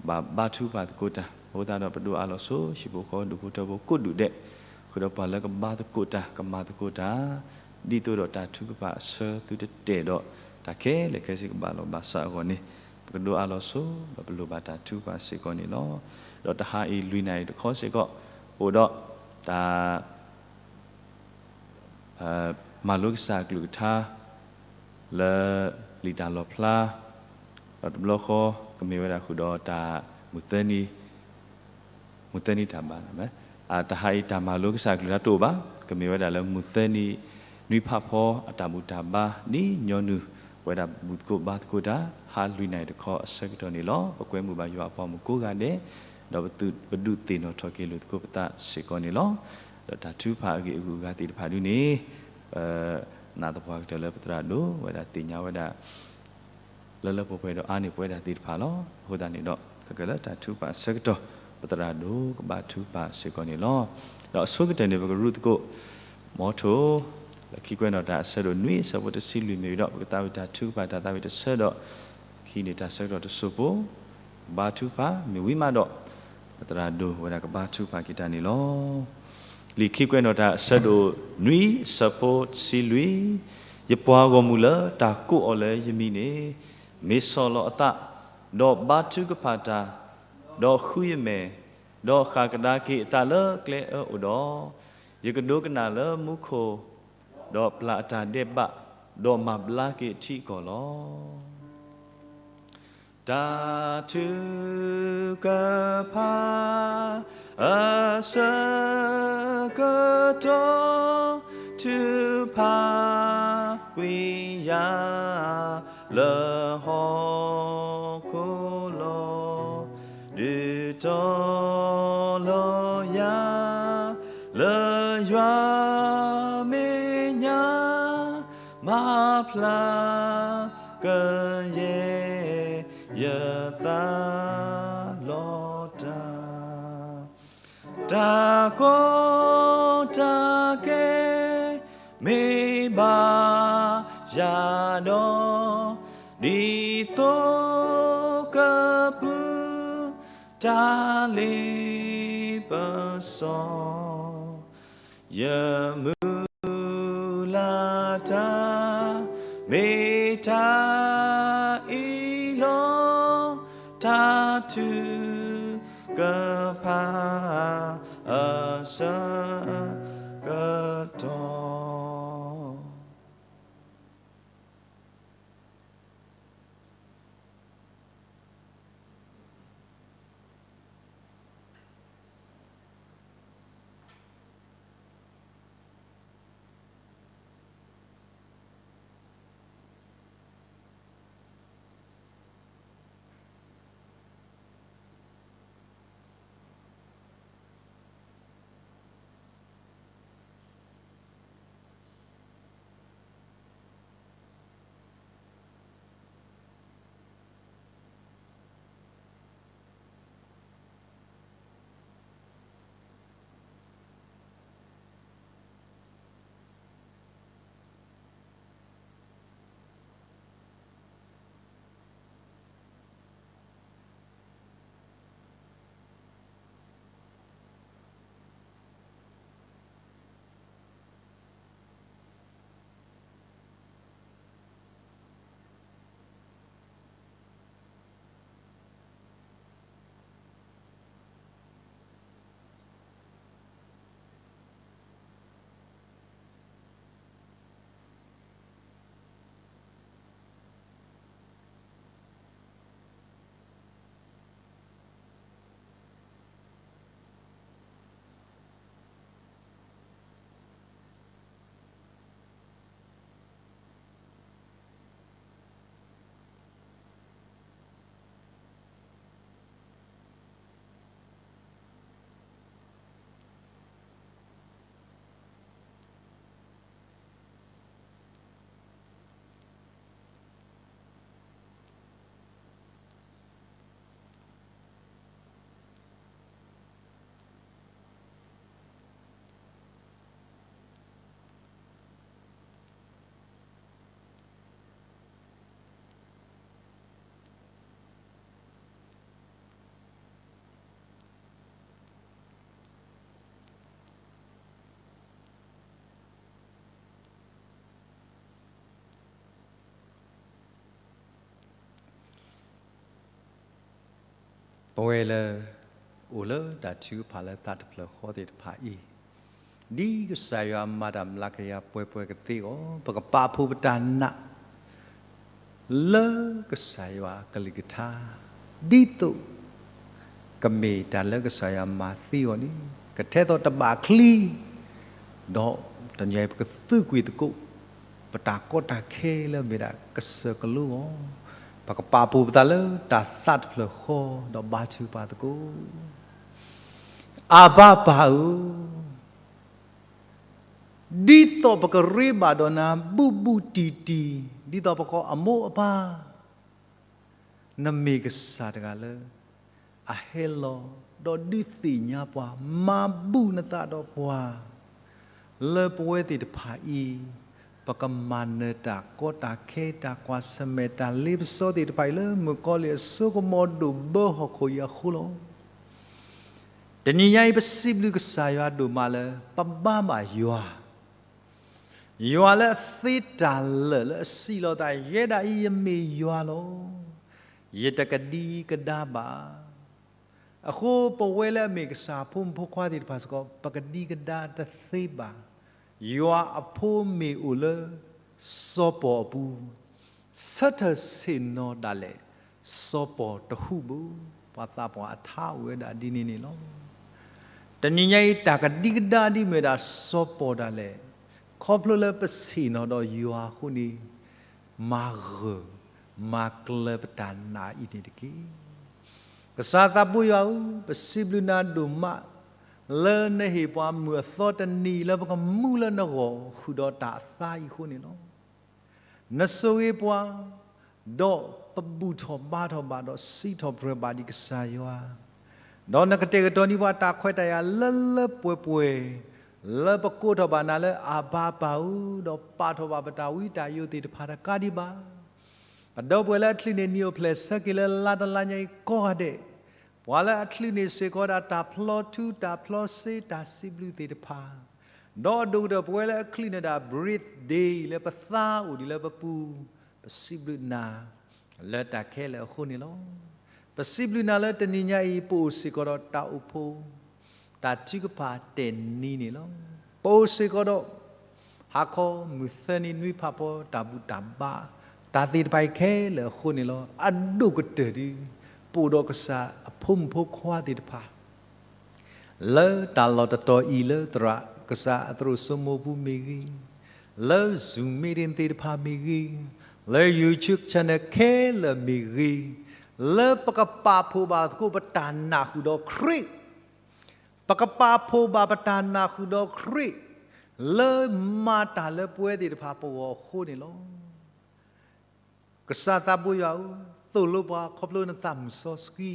ဘၣ်ဘါထုကဖၣ်သကိးတၢ် အဃိသတးဒီးပဒိးအးလီၤဆိ ဟံၣ်ဖိဃီဖိဒူၣ်ဖိထၢဖိကိးဒူၣ်ဒဲး ဃုာ်ဒီးပှၤလၢကဘါသကိးတၢ် ကမၤသကိးတၢ် ဒ်သိးဒီးတၢ်ထုကဖၣ်အဆၢသုတတဲာ်ဒီး တၢ်ခဲလၢာ်ခဲဆ့ကဘၣ်လီၤဘၣ်စးအဂီၢ်န့ၣ် ပကဒိးအါလီၤဆိ ဒီးပလိၣ်ဘၣ်တၢ်ထုကဖၣ်စ့ၢ်ကီးန့ၣ်လီၤ. ဒီးတဟါအံၤလွံၢ်နၣ်ရံၣ်တခီစ့ၢ်ကီး အိၣ်ဒီးတၢ် မၤလိကစၢ်အကလုၢ်ကထါ လၢလံာ်တၢ်လီၣ်ဖျါ, ဒီးတဘျီဃီ ကမ့ၢ်ဝဲဒၣ်ဃုာ်ဒီးတၢ်မုၢ်သၢနံၤ မုၢ်သၢနံၤတၢ်ဘါ, တဟါအံၤတၢ်မၤလိကစၢ်အကလုၢ်ကထါတအိၣ်ဘၣ်, ကမ့ၢ်ဝဲဒၣ်လၢမုၢ်သၢနံၤ နွံဖးဖီအတၢ်ဘူၣ်တၢ်ဘါ ဒ်ညီနုၢ် ပဝဲဒၣ်ဘူၣ်သကိးဘါသကိးတၢ် ဟါလွံၢ်နၣ်ရံၣ်တခီအဆၢကတီၢ်န့ၣ်လီၤ. ပကွဲမုာ်ဘၣ်ယွၤအပှၤမုၣ်ကိးဂၤဒဲး, ဒီးပဒုးသ့ၣ်နီၣ်ထီၣ်က့ၤလိာ်သကိးပသးစ့ၢ်ကီးန့ၣ်လီၤ. ဒီးတၢ်ထုကဖၣ်အဂ့ၢ်အဂုၤအဂၤသ့ၣ်တဖၣ်ဒ်န့ၣ် ပနာ်သပှၢ်ကတၢၢ်လၢပသရၣ်ဒိၣ်ဝဲဒၣ်သ့ၣ်ညါဝဲဒၣ် လၢလၢပှဲၤပှဲၤဒီးအါန့ၢ်ပဝဲဒၣ်သ့ၣ်တဖၣ်လီၤ. အဃိသတးန့ၣ်ဒီး ခဲကနံၣ်လၢတၢ်ထုကဖၣ်အဆၢကတီၢ် ပသရၣ်ဒိၣ်ကဘါထုကဖၣ်စ့ၢ်ကီးန့ၣ်လီၤ. ဒီးအဆိကတၢၢ်န့ၣ် ပကရူၢ်သကိး မီထိ လၢခံကွဲးနီၣ်တၢ်အဆၢဒိၣ်နွံအဆၢဖိတဆံလွံၢ်မ့ၢ်ဝံၤဒီး ပကသးဝံၣ်တၢ်ထုကဖၣ်တၢ်သးဝံၣ်တဆၢဒီး ဟံးန့ၢ်တၢ်ဆၢကတီၢ်တစိၢ်ဖိ ကဘါထုကဖၣ်မ့ၢ်ဝံၤမးဒီး ပသရၣ်ဒိၣ်ဝဲဒၣ်ကဘါထုကဖၣ်က့ၤတၢ်န့ၣ်လီၤ. လံာ်ခံကွဲးနီၣ်တၢ်အဆၢဒိၣ်နွံအဆၢဖိတဆံလွံၢ်, ယပှၤဂီၢ်မုၢ်လၢတၢ်ကိးအီၤလၢယမံၤန့ၣ် မ့ၢ်ဆီၣ်လီၤအသး, ဒီးဘါထုကဖၣ်တၢ်, ဒီးဃုယမဲာ်, ဒီးဃၣ်ကဒါက့ၤအသးလၢကျဲအၢအိၣ်ဒီး, ယကဒိကနၣ်လၢမူခိၣ်, ဒီးပျၢ်အတၢ်ဒဲးဘး, ဒီးမၤဘျါက့ၤအထံအကီၢ်လီၤ. တၢ်ထုကဖၣ်အဆၢကတီၢ် ထုကဖၣ်ကွံာ်ယၤလၢဟီၣ်ခိၣ်လီၤ. ဒုးတီၤလီၤယၤလၢယွၤမဲာ်ညါ မၤဖျါကယဲၢ်ယသးလီၤတၢ်. တၢ်ကီတၢ်ခဲ မ့ၢ်ဘၣ်ယၤဒီး ဒ်သိးကပုၢ် တၢ်လ့ပစီ ယမုၢ်လၢ်တၢ် မ့ၢ်တၢ်အံၤလီၤ. တၢ်ထုကဖၣ်အဆၢကတီၢ် ပဝဲလၢ အိၣ်လၢတၢ်ထုကဖၣ်လၢသးတဖျၢၣ်ဃီသ့ၣ်တဖၣ်အံၤ, ဒ်ကစၢ်ယွၤမၤတၢ်မျးကယၤပှဲၤပှဲၤကသ့အဂီၢ် ပကပာ်ဖှိၣ်ပတၢ်နာ် လၢကစၢ်ယွၤအကလုၢ်ကထါ, ဒ်သိး ကမ့ၢ်တၢ်လၢကစၢ်ယွၤမၤသ့အဂီၢ်န့ၣ် ကထဲသိးတဘၣ်ချံ, ဒီးတနံၤအံၤပကသုးကွံာ်သကိး ပတၢ်ကီတၢ်ခဲလၢမ့ၢ်ဒၣ်ကစၢၢ်ကလိအဂီၢ်, ပကပာ်ဖှိၣ်ပသးလၢတၢ်သးတဖျၢၣ်ဃီ ဒီးဘါထုကဖၣ်သကိး. အဘၣ်ပၢ်ဧၢ, ဒ်သိးပကရ့ဘၣ်ဒီးနၤဘူးဘူးတံၢ်တံၢ်, ဒ်သိးပကိးအမိၢ်အပၢ် နမ့ၢ်ကစၢ်တဂၤလၢ အဟဲလီၤ ဒီးဒုးသ့ၣ်ညါပှၤ, မၤဘူၣ်နသးဒီးပှၤ လၢပဝဲသ့ၣ်တဖၣ်အံၤ ပကမၤနၢၤတၢ်ကီတၢ်ခဲ တၢ်ကွၢ်ဆၢၣ်မဲာ် တၢ်လ့ပစီသ့ၣ်တဖၣ်အံၤ လၢမုၣ်ကီၤလံၢ်အစိကမီၤဒိၣ်ဘၢဟီၣ်ခိၣ်အံၤအဃိလီၤ. တနံၤညါအံၤ ပစံးဘျုးကစၢ်ယွၤဒိၣ်မးလၢ ပဘါဘၣ်ယွၤ ယွၤလၢအသ့တၢ်လၢာ်လၢအစံးလီၤသး ယဲဒၣ်အံၤယမ့ၢ်ယွၤလီၤ. ယတကဒံကဒါဘၣ်. အဃိပဝဲလၢအမ့ၢ်ကစၢ်အဖိမုၣ်ဖိခွါသ့ၣ်တဖၣ်စ့ၢ်ကီး ပကဒံကဒါတသ့ဘၣ်. ယွၤအဖိမ့ၢ်အိၣ်လၢ စီၤပီၤအပူၤ ဆၢထၢၣ်ဆ့ၣ်နီၤဒၣ်လဲာ် စီၤပီၤတဟူးဘၣ်. ပှၤသးပှၢ်အထါအိၣ်ဝဲဒၣ်ဒ်န့ၣ်န့ၣ်လီၤ. တနံၤညါအံၤ တၢ်ကဒံကဒါဒ်မ့ၢ်ဒၣ်စီၤပီၤဒၣ်လဲာ် ခီဖျိလၢပဆ့ၣ်နီၤဒီးယွၤအဃိန့ၣ် မၤဂၢၢ် မၤကျၢၤပတၢ်နာ်အံၤန့ၣ်တက့ၢ်. ကစၢ်သးဘိယွၤဧၢ, ပစံးဘျုးနၤဒိၣ်မး လၢနဟ့ၣ်ပှၤမုၢ်အသီတနံၤလၢပကမူလၢနဂီၢ် ဃုာ်ဒီးတၢ်အသါအံၤအဃိန့ၣ်လီၤ. နဆိၣ်ဂ့ၤပှၤ, ဒီးပဘူၣ်ထီၣ်ဘါထီၣ်ဘၣ် ဒီးစံးထီၣ်ပတြၢၤဘၣ်ဒံးကစၢ်ယွၤ, ဒီးနကတဲာ်ကတီၤန့ၢ်ပှၤတၢ်ခွဲးတၢ်ယာ်လၢလၢပှဲၤပှဲၤ, လၢပကိးထီၣ်ဘၣ်နၤလၢအဘၣ်ပၢ်ဧၢ, ဒီးပာ်ထီၣ်ဘၣ်ပတၢ်ဝံတၢ်ယိးသ့ၣ်တဖၣ်တကးဒံးဘၣ်. ပဒီပုၢ်ဝဲၢ်လၢအချုးန့ၢ်နံၣ်အိၣ်ဖျဲၣ်ဆၢက့ၤလၢလါတလါညါအံၤကိးဂၤဒဲး, ပှၤလၢအချုးန့ၢ်စ့ၢ်ကီးဒၣ်တၢ်ဖျီထူ တၢ်ဖျီစ့ တၢ်စံးဘျုးသ့ၣ်တဖၣ်, ဒီးအဒိၣ်ကတၢၢ်ပဝဲလၢအချုးန့ၢ်ဒၣ် birthday လၢပသါအိၣ်ဒံးလၢပပူၤ, ပစံးဘျုးနၤ လၢတၢ်ခဲလၢာ်အဃိန့ၣ်လီၤ. ပစံးဘျုးနၤလၢတနံၤညါအံၤ ပအိၣ်စ့ၢ်ကီးဒီးတၢ်အိၣ်ဖှိၣ် တၢ်ထုကဖၣ်တဲာ်နံၤန့ၣ်လီၤ. ပအိၣ်စ့ၢ်ကီးဒီး ဟါခီမုၢ်သၢနံၤနွံဖးဖီ တၢ်ဘူၣ်တၢ်ဘါ တၢ်သ့ၣ်တဖၣ်အံၤခဲလၢာ်အဃိန့ၣ်လီၤ. အဒိၣ်ကတၢၢ်ဒုး ပအိၣ်ဒီးကစၢ်အဖိမုၣ်ဖိခွါသ့ၣ်တဖၣ် လၢတၢ်လီၢ်တတီၤအံၤ လၢသရၣ်ကစၢ်အသရိာ်စိမိၤပူၤမ့ၢ်ဂ့ၤ, လၢ Zoom meeting သ့ၣ်တဖၣ်မ့ၢ်ဂ့ၤ, လၢ YouTube channel ခဲလၢာ်မ့ၢ်ဂ့ၤ, လၢပကပာ်ဖှိၣ်ဘၣ်သကိးပတၢ်နာ်ဃုာ်ဒီးခရံာ်, ပကပာ်ဖှိၣ်ဘၣ်ပတၢ်နာ်ဃုာ်ဒီးခရံာ် လၢမၤတၢ်လၢပဝဲသ့ၣ်တဖၣ်ပဂီၢ်အဃိန့ၣ်လီၤ. ကစၢ်သးဘိယွၤဧၢ, သိၣ်လိပှၤခီဖျိနသးမုၣ်စီဆှံ,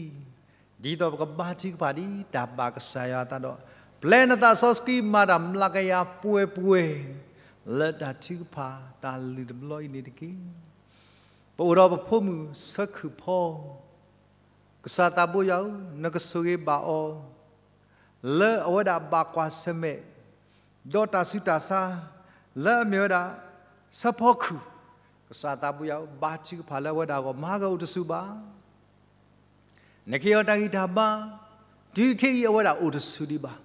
ဒ်သိးပကဘါထုကဖၣ်ဒ်တၢ်ဘၣ်ကစၢ်ယွၤအသးဒီး ပျဲနသးစီဆှံမၤတၢ်မျးကယၤပှဲၤပှဲၤ လၢတၢ်ထုကဖၣ်တၢ်လုၢ်တဘျီအံၤန့ၣ်တက့ၢ်. ပအိၣ်ဒီးပဖိမုၣ်ဆၢခုၣ်ဖီ ကစၢ်သးဘိယွၤဧၢ, နကဆိၣ်ဂ့ၤဘၣ်အီၤ လၢအဝဲဒၣ်ဘၣ်ကွၢ်ဆၢၣ်မဲာ် ဒီးတၢ်ဆူးတၢ်ဆါ လၢအမ့ၢ်ဝဲဒၣ် ဆၢဖီခုၣ်, ကစၢ်သးဘိယွၤဧၢ, ဘါထုကဖၣ်လၢအဝဲဒၣ်အဂီၢ် မၤဟးဂီၤအိၣ်တဆူၣ်ဘၣ် နကဟ့ၣ်အီၤတၢ်ဂံၢ်တၢ်ဘါ, တုၤခဲအံၤအဝဲဒၣ်အိၣ်တဆူၣ်ဒံးဘၣ်.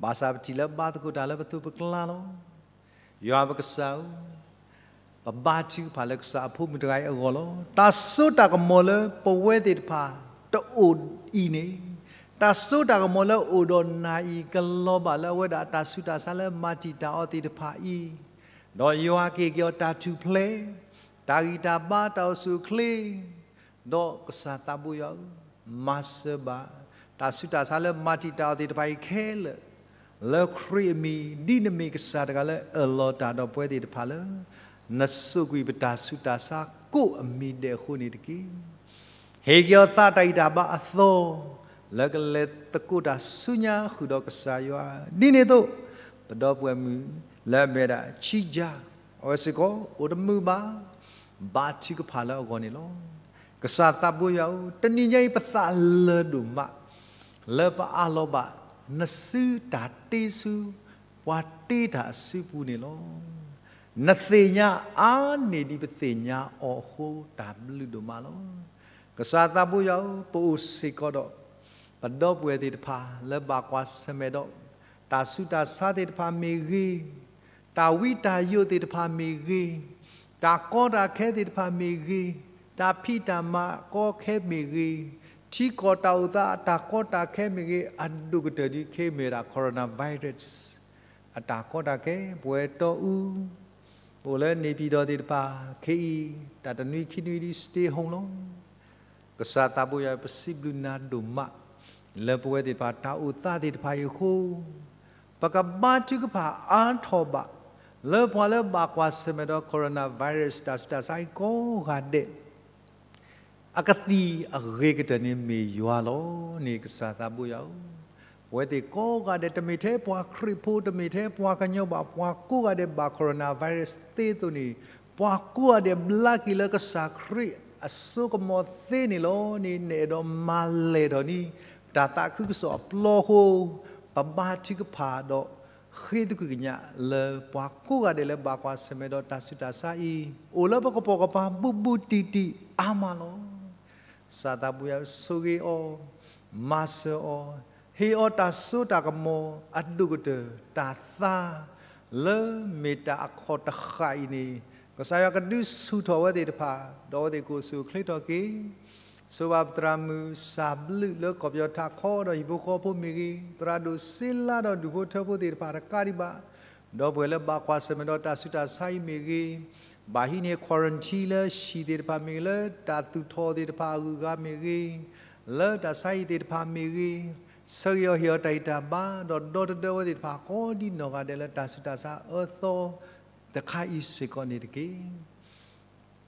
ဘၣ်ဆၣ်ပထံၣ်လၢဘါသကိးတၢ်လၢပသိးပကျါလီၤ. ယွၤပကစၢ်ဧၢ, ပဘါထုကဖၣ်လၢကစၢ်အဖိမုၣ်တဂၤအံၤအဂီၢ်လီၤ. တၢ်စိတၢ်ကမီၤလၢပဝဲသ့ၣ်တဖၣ် တအိၣ်အံၤန့ၣ်, တၢ်စိတၢ်ကမီၤလၢအိၣ်ဒီးနၤအံၤ ကလီၤဘၣ်လၢအဝဲဒၣ်အတၢ်ဆူးတၢ်ဆါလၢမၤတံာ်တာ်အီၤသ့ၣ်တဖၣ်အံၤ, ဒီးယွၤကဟ့ၣ်က့ၤအီၤတၢ်ထူၣ်ဖျဲး, တၢ်ဂံၢ်တၢ်ဘါ တၢ်အိၣ်ဆူၣ်အိၣ်ချ့ ဒီးကစၢ်သးဘိယွၤဧၢ, မၤစၢၤဘၣ် တၢ်ဆူးတၢ်ဆါလၢမၤတံာ်တာ်အီၤသ့ၣ်တဖၣ်အံၤခဲလၢာ်, လၢခရံာ်အမံၤ, ဒ်နမ့ၢ်ကစၢ်တဂၤလၢအၢၣ်လီၤတၢ်ဒီးပဝဲသ့ၣ်တဖၣ်လၢ နစိာ်ကွံာ်ပတၢ်ဆူးတၢ်ဆါကိးအမံၤဒဲးအဃိန့ၣ်တက့ၢ်. ဟ့ၣ်က့ၤအီၤသးတၢ်ဂံၢ်တၢ်ဘါအသီ, လၢကလဲၤသကိးတၢ်ဆူညါဃုာ်ဒီးကစၢ်ယွၤ, ဒ်န့ၣ်အသိး ပဒီပုၢ်ဝဲၢ်မုၣ်လၢအမ့ၢ်ဝဲဒၣ် ဆံယါ, အဝဲစ့ၢ်ကီးအိၣ်တမုာ်ဘၣ်, ဘါထုကဖၣ်လၢအဂီၢ်န့ၣ်လီၤ. ကစၢ်သးဘိယွၤဧၢ, တနံၤညါအံၤပသးလၢာ်ဒိၣ်မး လၢပအးလီၤဘၣ် နစုတၢ်တ့ဆူ ပှၤတ့တၢ်အစုပူၤန့ၣ်လီၤ. နသ့ၣ်ညါအါန့ၢ်ဒံးပသ့ၣ်ညါအီၤအဃိ တၢ်ဘျုးဒိၣ်မးလီၤ. ကစၢ်သးဘိယွၤဧၢ, ပအိၣ်စ့ၢ်ကီးဒီး ပဒီပုၢ်ဝဲၢ်သ့ၣ်တဖၣ်လၢဘၣ်ကွၢ်ဆၢၣ်မဲာ်ဒီး တၢ်ဆူးတၢ်ဆါသ့ၣ်တဖၣ်မ့ၢ်ဂ့ၤ, တၢ်ဝံတၢ်ယိးသ့ၣ်တဖၣ်မ့ၢ်ဂ့ၤ, တၢ်ကီတၢ်ခဲသ့ၣ်တဖၣ်မ့ၢ်ဂ့ၤ, တၢ်ဖံးတၢ်မၤကီခဲမ့ၢ်ဂ့ၤ, ထံကီၢ်တၢ်အိၣ်သးအတၢ်ကီတၢ်ခဲမ့ၢ်ဂ့ၤ, အဒိၣ်ကတၢၢ်ဒ်ခဲအံၤမ့ၢ်ဝဲဒၣ် coronavirus အတၢ်ကီတၢ်ခဲ ပဝဲတီအူ ပအိၣ်လၢန့ၣ်ပံၤဒီးသ့ၣ်တဖၣ် ခဲအံၤ တၢ်တနွံခံနွံဒ် stay home လီၤ. ကစၢ်သးဘိယွၤ ပစံးဘျုးနၤဒိၣ်မး လၢပဝဲသ့ၣ်တဖၣ်တၢ်အိၣ်သးသ့ၣ်တဖၣ်အံၤအဃိ ပကဘါထုကဖၣ်အါထီၣ်ဘၣ် လၢပှၤလၢဘၣ်ကွၢ်ဆၢၣ်မဲာ်ဒီး coronavirus တၢ်ဆူးတၢ်ဆါအံၤကိးဂၤဒဲး အကသံၣ်အဂ့ၤကတၢၢ်န့ၣ်မ့ၢ်ယွၤလီၤန့ၣ် ကစၢ်သးဘိယွၤဧၢ, ပဝဲသ့ၣ်ကိးဂၤဒဲး တမ့ၢ်ထဲပှၤခရံာ်ဖိ တမ့ၢ်ထဲပှၤကညီဘၣ် ပှၤကိးဂၤဒဲးဘၣ် coronavirus သ့အသိးန့ၣ် ပှၤကိးဂၤဒဲးဘျါက့ၤလၢကစၢ်ခရံာ်အစိကမီၤသ့န့ၣ်လီၤန့ၣ် နအဲၣ်ဒိးမၤလဲၢ်ထီၣ်န့ၣ် တၢ်သးခုကစီၣ်အပျီအဃိ ပဘါထုကဖၣ်ဒီး ဃ့သကွံၢ်ကညးလၢပှၤကိးဂၤဒဲးလၢဘၣ်ကွၢ်ဆၢၣ်မဲာ်ဒီးတၢ်ဆူးတၢ်ဆါအံၤ အိၣ်လၢပကပိာ်ကပၤဘူးဘူးတံၢ်တံၢ်အါမးလီၤ. ကစၢ်သးဘိယွၤဆိၣ်ဂ့ၤအီၤ, မၤစၢၤအီၤ, ဟ့ၣ်အီၤတၢ်စိတၢ်ကမီၤအဒိၣ်ကတၢၢ်တၢ်သါ လၢမ့ၢ်တၢ်အခီၣ်တဃာ်အံၤန့ၣ် ကစၢ်ယွၤကဒုးဆူၣ်ထီၣ်အဝဲသ့ၣ်တဖၣ် ဒီးအဝဲသ့ၣ်ကအိၣ်ဆူၣ်အိၣ်ချ့ထီၣ်က့ၤ ဆိၣ်ဂ့ၤဘၣ်ပသရၣ်မုၣ်စၢ်ဘျုးလၢကီၢ်ပယီၤထးခီဒီးဟံၣ်ဖိဃီဖိမ့ၢ်ဂ့ၤ, သရၣ်ဒိၣ်စ့လါဒီးဒူၣ်ဖိထၢဖိသ့ၣ်တဖၣ်တကးဒံးဘၣ်, ဒီပုၢ်ဝဲၢ်လၢဘၣ်ကွၢ်ဆၢၣ်မဲာ်ဒီးတၢ်ဆူးတၢ်ဆါအံၤမ့ၢ်ဂ့ၤ, ဘၣ်ဟံးန့ၢ် quarantine လၢဟံၣ်သ့ၣ်တဖၣ်မ့ၢ်ဂ့ၤ, လၢတၢ်သူၣ်ထီၣ်သ့ၣ်တဖၣ်အဂုၤအဂၤမ့ၢ်ဂ့ၤ, လၢတၢ်ဆါဟံၣ်သ့ၣ်တဖၣ်မ့ၢ်ဂ့ၤ, ဆၢဂ့ၤအီၤဟ့ၣ်အီၤတၢ်ဂံၢ်တၢ်ဘါ ဒီးဒီတဒၢဝဲသ့ၣ်တဖၣ်ကိးဒ်နီၢ်ဂၤဒဲးလၢတၢ်ဆူးတၢ်ဆါအၢသီတခါအံၤစ့ၢ်ကီးန့ၣ်တက့ၢ်.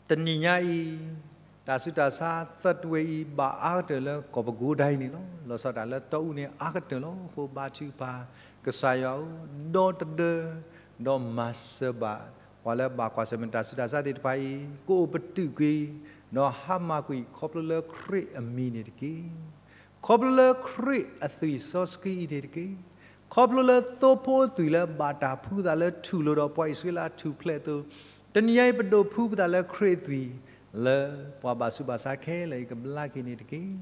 တနံၤညါအံၤ တၢ်ဆူးတၢ်ဆါသၢတဝဲအံၤ ဘၣ်အါကတၢၢ်လၢကီၢ်ပကိးဒၣ်အံၤန့ၣ်လီၤ. လီၤဆီဒၣ်တၢ်လၢတီအူန့ၣ်အါကတၢၢ်လီၤ. အဃိဘါထုကဖၣ် ကစၢ်ယွၤဧၢ, ဒီတဒၢ ဒီးမၤစၢၤဘၣ် ပှၤလၢဘၣ်ကွၢ်ဆၢၣ်မဲာ်တၢ်ဆူးတၢ်ဆါသ့ၣ်တဖၣ်အံၤ ကအိၣ်ပတုာ်ကွံာ် ဒီးဟါမၢ်ကွံာ် ခီဖျိလၢခရံာ်အမံၤန့ၣ်တက့ၢ်. ခီဖျိလၢခရံာ်အသွံၣ်စီဆှံအံၤန့ၣ်တက့ၢ်. ခီဖျိလၢသိဖိအသွံၣ်လၢဘၣ်တၢ်ဖှူသးလၢထူၣ်လိၤဒီးပှၤအံၣ်စရ့လးထူၣ်ဖျဲးအသိး, တနံၤညါအံၤပဒိးဖှူပသးလၢခရံာ်အသွံၣ် လၢပှၤဘၣ်ဆူးဘၣ်ဆါခဲလၢာ်အံၤကဘျါက့ၤန့ၣ်တက့ၢ်.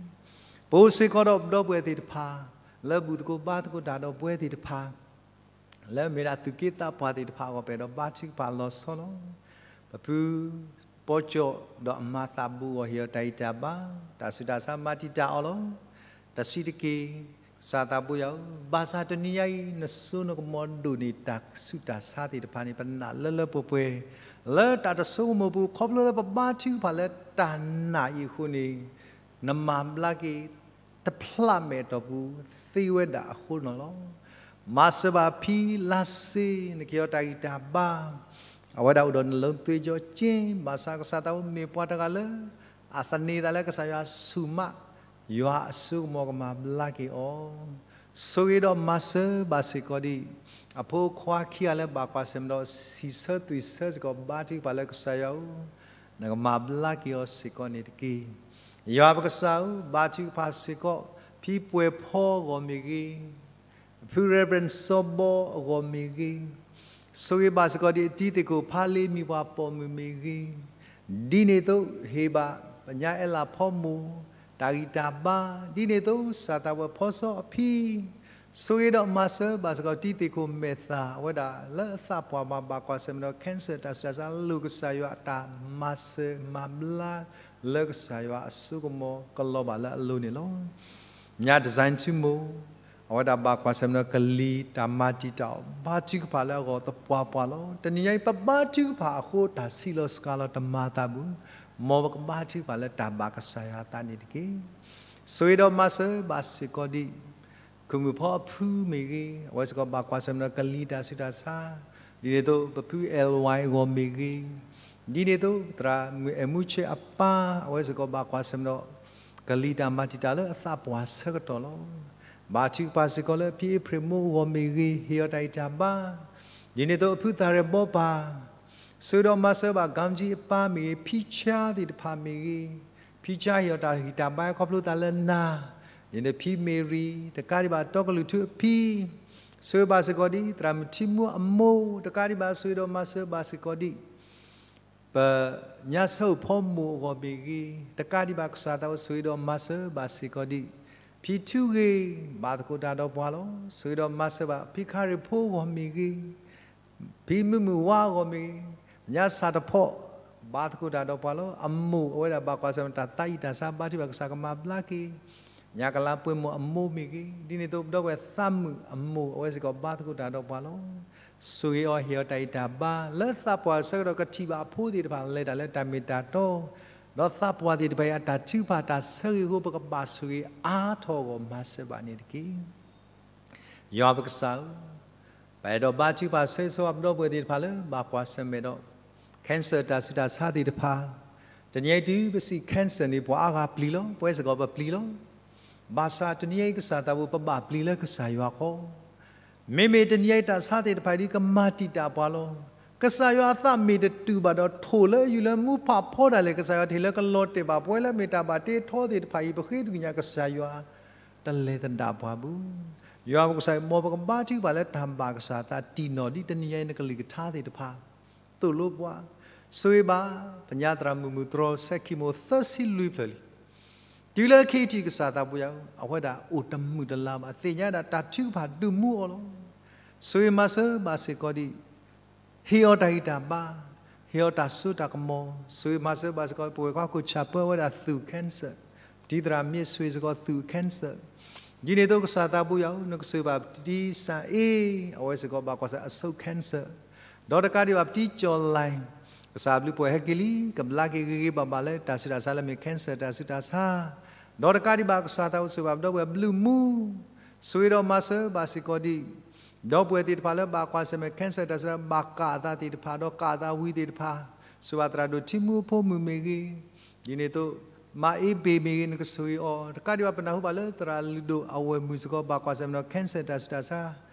ပအိၣ်စ့ၢ်ကီးဒီးပဒီပုၢ်ဝဲၢ်သ့ၣ်တဖၣ် လၢဘူၣ်သကိးဘါသကိးတၢ်ဒီးပဝဲသ့ၣ်တဖၣ် လၢမ့ၢ်ဒၣ်သူၣ်က့သးပှၢ်သ့ၣ်တဖၣ်အဂီၢ် ပအဲၣ်ဒိးဘါထုကဖၣ်လီၤဆီလီၤ. ပဖုပီကၠီဒီးအမၤသးဘူးအဂီၢ် ဟ့ၣ်အီၤတၢ်ဂံၢ်တၢ်ဘါ, တၢ်ဆူးတၢ်ဆါမၤတံာ်တာ်အီၤလီၤ. တဆံးတက့ၢ်, ကစၢ်သးဘိယွၤဧၢ, ဘၣ်ဆၣ်တနံၤညါအံၤ နစိနကမီၤဒိၣ်န့ၢ်တၢ်ဆူးတၢ်ဆါသ့ၣ်တဖၣ်န့ၣ် ပနာ်လၢလၢပှဲၤပှဲၤ လၢတၢ်တဆိကမိၣ်ပူၤ ခီဖျိလၢပဘါထုကဖၣ်လၢတၢ်နာ်အံၤအဃိန့ၣ် နမၤဘျါက့ၤ တဖျးမဲာ်အတီၢ်ပူၤသ့ဝဲဒၣ်အဃိန့ၣ်လီၤ. မၤစၢၤဘၣ်ဖံလါစ့ နကဟ့ၣ်အီၤတၢ်ဂံၢ်တၢ်ဘါ, အဝဲဒၣ်အိၣ်ဒီးနလိၤသွ့ကၠီက့, ဘၣ်ဆၣ်ကစၢ်သးဘိမ့ၢ်ပှၤတဂၤလၢ အသန့ၤသးလၢကစၢ်ယွၤဆူၣ်မး, ယွၤအစိကမီၤကမၤဘျါက့ၤအီၤ ဆိၣ်ဂ့ၤဒီးမၤစၢၤဘၣ်စ့ၢ်ကီးဒံး အဖိခွါခံဂၤလၢဘၣ်ကွၢ်ဆၢၣ်မဲာ်ဒီးစံးဆၢသွံၣ်ဆၢစ့ၢ်ကီး ဘါထုကဖၣ်လၢကစၢ်ယွၤဧၢ, နကမၤဘျါက့ၤအီၤစ့ၢ်ကီးန့ၣ်တက့ၢ်. ယွၤပကစၢ်ဧၢ, ဘါထုကဖၣ်စ့ၢ်ကီး ဖံပှဲၤဖီအဂီၢ်မ့ၢ်ဂ့ၤ, ဖု Reverend စီၤဘီအဂီၢ်မ့ၢ်ဂ့ၤ, ဆိၣ်ဂ့ၤဘၣ်စ့ၢ်ကီးဒံးအတံၤသ့ၣ်ခိၣ်ဖးလ့မံၤပှၤပိာ်မုၣ်မ့ၢ်ဂ့ၤ, ဒ်န့ၣ်အသိးဟ့ၣ်ဘၣ်ပညါအဲလးဖီမိၢ် တၢ်ဂံၢ်တၢ်ဘါ, ဒ်န့ၣ်အသိးစၢ်သးဝဲဖီစီအဖံ ဆိၣ်ဂ့ၤဒီးမၤစၢၤဘၣ်စ့ၢ်ကီးတံၤသ့ၣ်ခိၣ်မဲာ်သၣ် အဝဲဒၣ်လၢအသးပှၢ်မၤဘၣ်ကွၢ်ဆၢၣ်မဲာ်ဒီး cancer တၢ်ဆူးတၢ်ဆါ လိၣ်ကစၢ်ယွၤအတၢ်မၤစၢၤမၤဘျါ လၢကစၢ်ယွၤအစိကမီၤကလီၤဘၣ်လၢအလိၤန့ၣ်လီၤ. ညါ design ထူမိၢ် အဝဲဒၣ်ဘၣ်ကွၢ်ဆၢၣ်မဲာ်ဒီးကလံၤတၢ်မၤတံာ်တာ်အီၤ ဘါထုကဖၣ်လၢအဂီၢ်သပှၢ်ပှၢ်လီၤ. တနံၤညါအံၤ ပဘါထုကဖၣ်အဃိ တၢ်ဆံးလီၤစှၤလီၤတမၤသးဘူး, မ်ပကဘါထုကဖၣ်လၢတၢ်ဘၣ်ကစၢ်ယွၤအသးန့ၣ်တက့ၢ်. ဆိၣ်ဂ့ၤဒီးမၤစၢၤဘၣ်စ့ၢ်ကီးဒံး ခိၣ်မုၣ်ဖီအဖုမ့ၢ်ဂ့ၤ, အဝဲစ့ၢ်ကီးဘၣ်ကွၢ်ဆၢၣ်မဲာ်ဒီးကလံၤတၢ်ဆူးတၢ်ဆါ, ဒ်န့ၣ်အသိး ပဖု L Y အဂီၢ်မ့ၢ်ဂ့ၤ, ဒ်န့ၣ်အသိး သရၣ်မုၣ်အဲၣ်မူဆဲးအပၢ် အဝဲစ့ၢ်ကီးဘၣ်ကွၢ်ဆၢၣ်မဲာ်ဒီး ကလံၤတၢ်မၤတံာ်တာ်လၢအသးပှၢ်ဆၢကတီၢ်လီၤ. ဘါထုကဖၣ်စ့ၢ်ကီးလၢဖံအ့ဖြ့ၣ်မိၢ်အဂီၢ်မ့ၢ်ဂ့ၤ, ဟ့ၣ်အီၤတၢ်ဂံၢ်တၢ်ဘါ, ဒ်န့ၣ်အသိးအဖုသၣ်ရဲၣ်ဘီပၢ် ဆိၣ်ဂ့ၤဒီးမၤစၢၤဘၣ် ကမ်ကၠံအပၢ်မ့ၢ်ဂ့ၤ, ဖံဆါသ့ၣ်တဖၣ်မ့ၢ်ဂ့ၤ, ဖံဆါဟ့ၣ်အီၤတၢ်ဂံၢ်တၢ်ဘါခီဖျိသးလၢနၤ, ဒ်န့ၣ်ဖံမ့ၢ်ရံၤ တကးဒံးဘၣ်တီကလုာ်ထူအဖံ, ဆိၣ်ဂ့ၤဘၣ်စ့ၢ်ကီးဒံး သရၣ်မုၣ်ထံမူအမိၢ် တကးဒံးဘၣ်ဆိၣ်ဂ့ၤဒီးမၤစၢၤဘၣ်စ့ၢ်ကီးဒံး ပညါဆၢအိၣ်ဖီမိၢ်အဂီၢ်မ့ၢ်ဂ့ၤ, တကးဒံးဘၣ်ကစၢ်သးဝဲဆိၣ်ဂ့ၤဒီးမၤစၢၤဘၣ်စ့ၢ်ကီးဒံး, ဖံ ဖံထူဂ့ၤ ဘၣ်သကိးတၢ်ဒီးပှၤလီၤ. ဆိၣ်ဂ့ၤဒီးမၤစၢၤဘၣ် ဖံခရံာ်ဖိအဂီၢ်မ့ၢ်ဂ့ၤ, ဖံမုၢ်မုၢ်ဝါအဂီၢ်မ့ၢ်ဂ့ၤ, ညါစၢ်တဖီၣ် ဘၣ်သကိးတၢ်ဒီးပှၤလီၤ. အမိၢ်အဝဲဒၣ်ဘၣ်ကွၢ်ဆၢၣ်မဲာ်တၢ်သးအံၣ်တၢ်ဆါ ဘါထုကဖၣ်ကစၢ်ကမၤဘျါက့ၤ ညါကလါပှဲၤမိၢ်အမိၢ်မ့ၢ်ဂ့ၤ, ဒ်န့ၣ်အသိး ဒီပုၢ်ဝဲၢ်သးမုၣ်အမိၢ် အဝဲစ့ၢ်ကီးဘါသကိးတၢ်ဒီးပှၤလီၤ. ဆိၣ်ဂ့ၤအီၤ ဟ့ၣ်အီၤတၢ်ဂံၢ်တၢ်ဘါ လၢသးပှၢ်အဆၢကတီၢ် ကထံၣ်ဘၣ်အဖိသ့ၣ်တဖၣ် လဲၤတၢ်လၢတၢ်မ့ၢ်တၢ်တီ, ဒီးသးပှၢ်သ့ၣ်တဖၣ်အံၤ အတၢ်ထုကဖၣ်တၢ်ဆၢဂ့ၤအဃိ ပကဘၣ်ဆိၣ်ဂ့ၤအါထီၣ်အဂီၢ် မၤစၢၤဘၣ်န့ၣ်တက့ၢ်. ယွၤပကစၢ်ဧၢ, ပအဲၣ်ဒိးဘါထုကဖၣ်ဆၢဂ့ၤဆၢဝါ ပဒီပုၢ်ဝဲၢ်သ့ၣ်တဖၣ်လၢ ဘၣ်ကွၢ်ဆၢၣ်မဲာ်ဒီး cancer တၢ်ဆူးတၢ်ဆါသ့ၣ်တဖၣ်, တနံၤအံၤတုၤပစံး cancer န့ၣ် ပှၤအါဂၤပျံၤလီၤ, ပဝဲစ့ၢ်ကီးပပျံၤလီၤ. ဘၣ်ဆၣ်တနံၤအံၤ ကစၢ်သးပူၤ ပဘၣ်ပျံၤလၢကစၢ်ယွၤခီ မ့မ့ၢ်တနံၤအံၤ တၢ်ဆါသ့ၣ်တဖၣ်ဒ်ကမၤတံာ်တာ်ပှၤလီၤ. ကစၢ်ယွၤအသးမ့ၢ်တတုၤဘၣ်ဒီး ထိၣ်လၢယူၢ်လၢမူဖးဖီဒၣ်လဲာ် ကစၢ်ယွၤတဟ့ၣ်လၢကလီၤတဲာ်ဘၣ်. ပဝဲလၢမ့ၢ်တၢ်ဘၣ်တ့ထီသ့ၣ်တဖၣ်အံၤ ပဃ့ကညးကစၢ်ယွၤ တလဲၤသဒၣ်ပှၤဘၣ်. ယွၤပကစၢ် မ်ပကဘါထုကဖၣ်လၢတၢ်ဘၣ်ကစၢ်သးတံၢ်နီၣ် ဒ်တနံၤအံၤနကလုၢ်ကထါသ့ၣ်တဖၣ် သိၣ်လိပှၤ, ဆိၣ်ဂ့ၤဘၣ် ပညါသရၣ်မုၣ်မုၢ်တြီၤ ဆဲးခံမိၢ်သၢဆံလွံၢ်ဖျၢၣ်လံ တုၤလၢခဲအံၤထံး ကစၢ်သးပူၤယၤဧၢ, အဝဲဒၣ်အိၣ်တမုာ်တလၤဘၣ်, သ့ၣ်ညါဒၣ်တၢ်ထုကဖၣ်ဒုးမူအီၤလီၤ. ဆိၣ်ဂ့ၤမၤစၢၤဘၣ်စ့ၢ်ကီးဒံး, ဟ့ၣ်အီၤတၢ်ဂံၢ်တၢ်ဘါ, ဟ့ၣ်အီၤတၢ်စိတၢ်ကမီၤ, ဆိၣ်ဂ့ၤမၤစၢၤဘၣ်စ့ၢ်ကီး ပဝဲၢ်ခွါခိၣ်ဆၣ်ပၢဝဲဒၣ်သူၣ် cancer, ပတံၤသရၣ်မ့ၢ်ဆိၣ်ဂ့ၤစ့ၢ်ကီးသူၣ် cancer, ဒ်န့ၣ်အသိး ကစၢ်သးပူၤယၤဧၢ, နကဆိၣ်ဂ့ၤဘၣ်ပတံၤစၣ်အ့, အဝဲစ့ၢ်ကီးဘၣ်ကွၢ်ဆၢၣ်အဆိ cancer, ဒီးတကးဒံးဘၣ်ပတံၤကၠီၣ်လဲၣ်, ကစၢ်အဘျုးပှဲၤဟဲက့ၤလံ, ကဘျါက့ၤဂ့ၤဂ့ၤဘၣ်ဘၣ်လၢတၢ်ဆူးတၢ်ဆါလၢမ့ၢ် cancer တၢ်ဆူးတၢ်ဆါ, ဒီးတကးဒံးဘၣ် ကစၢ်သးပူၤဆိၣ်ဂ့ၤဘၣ်ပဒီပုၢ်ဝဲၢ်ဘျုးမူ, ဆိၣ်ဂ့ၤဒီးမၤစၢၤဘၣ်စ့ၢ်ကီးဒံး, ဒီပုၢ်ဝဲၢ်သ့ၣ်တဖၣ်လၢဘၣ်ကွၢ်ဆၢၣ်မဲာ် cancer တၢ်ဆူးတၢ်ဆါ ဘၣ်ကၣ်အသးသ့ၣ်တဖၣ် ဒီးကၣ်အသးဝံၤသ့ၣ်တဖၣ်, ဆိၣ်ဂ့ၤဘၣ်သရၣ်ဒိၣ်ထံမူအဖိမုၣ်မ့ၢ်ဂ့ၤ, ဒ်န့ၣ်အသိး မါအ့ဘ့ၣ်မ့ၢ်ဂ့ၤ နကဆိၣ်ဂ့ၤအီၤ, တကးဒံးဘၣ်ပနၢ်ဟူဘၣ်လၢသရၣ်လုၢ်ဒိၣ်အဝဲၢ်မုၣ်စ့ၢ်ကီး ဘၣ်ကွၢ်ဆၢၣ်မဲာ်ဒီး cancer တၢ်ဆူးတၢ်ဆါ,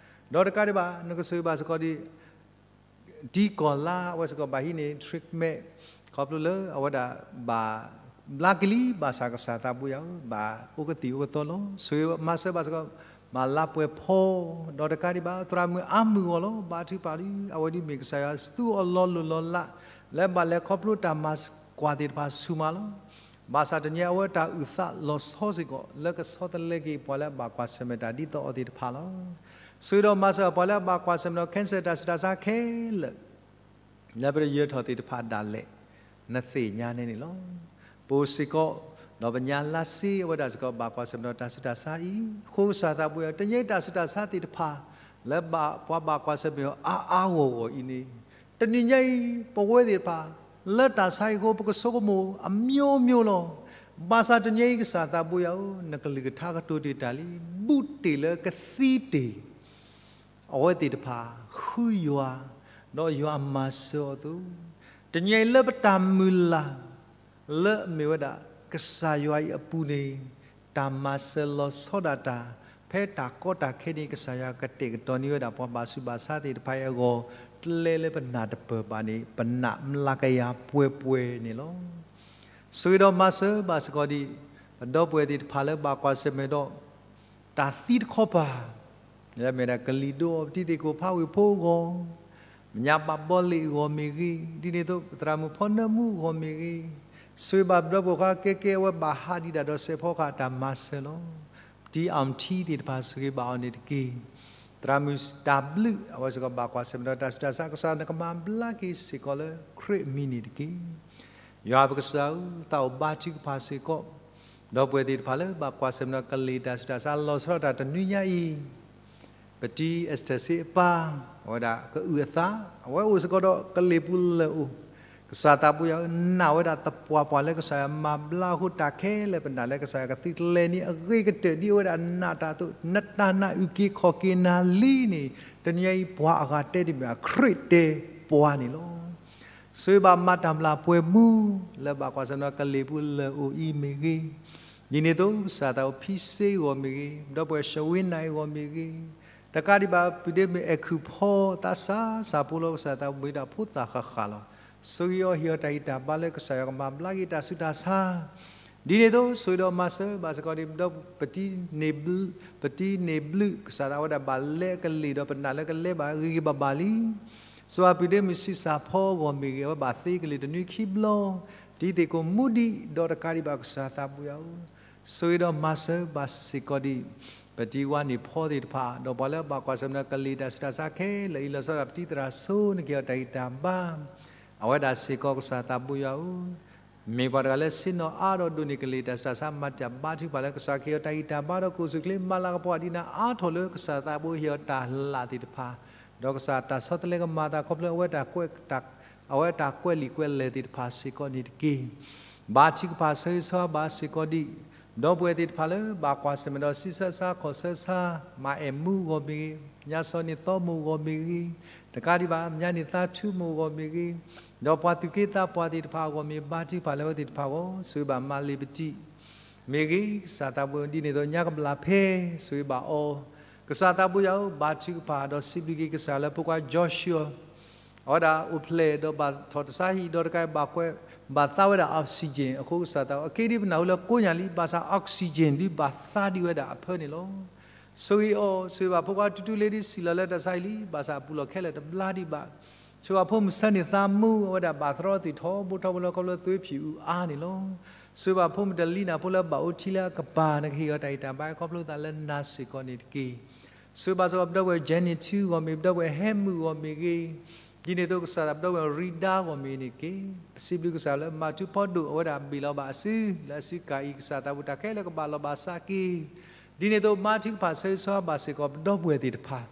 ဒီးတကးဒံးဘၣ် နကဆိၣ်ဂ့ၤဘၣ်စ့ၢ်ကီးဒံး တံၤကီၢ်လါ အဝဲစ့ၢ်ကီးဘၣ်ဟံးန့ၢ် treatment ခီဖျိလၢအဝဲဒၣ်ဘၣ်ဘျါက့ၤလံ, ဘၣ်ဆၣ်ကစၢ်သးပူၤယၤဧၢ, ဘၣ်အိၣ်ကသံၣ်အိၣ်ကသီလီၤ. ဆိၣ်ဂ့ၤမၤစၢၤဘၣ်စ့ၢ်ကီး မၤလါပှဲၤဖီ, ဒီးတကးဒံးဘၣ် သရၣ်မုၣ်အါမုၢ်အဂီၢ်လီၤ. ဘါထုကဖၣ်လံ, အဝဲဒ်မ့ၢ်ကစၢ်ယွၤသူအီၤလီၤလိၢ်လီၤလး လၢဘၣ်လဲၤခီဖျိတၢ်မၤကွၢ်သ့ၣ်တဖၣ်ဆူၣ်မးလီၤ. ဘၣ်ဆၣ်တနံၤအံၤ အဝဲတၢ်အုၣ်သးလီၤဆီစ့ၢ်ကီး လၢကဆီတလဲက့ၤပှၤလၢအဘၣ်ကွၢ်ဆၢၣ်မဲာ်တၢ်ဒ်သိးအီၤသ့ၣ်တဖၣ်လီၤ. ဆိၣ်ဂ့ၤဒီးမၤစၢၤပှၤလၢအဘၣ်ကွၢ်ဆၢၣ်မဲာ်ဒီး cancer တၢ်ဆူးတၢ်ဆါခဲလၢာ် လၢပတယၢၤထီၣ်သ့ၣ်တဖၣ်ဒၣ်လဲာ် နသ့ၣ်ညါန့ၣ်န့ၣ်လီၤ. ပအိၣ်စ့ၢ်ကီး ဒီးပညါလါစ့အဝဲဒၣ်စ့ၢ်ကီး ဘၣ်ကွၢ်ဆၢၣ်မဲာ်ဒီးတၢ်ဆူးတၢ်ဆါအံၤ, အဃိကစၢ်သးပူၤယၤဧၢ, တနံၤအံၤတၢ်ဆူးတၢ်ဆါသ့ၣ်တဖၣ် လၢဘၣ်ပှၤဘၣ်ကွၢ်ဆၢၣ်မဲာ်အီၤအါအါဂီၢ်ဂီၢ်အံၤန့ၣ်, တနံၤညါအံၤ ပဝဲသ့ၣ်တဖၣ် လၢတၢ်ဆါဟံၣ်အဃိ ပကဆိကမိၣ်အမျိုးမျိုးလီၤ. ဘၣ်ဆၣ်တနံၤအံၤ ကစၢ်သးပူၤယၤဧၢ, နကလုၢ်ကထါကတိၤတ့ၢ်တၢ်လံ, ဘူးတ့ၢ်လၢကသံတ့ၢ် အဝဲသ့ၣ်တဖၣ် ဃုယွၤ, ဒီးယွၤမၤစၢၤအီၤအသိး, တနံၤအံၤလၢပတၢ်မုၢ်လၢ် လၢအမ့ၢ်ဝဲဒၣ် ကစၢ်ယွၤအံၤအပူၤန့ၣ်, တၢ်မၤစၢၤလီၤဆီဒၣ်တၢ်, ဖဲတၢ်ကီတၢ်ခဲန့ၣ် ကစၢ်ယွၤကတဲာ်ကတီၤန့ၢ်ဝဲဒၣ် ပှၤဘၣ်ဆူးဘၣ်ဆါသ့ၣ်တဖၣ်အံၤအဂီၢ်, တလဲလၢပနၢ်တပၢၢ်ဘၣ်န့ၣ် ပနၢ်မျးကယၤပှဲၤပှဲၤန့ၣ်လီၤ. ဆိၣ်ဂ့ၤဒီးမၤစၢၤဘၣ်စ့ၢ်ကီးဒံး ပဒီပုၢ်ဝဲၢ်သ့ၣ်တဖၣ်လၢဘၣ်ကွၢ်ဆၢၣ်မဲာ်ဒီး တၢ်သံတခီပၤ, လၢမ့ၢ်ဒၣ်ကလံၤဒိအီၤ ပတံၤသကိးဖးဝ့ၢ်ဖိအဂီၢ်, မညါဘၣ်ဘီလ့ၣ်အဂီၢ်မ့ၢ်ဂ့ၤ, ဒ်န့ၣ်အသိး ပသရၣ်မုၣ်ဖီနၢမူအဂီၢ်မ့ၢ်ဂ့ၤ, ဆိၣ်ဂ့ၤဘၣ်ပဒီပုၢ်ဝဲၢ်ခွါကဲကဲ အဝဲဘၣ်ဟးဒံးဒၣ်ဒီးစဲးဖီကဟၣ်တၢ်မၤစၢၤလီၤ. ပတံၤအီထံသ့ၣ်တဖၣ် ဆိၣ်ဂ့ၤဘၣ်အီၤန့ၣ်တက့ၢ်. သရၣ်မုၣ်တၢ်ဘျုး အဝဲစ့ၢ်ကီးဘၣ်ကွၢ်ဆၢၣ်မဲာ်ဒီးတၢ်ဆူးတၢ်ဆါ ကစၢ်နကမၤဘျါက့ၤစ့ၢ်ကီးလၢခရံာ်အမံၤန့ၣ်တက့ၢ်. ယွၤပကစၢ်ဧၢ, သးအိၣ်ဘါထုကဖၣ်စ့ၢ်ကီး ဒီပုၢ်ဝဲၢ်သ့ၣ်တဖၣ်လၢဘၣ်ကွၢ်ဆၢၣ်မဲာ်ဒီးကလံၤတၢ်ဆူးတၢ်ဆါလီၤဆီဒၣ်တၢ်တနွံညါအံၤ, ပတံၤအ့စတၢၢ်စ့အပၢ်, အဝဲဒၣ်ကအုၣ်အသး, အဝဲအိၣ်စ့ၢ်ကီးဒီးကလ့ၢ်ပူၤလၢၢ်အိၣ်, ကစၢ်သးပူၤယၤဧၢ, နာ်ဝဲဒၣ်သပှၢ်ပှၢ်လၢကစၢ်ယွၤမၤဘျါအဃိ တၢ်ခဲလၢာ်ပနာ်လၢကစၢ်ယွၤကသုးကျဲၤန့ၢ်အဂ့ၤကတၢၢ်ဒ်အဝဲဒၣ်နာ်တၢ်အသိး, နတၢ်နာ်အုၣ်က့ၤခီၣ်က့ၤနၤလံန့ၣ်, တနွံညါအံၤပှၤအဂၤတဲတမ့ၢ် ခရံာ်တဲပှၤန့ၣ်လီၤ. ဆိၣ်ဂ့ၤဘၣ်မၤတၢ်မျၢ်ပှဲၤမူ လၢဘၣ်ကွၢ်ဆၢၣ်မဲာ်ဒီးကလ့ၢ်ပူၤလၢၢ်အိၣ်အံၤမ့ၢ်ဂ့ၤ, ဒ်န့ၣ်အသိး ကစၢ်သးအိၣ်ဖံစ့အဂီၢ်မ့ၢ်ဂ့ၤ, ဒီပုၢ်ဝဲၢ်ၡဝ့နၤအဂီၢ်မ့ၢ်ဂ့ၤ, တကးဒံးဘၣ် ပုၢ်ဒ့မုၣ်အဲၣ်ခုၣ်ဖီသးစၢ်စၢ်ဖိလီၤ ကစၢ်သးအိၣ်မ့ၢ်ဒၣ်ဖိသၣ်ဃၣ်ဃၣ်လီၤ. ဆိၣ်ဂ့ၤအီၤ ဟ့ၣ်အီၤတၢ်ဂံၢ်တၢ်ဘါလၢကစၢ်ယွၤကမၤဘျါက့ၤတၢ်ဆူးတၢ်ဆါ ဒ်န့ၣ်အသိး ဆိၣ်ဂ့ၤဒီးမၤစၢၤဘၣ်စ့ၢ်ကီးဒံး ပတံၤန့ၢ်ဘျုး, ပတံၤန့ၢ်ဘျုး ကစၢ်သးဝဲဒၣ်ဘၣ်လဲအကလ့ၢ်ဒီးပနာ်လၢကလဲဘၣ်ဂ့ၤဂ့ၤဘၣ်ဘၣ်လံ. စှၤပၢ်ပုၢ်ဒ့မုၣ်ဆံးစၢ်ဖီအဂီၢ်မ့ၢ်ဂ့ၤ အဝဲဘၣ်သ့ကလ့ၢ်တနွံခံဘျီ, တံၤသကိးမူဒံး ဒီးတကးဒံးဘၣ်ကစၢ်သးပူၤယၤဧၢ, ဆိၣ်ဂ့ၤဒီးမၤစၢၤဘၣ်စ့ၢ်ကီးဒံး ပတံၤဝါန့ၣ်ဖီသ့ၣ်တဖၣ် ဒီးပှၤလၢဘၣ်ကွၢ်ဆၢၣ်မဲာ်ဒီးကလံၤတၢ်ဆူးတၢ်ဆါခဲလၢာ်အံၤ လီၤဆီဒၣ်တၢ်ပတံၤသရၣ်ဆိ နကဟ့ၣ်အီၤတၢ်ဂံၢ်တၢ်ဘါ အဝဲဒၣ်စ့ၢ်ကီးကစၢ်သးဘိယွၤဧၢ, မ့ၢ်ပှၤတဂၤလၢဆ့ၣ်နီၤအါဒီးဒိးန့ၢ်ကလံၤတၢ်ဆူးတၢ်ဆါ မၤတၢ်ဘါထုကဖၣ်လၢကစၢ်ကဟ့ၣ်အီၤတၢ်ဂံၢ်တၢ်ဘါဒီးကအိၣ်ဆူၣ်အိၣ်ချ့ မၤလၤကပီၤဒ်နၤအါထီၣ်လၢကစၢ်သးဘိဟ့ၣ်အီၤတၢ်လၢ်သ့ၣ်တဖၣ်, ဒီးကစၢ်တၢ်ဆီတလဲကမၤအသးခီဖျိအဝဲတၢ်ကွဲး အဝဲတၢ်ကွဲးလံာ်ကွဲးလဲၢ်သ့ၣ်တဖၣ်စ့ၢ်ကီးန့ၣ်တက့ၢ်. ဘါထုကဖၣ်ဆၢဂ့ၤဆၢဝါဘၣ်စ့ၢ်ကီးဒံး ဒီပုၢ်ဝဲၢ်သ့ၣ်တဖၣ်လၢဘၣ်ကွၢ်ဆၢၣ်မဲာ်ဒီးဆံးဆၢဆါခီၣ်ဆၢဆါ မၤအဲၣ်မူအဂီၢ်မ့ၢ်ဂ့ၤ, ညါစီၤန့ၢ်သီမူအဂီၢ်မ့ၢ်ဂ့ၤ, တကးဒံးဘၣ် မၠါန့ၢ်သါထူမူအဂီၢ်မ့ၢ်ဂ့ၤ, ဒီးပှၤသူၣ်က့သးပှၢ်သ့ၣ်တဖၣ်အဂီၢ်မ့ၢ် ဘါထုကဖၣ်လၢအဝဲသ့ၣ်တဖၣ်အဂီၢ် ဆိၣ်ဂ့ၤဘၣ်မၤလ့ၤပတံၤ မ့ၢ်ဂ့ၤ, ကစၢ်သးဘိဒ်န့ၣ်အသိး ညါကဘျၣ်ဖဲ ဆိၣ်ဂ့ၤဘၣ်အီၤ, ကစၢ်သးဘိယွၤဧၢ, ဘါထုကဖၣ်ဒီးစံးဘျုးက့ၤကစၢ်လၢဖိခွါ Joshua အဝဲဒၣ်အိၣ်ဖျဲၣ်ဒီးဘၣ်ထီၣ်တၢ်ဆါဟံၣ်ဒီးတကးဘၣ်ကွဲး ဘၣ်သါဝဲဒၣ် oxygen အဃိကစၢ်သးဘိ အခဲအံၤဒ်ပနၢ်ဟူလၢကိးညါလံ ဘၣ်ဆၣ် oxygen ဒ်ဘၣ်သါဒံးဝဲဒၣ်အဖၢန့ၣ်လီၤ. ဆိၣ်ဂ့ၤအီၤ, ဆိၣ်ဂ့ၤဘၣ်ဖိခွါတူတူလ့ဒ်စံၣ်လီၤလၢတၢ်ဆါဟံၣ်လံ ဘၣ်ဆၣ်အပူၤလီၢ်ခဲလၢာ်တဘျါဒံးဘၣ် ဆိၣ်ဂ့ၤဖိမုၣ်ဆၢန့ၢ်သးမူ အဝဲဒၣ်ဘၣ်သရီသုးထီဘိထီဘိလၢခီဖျိသွေးဖျိအါန့ၣ်လီၤ. ဆိၣ်ဂ့ၤဘၣ်ဖိမုၣ်တလံနၢ်ဖိလၢဘၣ်အိၣ်ထံလၢအကပၤ နကဟ့ၣ်အီၤတၢ်ဂံၢ်တၢ်ဘါခီဖျိသးလၢနၤစ့ၢ်ကီးန့ၣ်တက့ၢ်. ဆိၣ်ဂ့ၤဘၣ်ဆိၣ်ဂ့ၤပဒီပုၢ်ဝဲၢ် Jenny ထူအဂီၢ်မ့ၢ် ပဒီပုၢ်ဝဲၢ်ဟဲမုၣ်အဂီၢ်မ့ၢ်ဂ့ၤ, ဒ်န့ၣ်အသိးကစၢ်သးပဒီပုၢ်ဝဲၢ်ရံဒါအဂီၢ်မ့ၢ်ဂ့ၤန့ၣ်တက့ၢ်. ပစံးဘျုးကစၢ်လၢမၤထူဖီဒိၣ်အဝဲဒၣ်ဘ့ၣ်လီၤဘၣ်အစု လၢအစုကၤအံၤ ကစၢ်သးဘိတၢ်ခဲလၢာ်ကဘၣ်လီၤဘၣ်စးက့ၤ ဒ်န့ၣ်အသိးဘါထုကဖၣ်ဆၢဂ့ၤဆၢဝါဘၣ်စ့ၢ်ကီးပဒီပုၢ်ဝဲၢ်သ့ၣ်တဖၣ်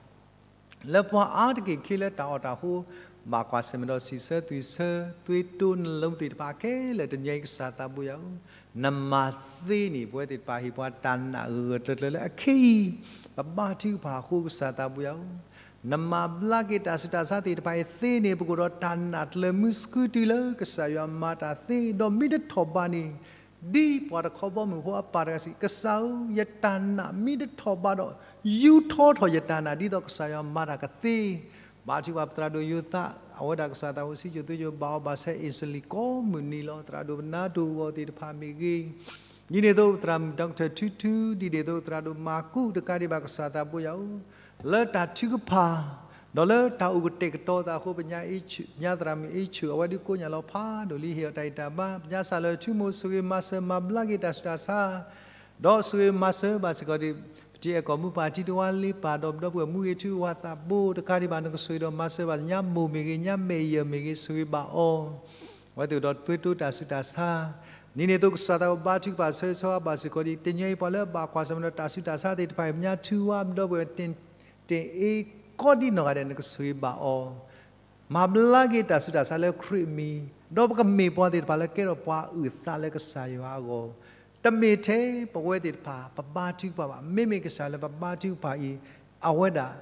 လၢပှၤအါတက့ၢ်ခဲလၢာ်တၢ်အီၣ်တၢ်ဃိ ဘၣ်ကွၢ်ဆၢၣ်မဲာ်ဒီးစံးဆၢသွံၣ်ဆၢ သွေးတိုးနှလုံးသ့ၣ်တဖၣ်ခဲလၢာ်တနံၤအံၤကစၢ်သးဘိယွၤဧၢ, နမၤသ့န့ၢ်ပဝဲသ့ၣ်တဖၣ်ဟ့ၣ်ပှၤတၢ်နာ်ဂၢၢ်ဂၢၢ်ကျၢၤကျၢၤလၢအခဲအံၤ ပဘါထုကဖၣ်အဃိကစၢ်သးဘိယွၤဧၢ, နမၤဘျါက့ၤတၢ်ဆူးတၢ်ဆါသ့ၣ်တဖၣ်အံၤသ့န့ၢ် ပကအိၣ်ဒီးတၢ်နာ်ကျၢၤမုၢ်ဆူၣ်တုၤလၢကစၢ်ယွၤမၤတၢ်သ့ ဒီးမ့ၢ်တထီၣ်ဘးန့ၣ် ဒ်ပှၤတခီဘီမုၢ်ဖိအပၢ်တဂၤစံး, ကစၢ်ဧၢ, ယတၢ်နာ်မ့ၢ်တထီၣ်ဘးဒီး ယူထီထီၣ်ယတၢ်နာ်ဒ်သိးကစၢ်ယွၤမၤတၢ်ကသ့. ဘါထုကဖၣ်ပသရၣ်ဒိၣ်ယိၤသး အဝဲဒၣ်ကစၢ်သးဘိစံးစိၤသွံၣ်စိၤဘၣ်အီၤဘၣ်ဆၢအ့ၣ်စလံၤကိးမုၢ်နံၤလီၤ. သရၣ်ဒိၣ်ပနါတိၢ်အဂီၢ်သ့ၣ်တဖၣ်မ့ၢ်ဂ့ၤ, ဒ်န့ၣ်အသိးသရၣ်မုၣ် Doctor ထူထူ ဒ်န့ၣ်အသိးသရၣ်ဒိၣ်မၤကူးတကးဒံးဘၣ်ကစၢ်သးဘိယွၤဧၢ, လၢတၢ်ထုကဖၣ် ဒီးလၢတၢ်အိၣ်ကတဲာ်ကတီၤသးအဃိ ပညါသရၣ်မုၣ်အ့ဆူၣ် အဝဲဒုးကိးညါလီၤဖးဒိၣ်လံ ဟ့ၣ်အီၤတၢ်ဂံၢ်တၢ်ဘါ ပညါစၢ်လၢထူမိၢ်ဆိၣ်ဂ့ၤမၤစၢၤမၤဘျါက့ၤတၢ်ဆူးတၢ်ဆါ ဒီးဆိၣ်ဂ့ၤမၤစၢၤဘၣ်စ့ၢ်ကီးဒံး ပတံၤအဲၣ်ကီၢ်မူပၢ် တံၤတဝါလ့ပၢ် ဒီးပဒီပုၢ်ဝဲၢ်မူဂ့ၤထူဝါသးဘိတကးဒံးဘၣ် နကဆိၣ်ဂ့ၤဒီးမၤစၢၤဘၣ်ညါမိၢ်မ့ၢ်ဂ့ၤ ညါမဲာ်ယၢၢ်မ့ၢ်ဂ့ၤ ဆိၣ်ဂ့ၤဘၣ်အီၤ အဝဲသ့ၣ်ဒီးသွေးတိုးတၢ်ဆူးတၢ်ဆါ ဒ်န့ၣ်အသိးကစၢ်သးဘိဘါထုကဖၣ်ဆၢဂ့ၤဆၢဝါဘၣ်စ့ၢ်ကီးဒံး တနံၤအံၤပှၤလၢဘၣ်ကွၢ်ဆၢၣ်မဲာ်ဒီးတၢ်ဆူးတၢ်ဆါသ့ၣ်တဖၣ်အံၤ ပညါထူဝါပဒီပုၢ်ဝဲၢ် တ့ၢ်အ့ကိးဒံနီၢ်ဂၤဒဲး နကဆိၣ်ဂ့ၤဘၣ်အီၤ မၤဘျါက့ၤတၢ်ဆူးတၢ်ဆါလၢခရံာ်အမံၤ, ဒီးပကမ့ၢ်ပှၤသ့ၣ်တဖၣ်လၢကဲထီၣ်ပှၤအုၣ်သးလၢကစၢ်ယွၤအဂီၢ်, တမ့ၢ်ထဲပဝဲသ့ၣ်တဖၣ် ပဘါထုကဖၣ်ဘၣ်, မ့မ့ၢ်ကစၢ်လၢပဘါထုကဖၣ်အံၤ အဝဲဒၣ်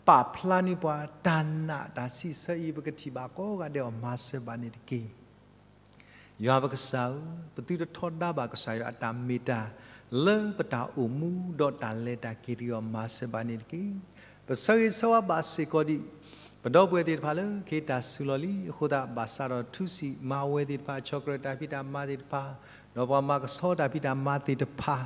ပာ်ဖျါန့ၢ်ပှၤတၢ်နာ်တၢ်စံးဆၢအံၤ ပကထံၣ်ဘၣ်ကိးဂၤဒဲးအီၤမၤစၢၤဘၣ်န့ၣ်တက့ၢ်. ယွၤပကစၢ်ဧၢ, ပသုတထီဒါဘၣ်ကစၢ်ယွၤအတၢ်မ့ၢ်တၢ် လၢပတၢ်အိၣ်မူဒီးတၢ်လဲၤတၢ်က့ၤတဂ့ၤအီၤ မၤစၢၤဘၣ်န့ၣ်တက့ၢ်. ပဆၢဂ့ၤဆၢဝါဘၣ်စ့ၢ်ကီးဒံး ပဒီပုၢ်ဝဲၢ်သ့ၣ်တဖၣ်လၢကဟ့ၣ်တၢ်စုလီၢ်လံအဃိသတး ဘၣ်ဆၣ်ဒီးထူစံးမၤဝဲသ့ၣ်တဖၣ် ဆီၣ်ကြၢးတၢ်ဖံးတၢ်မၤသ့ၣ်တဖၣ်, ဒီးပှၤမၤကဆှီတၢ်ဖံးတၢ်မၤသ့ၣ်တဖၣ်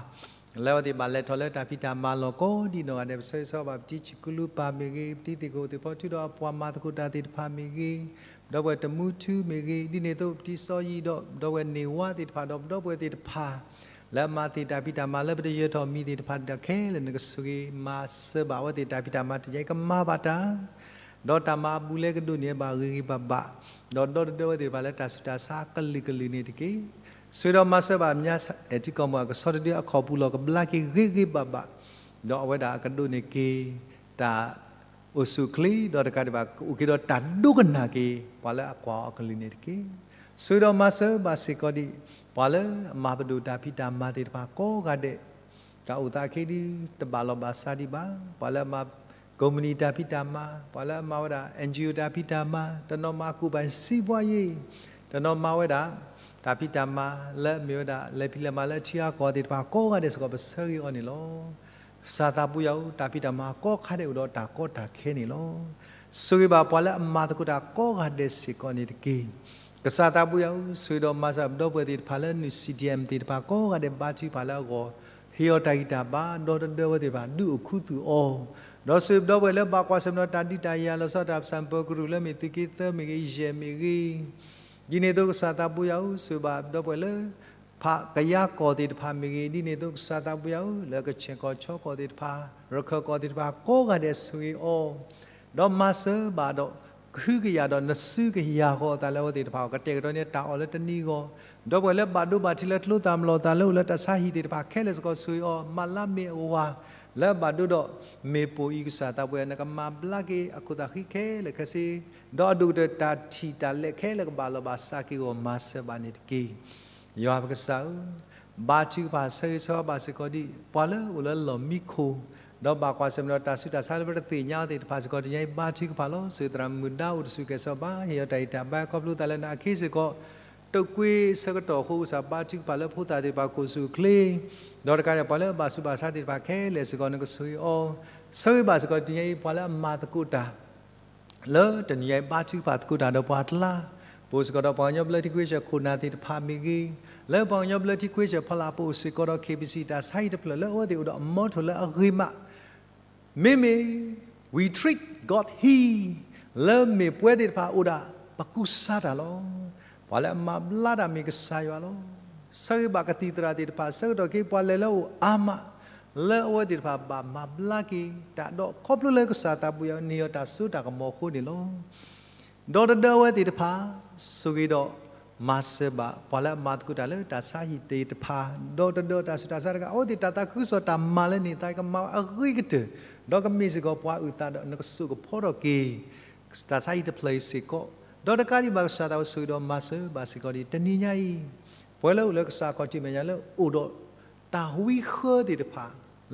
လၢအဝဲသ့ၣ်ဘၣ်လဲၤထီၣ်လၢတၢ်ဖံးတၢ်မၤလီၢ်ကိးဒံနီၢ်ဂၤဒဲး ပဆၢဂ့ၤဆၢဝါဘၣ် ပတံၤဆံးကူလူပၢ်မ့ၢ်ဂ့ၤ, ပတံၤသ့ၣ်ခိၣ်သ့ၣ်ဖီထူဒီးအပှၤမၤသကိးတၢ်သ့ၣ်တဖၣ်မ့ၢ်ဂ့ၤ, ပဒီပုၢ်ဝဲၢ်တမူထူမ့ၢ်ဂ့ၤ, ဒ်န့ၣ်အသိးပတံၤစီၤယံၤဒီး ပဒီပုၢ်ဝဲၢ်န့ၢ်ဝါသ့ၣ်တဖၣ်ဒီး ပဒီပုၢ်ဝဲၢ်သ့ၣ်တဖၣ် လၢအမၤသ့ၣ်တၢ်ဖံးတၢ်မၤလၢပတယၢၤထီၣ်မံၤသ့ၣ်တဖၣ်ဒီးခဲလၢာ် နကဆိၣ်ဂ့ၤမၤစၢၤဘၣ်အဝဲသ့ၣ်တၢ်ဖံးတၢ်မၤ တယဲကမၤဘၣ်တၢ် ဒီးတၢ်မၤအဘူးအလဲကဒိးန့ၢ်ဘၣ်ဂ့ၤဂ့ၤဘၣ်ဘၣ်, ဒီးဒီတဒၢဝဲသ့ၣ်တဖၣ်လၢတၢ်ဆူးတၢ်ဆါကလုာ်ကလုာ်န့ၣ်တက့ၢ်. ဆိၣ်ဂ့ၤဒီးမၤစၢၤဘၣ်မၠါအဲၣ်ထံကီၢ်မိၢ် အကဆီတဒုအခီၣ်ပူၤလီၢ်ကဘျါက့ၤဂ့ၤဂ့ၤဘၣ်ဘၣ်, ဒီးအဝဲဒၣ်အကဒိးန့ၢ်က့ၤ တၢ်အိၣ်ဆူၣ်အိၣ်ချ့ ဒီးတကးဒံးဘၣ် ကအိၣ်က့ၤဒီးတၢ်ဒိကနၣ်က့ၤ ပှၤလၢအကွၢ်အီၤကလုာ်န့ၣ်တက့ၢ်. ဆိၣ်ဂ့ၤဒီးမၤစၢၤဘၣ်စ့ၢ်ကီးဒံး ပှၤလၢအမၤပဒိၣ်တၢ်ဖံးတၢ်မၤသ့ၣ်တဖၣ်ကိးဂၤဒဲး တၢ်အိၣ်သးခဲဒု တဘၣ်လီၤဘၣ်စးဒံးဘၣ်, ပှၤလၢအမၤကိးမုၢ်နံၤတၢ်ဖံးတၢ်မၤ, ပှၤလၢအမၤဝဲဒၣ် NGO တၢ်ဖံးတၢ်မၤ, တနီၤမၤကူၣ်ဘၣ်စံးပှၤယ့ၢ်, တနီၤမၤဝဲဒၣ် တၢ်ဖံးတၢ်မၤလၢအမ့ၢ်ဝဲဒၣ် လဲၤဖံးလဲၤမၤလၢထံဂၤကီၢ်သ့ၣ်တဖၣ်ကိးဂၤဒဲးစ့ၢ်ကီး ပဆၢဂ့ၤအီၤန့ၣ်လီၤ. ကစၢ်သးပူၤယၤဧၢ, တၢ်ဖံးတၢ်မၤကိးခါဒဲးအိၣ်ဒီးတၢ်ကီတၢ်ခဲန့ၣ်လီၤ. ဆိၣ်ဂ့ၤဘၣ်ပှၤလၢအမၤသကိးတၢ်ကိးဂၤဒဲးစ့ၢ်ကီးန့ၣ်တက့ၢ်. ကစၢ်သးပူၤယၤဧၢ, ဆိၣ်ဂ့ၤဒီးမၤစၢၤပဒီပုၢ်ဝဲၢ်သ့ၣ်တဖၣ်လၢနုာ် CDM သ့ၣ်တဖၣ်ကိးဂၤဒဲး ဘါထုကဖၣ်လၢအဂီၢ်, ဟ့ၣ်အီၤတၢ်ဂံၢ်တၢ်ဘါ, ဒီတဒၢဝဲသ့ၣ်တဖၣ် ဒုးအိၣ်ခူသူၣ်အီၤ, ဒီးဆိၣ်ဂ့ၤပဒီပုၢ်ဝဲၢ်လၢဘၣ်ကွၢ်ဆၢၣ်မဲာ်ဒီးတၢ်ဒုးတၢ်ယၤလီၤဆီဒၣ်တၢ် ပစံးပကရူၢ်လၢမ့ၢ်သုးက့သၢမ့ၢ်ဂ့ၤ, ယဲၢ်မ့ၢ်ဂ့ၤ, ဒ်န့ၣ်အသိးကစၢ်သးပူၤယၤဧၢ, ဆိၣ်ဂ့ၤဘၣ်ပဒီပုၢ်ဝဲၢ်လၢ ကယၤကီၢ်သ့ၣ်တဖၣ်မ့ၢ်ဂ့ၤ, ဒ်န့ၣ်အသိးကစၢ်သးပူၤယၤဧၢ, လၢကခၠဲၣ်ကီၢ်ခၠီကီၢ်သ့ၣ်တဖၣ်, ရခၢၣ်ကီၢ်သ့ၣ်တဖၣ် ကိးဂၤဒဲးဆိၣ်ဂ့ၤအီၤ, ဒီးမၤစၢၤဘၣ်ဒီး ကဟုကယာ်ဒီးနစုကယၤဃီၤအသးလၢအဝဲသ့ၣ်တဖၣ်အဂီၢ်, ကတဲာ်ကတီၤန့ၢ်တၢ်အီၣ်လၢတနံၤအဂီၢ်, ဒီးပှၤလၢဘၣ်ဒိဘၣ်ထံးလၢကျိသၣ်မလီၤသးလၢအိၣ်လၢတၢ်ဆါဟံၣ်သ့ၣ်တဖၣ်ခဲလၢာ်စ့ၢ်ကီးဆိၣ်ဂ့ၤအီၤ, မၤလၢမ့ၢ်အဝၤ လၢအဘၣ်ဒိဒီးမ့ၢ်ပိာ်အံၤကစၢ်သးပူၤယၤဧၢ, နကမၤဘျါက့ၤအခိၣ်သးဃံခဲလၢာ်ခဲဆ့, ဒီးအဒိၣ်ကတၢၢ်တၢ်ထံၣ်တၢ်လဲၢ်ခဲလၢာ်ကဘၣ်လီၤဘၣ်စးက့ၤအဂီၢ် မၤစၢၤဘၣ်န့ၣ်တက့ၢ်. ယွၤပကစၢ်ဧၢ, ဘါထုကဖၣ်ဆၢဂ့ၤဆၢဝါဘၣ်စ့ၢ်ကီးဒ်ပှၤလၢအိၣ်လၢလီၢ်မံခိၣ်, ဒီးဘၣ်ကွၢ်ဆၢၣ်မဲာ်ဒီးတၢ်ဆူးတၢ်ဆါလၢပတသ့ၣ်ညါအီၤသ့ၣ်တဖၣ်စ့ၢ်ကီး တနံၤအံၤဘါထုကဖၣ်လီၤ. ဆိၣ်ဂ့ၤသရၣ်မုၣ်ဒါအိၣ်တဆူၣ်ကဲၣ်ဆိးဘါ, ဟ့ၣ်အီၤတၢ်ဂံၢ်တၢ်ဘါခီဖျိသးလၢနအခ့စ့ၢ်ကီး, တုးကွံာ်ဆၢကတီၢ်အဃိကစၢ်ဘါထုကဖၣ်လၢဖိသၣ်သ့ၣ်တဖၣ်ကိၣ်ဆူၣ်အိၣ်ချ့, ဒီးတကးဒံးပှၤလၢအဘၣ်ဆူးဘၣ်ဆါသ့ၣ်တဖၣ်ခဲလၢာ်စ့ၢ်ကီး နကဆိၣ်ဂ့ၤအီၤ, ဆၢဂ့ၤဘၣ်စ့ၢ်ကီးတနံၤအံၤ ပှၤလၢအမၤသကိးတၢ် လၢတနံၤအံၤဘါထုကဖၣ်သကိးတၢ်ဒီးပှၤတလါ, ပအိၣ်စ့ၢ်ကီးဒီးပှၤကညီဘျၢထံခွ့ဆၢၣ်ခိၣ်နၢ်သ့ၣ်တဖၣ်မ့ၢ်ဂ့ၤ, လၢပှၤကညီဘျၢထံခွ့ဆၢၣ်ဖီလာ်ပအိၣ်စ့ၢ်ကီးဒီး KBC တၢ်ဆါဟံၣ်တဖျၢၣ်လၢအဝဲသ့ၣ်အိၣ်ဒီးအမီထိၣ်လၢအဂ့ၤမး, မ့မ့ၢ် we treat God here လၢမ့ၢ်ပဝဲသ့ၣ်တဖၣ်အိၣ်ဒၣ်ပကူစါတၢ်လီၤ. ပှၤလၢအမၤဘျါတၢ်မ့ၢ်ကစၢ်ယွၤလီၤ. ဆၢဂ့ၤဘၣ်ကသံၣ်သရၣ်သ့ၣ်တဖၣ် ဆၢကတီၢ်ခဲအံၤပှၤလဲၤလၢအအိၣ်အါမး, လၢအဝဲသ့ၣ်တဖၣ်ဘၣ်မၤဘျါက့ၤတၢ်ဒီးခီဖျိလၢကစၢ်သးပူၤယၤန့ၢ်အီၤတၢ်စိတၢ်ကမီၤအဃိန့ၣ်လီၤ. ဒီတဒၢအဝဲသ့ၣ်တဖၣ် ဆိၣ်ဂ့ၤဒီးမၤစၢၤဘၣ် ပှၤလၢအမၤသကိးတၢ်လၢတၢ်ဆါဟံၣ်သ့ၣ်တဖၣ်, ဒီတဒၢတၢ်ဆူးတၢ်ဆါတဂၤ အဝဲသ့ၣ်တၢ်သးခုကစီၣ်တၢ်မၤလၢန့ၢ်သးကမၤအဂ့ၤကတၢၢ်, ဒီးကမ့ၢ်စ့ၢ်ကီးပှၤအုၣ်သးဒီးနကစိာ်ကဖီထီၣ်က့ၤ တၢ်ဆါဟံၣ်တဖျၢၣ်အံၤစ့ၢ်ကီး, ဒီးတကးဒံးဘၣ်ကစၢ်သးပူၤဆိၣ်ဂ့ၤဒီးမၤစၢၤဘၣ်စ့ၢ်ကီးဒ်တနံၤညါအံၤ, ပဝဲလၢအိၣ်လၢကစၢ်အခီၣ်ထံးမဲာ်ညါလၢအိၣ်ဒီးတၢ်ဝံဃၢသ့ၣ်တဖၣ်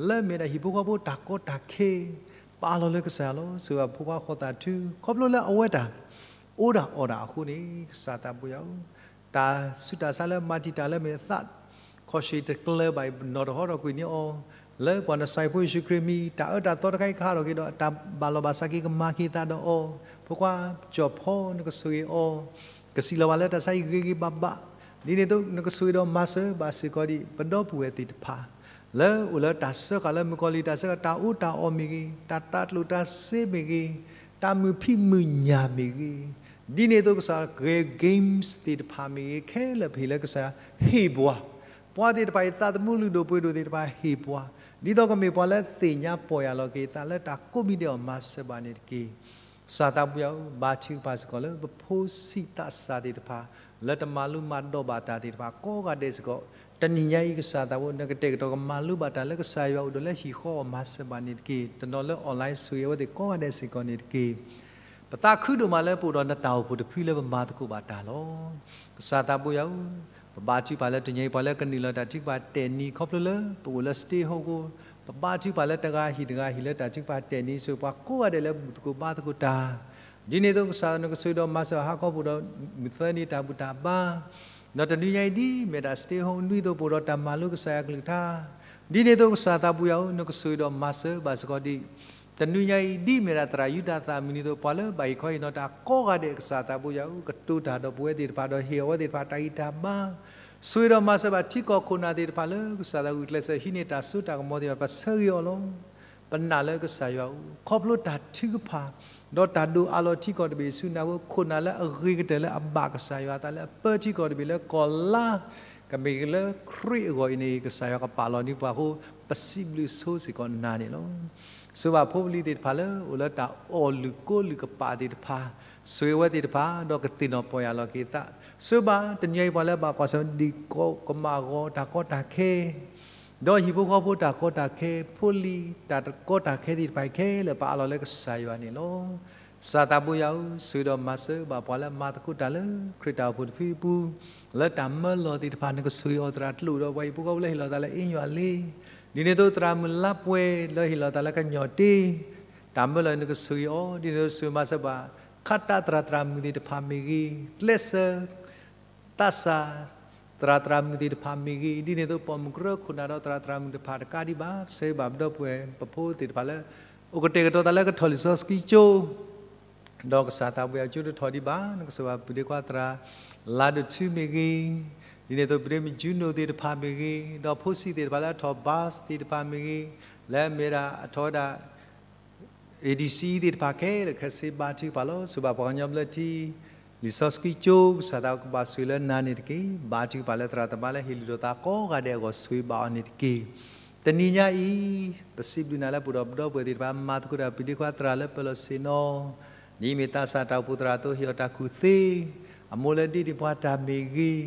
လၢမ့ၢ်ဒၣ်ဟံၣ်ဖိဃီဖိတၢ်ကီတၢ်ခဲ ပာ်လီၤလၢကစၢ်ယွၤလီၤ. ဆိၣ်ဂ့ၤဘၣ်ဖိခွါဃီသးထု ခီဖျိလၢအဝဲတၢ် အိၣ်ဒၣ်အီၣ်ဒၣ်အဃိန့ၣ် ကစၢ်သးပူၤယၤဧၢ, တၢ်ဆူးတၢ်ဆါလၢမၤတံာ်တာ်လၢမ့ၢ်အသး ခီၣ်ဆံးတကျၢၤဘၣ်အံၤ နီၣ်တဟီထီၣ်ကွံာ်န့ၢ်အီၤ, လၢပှၤနစၢ်ဖိယ့ၣ်ၡူးခရံာ်မံၤ တၢ်အၢတၢ်သီတခါအံၤကဟးထီၣ်က့ၤဒီး တၢ်ဘၣ်လီၤဘၣ်စးက့ၤကမၤက့ၤသးဒီးအီၤ, ဖိခွါကၠီၣ်ဖီနကဆိၣ်ဂ့ၤအီၤ, ကစံးလီၤဘၣ်လၢတၢ်ဆါဟံၣ်ဂ့ၤဂ့ၤဘၣ်ဘၣ်, ဒ်န့ၣ်အသိးနကဆိၣ်ဂ့ၤဒီးမၤစၢၤဘၣ်စ့ၢ်ကီးဒ် ပဒီပုၢ်ဝဲၢ်သ့ၣ်တဖၣ် လၢအိၣ်လၢတၢ်စၢဃာ်လၢမုၣ်ကီၤလံၤတၢ်စၢဃာ် တၢ်အီၣ်တၢ်အီမ့ၢ်ဂ့ၤ, တၢ်တၢ်ကျိၣ်တၢ်စ့မ့ၢ်ဂ့ၤ, တၢ်မုာ်ဖံးမုာ်ညၣ်မ့ၢ်ဂ့ၤ, ဒ်န့ၣ်အသိးကစၢ်ဂဲၤ games သ့ၣ်တဖၣ်မ့ၢ်ဂ့ၤ ခဲလၢာ်ပဟ့ၣ်လၢကစၢ်ယွၤ ဟ့ၣ်ပှၤ, ပှၤသ့ၣ်တဖၣ်အံၤ သးသမူလုၢ်ဒိၣ်ပှ့ၤဒိၣ်သ့ၣ်တဖၣ်ဟ့ၣ်ပှၤ, ဒ်သိးကမ့ၢ်ပှၤလၢသ့ၣ်ညါပီၢ်ယၢ်လီၤက့ၤသးလၢတၢ်ကိးမံၤဒဲးအီၤ မၤစၢၤဘၣ်န့ၣ်တက့ၢ်. ကစၢ်သးပူၤယၤဧၢ, ဘါထုကဖၣ်စ့ၢ်ကီးလၢပဖိဆံးသးစၢ်သ့ၣ်တဖၣ် လၢတမၤလိမၤဒိးဘၣ်တၢ်သ့ၣ်တဖၣ်ကိးဂၤဒဲးစ့ၢ်ကီး, တနံၤညါအံၤကစၢ်သးပူၤ နကတဲာ်ကတီၤကမၤလိဘၣ်တၢ်လၢကစၢ်ယွၤအိၣ်ဒီးလၢဟံၣ်ဃီအီၤ မၤစၢၤဘၣ်န့ၣ်တက့ၢ်. တနီၤလၢ online ဆိၣ်ဂ့ၤအဝဲသ့ၣ်ကိးဂၤဒဲးစ့ၢ်ကီးန့ၣ်တက့ၢ်. ပသးခုဒိၣ်မးလၢပအိၣ်ဒီးနတၢ်အိၣ်ဖှိၣ်တဖုလၢပမၤသကိးဘၣ်တၢ်လီၤ. ကစၢ်သးပူၤယၤဧၢ, ပဘါထုကဖၣ်လၢတနံၤအံၤ ပှၤလၢကနုာ်လီၤတၢ်ထုကဖၣ်တဲာ်နံၤ ခီဖျိလၢပအိၣ်လၢ stay home အဃိ, ပဘါထုကဖၣ်လၢတဂၤဟံၣ်တဂၤဟံၣ်လၢတၢ်ထုကဖၣ်တဲာ်နံၤ ဆိၣ်ပှၤကိးဂၤဒဲးလၢဘူၣ်သကိးဘါသကိးတၢ်, ဒ်န့ၣ်အသိးကစၢ်နကဆိၣ်ဂ့ၤဒီးမၤစၢၤဟးခီပအိၣ်ဒီးမုၢ်သၢနံၤတၢ်ဘူၣ်တၢ်ဘါ, ဒီးတနွံညါအံၤဒ်မ့ၢ်ဒၣ် stay home နွံသိးပအိၣ်ဒီးတၢ်မၤလိကစၢ်ယွၤကလုၢ်ကထါ, ဒ်န့ၣ်အသိးကစၢ်သးပူၤယၤဧၢ, နကဆိၣ်ဂ့ၤဒီးမၤစၢၤဘၣ်စ့ၢ်ကီးဒ် တနွံညါအံၤ ဒ်မ့ၢ်ဒၣ်သရၣ်ယူဒၤသၣ်မုၢ်နံၤအသိး ပှၤလၢဘၣ်ဟ့ၣ်ခီဟ့ၣ်နီၤတၢ်ကိးဂၤဒဲး ကစၢ်သးပူၤယၤဧၢ, ကတိၤတၢ်ဒီးပဝဲသ့ၣ်တဖၣ်ဒီးဟ့ၣ်အဝဲသ့ၣ်တဖၣ်တၢ်ဂံၢ်တၢ်ဘါ, ဆိၣ်ဂ့ၤဒီးမၤစၢၤဘၣ်ထံကီၢ်ခိၣ်နၢ်သ့ၣ်တဖၣ်လၢကစၢ်သးဂုာ်ကျဲးစၢးဟံးန့ၢ်တၢ်စိတၢ်ကမီၤသ့ၣ်တဖၣ် ပဆၢဂ့ၤအီၤလီၤ. ပနာ်လၢကစၢ်ယွၤဧၢ, ခီဖျိတၢ်ထုကဖၣ် ဒီးတၢ်ဒိၣ်အးလီၤထံကီၢ်တဘ့ၣ်ဆူနၤအဃိ ခိၣ်နၢ်လၢအဂ့ၤကတၢၢ်လၢအဘၣ်ကစၢ်ယွၤအသးလၢအပၢထံကီၢ်တဘ့ၣ်လၢကီၢ်လါ ကမ့ၢ်လၢခရံာ်အဂီၢ်အံၤန့ၣ် ကစၢ်ယွၤကပာ်လီၤန့ၢ်ပှၤအဃိ ပစံးဘျုးဆိစ့ၢ်ကီးနၤန့ၣ်လီၤ. ဆိၣ်ဂ့ၤဘၣ်ဖိပလံၤသ့ၣ်တဖၣ်လၢအိၣ်လၢတၢ်အီၣ်လုၢ်ကိလုၢ်ကပာ်သ့ၣ်တဖၣ်, ဆိၣ်ဂ့ၤဝဲသ့ၣ်တဖၣ် ဒီးကသ့ၣ်နီၣ်ပီၢ်ယၢ်လီၤက့ၤသး, ဆိၣ်ဂ့ၤဘၣ်တနံၤအံၤပှၤလၢဘၣ်ကွၢ်ဆၢၣ်မဲာ်ဒ်ကီးကမၣ်ဂီၤတၢ်ကီတၢ်ခဲ ဒီးဟံၣ်ဖိဃီဖိတၢ်ကီတၢ်ခဲ, ဖိလံၤတၢ်ကီတၢ်ခဲသ့ၣ်တဖၣ်ခဲလၢာ် ပအးလီၤလၢကစၢ်ယွၤန့ၣ်လီၤ. ကစၢ်သးပူၤယၤဧၢ, ဆိၣ်ဂ့ၤဒီးမၤစၢၤဘၣ်ပှၤလၢမၤသကိးတၢ်လၢခရံာ်တၢ်အိၣ်ဖှိၣ်တဖုအပူၤ, လၢတၢ်မၢလီၤသ့ၣ်တဖၣ် နကဆိၣ်ဂ့ၤအီၤသရၣ်ကျိၣ်ဒီးပှၤဟံၣ်ဖိဃီဖိလၢဟ့ၣ်လီၤသးလၢအ့ယွၤလ့, ဒ်န့ၣ်အသိးသရၣ်မုၣ်လါပှဲၤလၢဟ့ၣ်လီၤသးလၢကညီၣ်တ့, တၢ်မၢလီၤနကဆိၣ်ဂ့ၤအီၤ, ဒ်န့ၣ်အသိးဆိၣ်ဂ့ၤမၤစၢၤဘၣ် ခးတၢ်သရၣ်သရၣ်မုၣ်သ့ၣ်တဖၣ်မ့ၢ်ဂ့ၤ, ကျဲးစၢး သးစၢ် သရၣ်သရၣ်မုၣ်သ့ၣ်တဖၣ်မ့ၢ်ဂ့ၤ, ဒ်န့ၣ်အသိးပိာ်မုၣ်ကရၢခိၣ်နၢ်ဒီးသရၣ်သရၣ်မုၣ်တဖၣ်တကးဒံးဘၣ်, ဆၢဂ့ၤဘၣ်ပဒီပုၢ်ဝဲၢ်ပဖိသ့ၣ်တဖၣ်လၢ အိၣ်ကတဲာ်ကတီၤသးလၢကထီၣ်လံာ်စီဆှံကၠိ ဒီးကစၢ်သးပူၤယၤကၠိတထီၣ်ဒံးဘၣ်, နကဆိၣ်ဂ့ၤဘၣ်ပုၢ်ဒ့ခွါသရၣ် လါဒိၣ်ထူမ့ၢ်ဂ့ၤ, ဒ်န့ၣ်အသိးပုၢ်ဒ့မုၣ်ကၠူနိၣ်သ့ၣ်တဖၣ်မ့ၢ်ဂ့ၤ, ဒီးဖိဆံးသ့ၣ်တဖၣ်လၢအထီၣ် bus သ့ၣ်တဖၣ်မ့ၢ်ဂ့ၤ, လၢအမ့ၢ်ဒၣ်အထီၣ်ဝဲဒၣ် ADC သ့ၣ်တဖၣ်ခဲလၢာ်ခဲဆ့ဘါထုကဖၣ်လီၤ. ဆိၣ်ဂ့ၤဘၣ်ပှၤကညီဘျၢထံ လံာ်စီဆှံကၠိ ကစၢ်သးကဘၣ်ဆိၣ်ဂ့ၤလၢနၤန့ၣ်တက့ၢ်. ဘါထုကဖၣ်လၢသရၣ်သမါလၢဟ့ၣ်လုၢ်ထီၣ်သးကိးဂၤဒဲးအဂီၢ် ဆိၣ်ဂ့ၤဘၣ်အီၤန့ၣ်တက့ၢ်. တနံၤညါအံၤ ပစံးဘျုးနၤလၢပအိၣ်ဒီးပဒီပုၢ်ဝဲၢ်သ့ၣ်တဖၣ် မၤသကိးတၢ် ပဒ့ခွါသရၣ်လၢပလီၢ်ဆ့ၣ်နီၤ, ဒ်အမ့ၢ်သးစၢ်တၢ်အိၣ်ဖှိၣ်သရၣ်အသိး ဟ့ၣ်အီၤတၢ်ကူၣ်သ့, အမိၢ်လၢဒ့န့ၢ်ပှၤတၢ်မ့ၢ်ဂ့ၤ,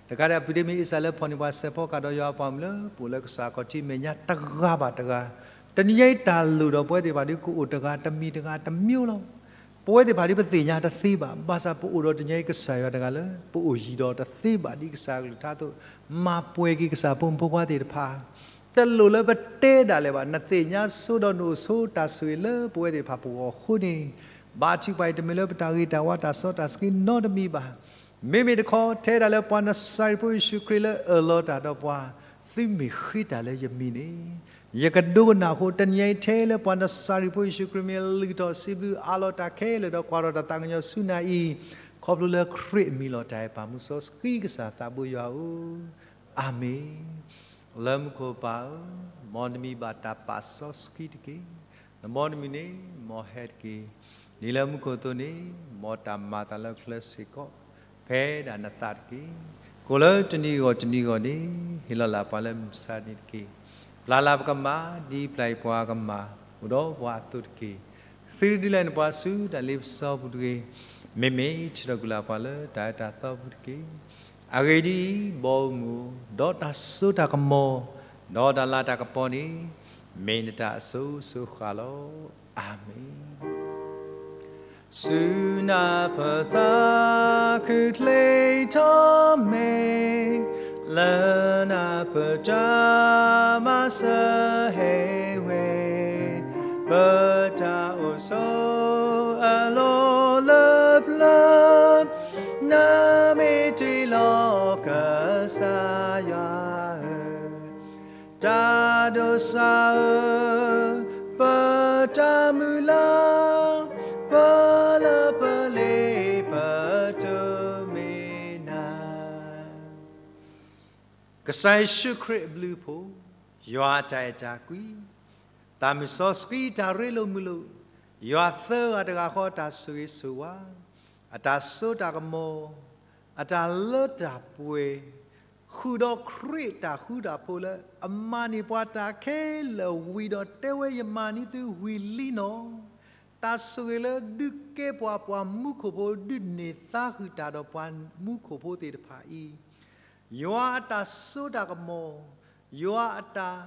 တကးဒံးအပုၢ်ဒ့မ့ၢ်အ့စၢ်လၢဖီၣ်န့ၢ်ပှၤ စဲးဖီကၢ်ဒီးယွၤအပှၤမုၣ်လၢ ပအိၣ်လၢကစၢ်အခီၣ်ထံးမဲာ်ညါတဂၤဘၣ်တဂၤ, တနံၤညါအံၤတၢ်လိၣ်ဒီးပဝဲသ့ၣ်တဖၣ်ဒီး ကအိၣ်တဂၤတမံၤတဂၤတမံၤလီၤ. ပဝဲသ့ၣ်တဖၣ်ဒ်ပသ့ၣ်ညါတသ့ဘၣ်, ဘၣ်ဆၣ်ပအိၣ်ဒီးတနံၤညါအံၤကစၢ်ယွၤတဂၤလၢ ပအိၣ်ယံၤဒီးတသ့ဘၣ်ဒ်ကစၢ်အကလုၢ်ကထါအသိး, မၤပှဲၤက့ၤကစၢ်ဖိမုၣ်ဖိခွါသ့ၣ်တဖၣ်, တလိၣ်လၢပတဲဒၣ်လဲာ်ဘၣ်, နသ့ၣ်ညါဆိဒီးနအိၣ်ဆိတၢ်ဆိၣ်ဂ့ၤလၢပဝဲသ့ၣ်တဖၣ်ပဂီၢ်အဃိန့ၣ်, ဘါထုကဖၣ်အံၤတမ့ၢ်လၢပတၢ်ဂ့ၤတၢ်ဝါတၢ်စီတၢ်ဆှံနီတမံၤဘၣ်. မ့မ့ၢ်တခီ ထဲဒၣ်လၢပှၤနစၤရ့းဖိယ့ၣ်ၡူးခရံာ်လၢအၢၣ်လီၤတၢ်ဒီးပှၤ, သုမ့ၢ်ဃ့တၢ်လၢယမံၤန့ၣ်, ယကဒိကနၣ်အဃိ တနံၤညါအံၤထဲလၢပှၤနစၤရ့းဖိယ့ၣ်ၡူးခရံာ်မ့ၢ်လုၢ်ထီၣ်စံးဘျုးအးလီၤတၢ်ခဲလၢာ်ဒီးကွၢ်ထီၣ်တၢ်သးကညီၤဆူနၤအံၤ, ခီဖျိလၢခရံာ်အမံၤလီၤ. တၢ်အဲၣ်ပၢ်မူစီဆှံကစၢ်သးဘိယွၤဧၢ, အၤမ့ၣ်. လၢမူခိၣ်ပၢ်ဧၢ, မ်နမံၤဘၣ်တၢ်ပာ်စီဆှံတက့ၢ်. မ်နမံၤန့ၣ် မ်ဟဲတက့ၢ်. ဒ်လၢမူခိၣ်အသိးန့ၣ်, မ်တၢ်မၤအသးလၢကျဲစ့ၢ်ကီး, ဖဲဒၣ်နသးတက့ၢ်. ကိၣ်လၢတနံၤဂီၢ်တနံၤဂီၢ်န့ၣ်, ဟ့ၣ်လီၤလၢ်ပှၤလၢမုၢ်မဆါတနံၤတက့ၢ်. ပျၢ်လၢ်ပကမၢ်, ဒ်ပျၢ်အံၤပှၤကမၢ်, အိၣ်ဒီးပှၤအသိးတက့ၢ်. သုတဒုးလဲၤနပှၤဆူတၢ်လ့ပစီပူၤတဂ့ၤ. မ့မ့ၢ်ထုးထီၣ်ကွံာ်လၢ်ပှၤလၢတၢ်အၢတၢ်သီပူၤတက့ၢ်. အဂ့ၢ်ဒ်အံၤ, ဘီမုၢ်, ဒီးတၢ်စိတၢ်ကမီၤ, ဒီးတၢ်လၤတၢ်ကပီၤန့ၣ်, မ့ၢ်နတၢ်အစိၤစိၤဃၣ်လီၤ. အၤမ့ၣ်. ဆူနၢ်ပၢၢ်သးခုချ့ထီၣ်မ့ၢ်, လၢနၢ်ပၢၢ်တၢ်မၤစၢၤဟ့ၣ်ဝဲ, ပတၢ်အိၣ်ဆိးအလီၢ်လၢပျၢၤ, နမ့ၢ်တ့လီၤကစၢ်ယွၤဧၢ, တၢ်ဒိးစၢ်ဧၢ, ပတၢ်မုၢ်လၢ်, ပလၢပလ့ပတိၢ်မ့ၢ်နၤ. ကစၢ်ယ့ၣ်ၡူးခရံာ်အဘျုးအဖှိၣ်, ယွၤအတၢ်အဲၣ်တၢ်ကွံ, သးမုၢ်စီဆှံတၢ်ရ့လိာ်မုာ်လိာ်, ယွၤသၢဂၤတဂၤဃီအတၢ်ဆိၣ်ဂ့ၤဆိၣ်ဝါ, အတၢ်စိတၢ်ကမီၤ, အတၢ်လၢတၢ်ပှဲၤ, ဃုာ်ဒီးခရံာ်တၢ်ဃူတၢ်ဖိးလၢအမၤန့ၢ်ပှၤတၢ်ခဲလၢာ်ဝံၤဒီး တဲဝဲယမၤန့ၢ်သုဝံၤလံနီၤ. တၢ်ဆိၣ်ဂ့ၤလၢဒုးကဲပှၤပှၤမူခိၣ်ဖိ ဒုးန့ၢ်သါဃုာ်တၢ်ဒီးပှၤမူခိၣ်ဖိသ့ၣ်တဖၣ်အံၤ, ယွၤအတၢ်စိတၢ်ကမီၤ, ယွၤအတၢ်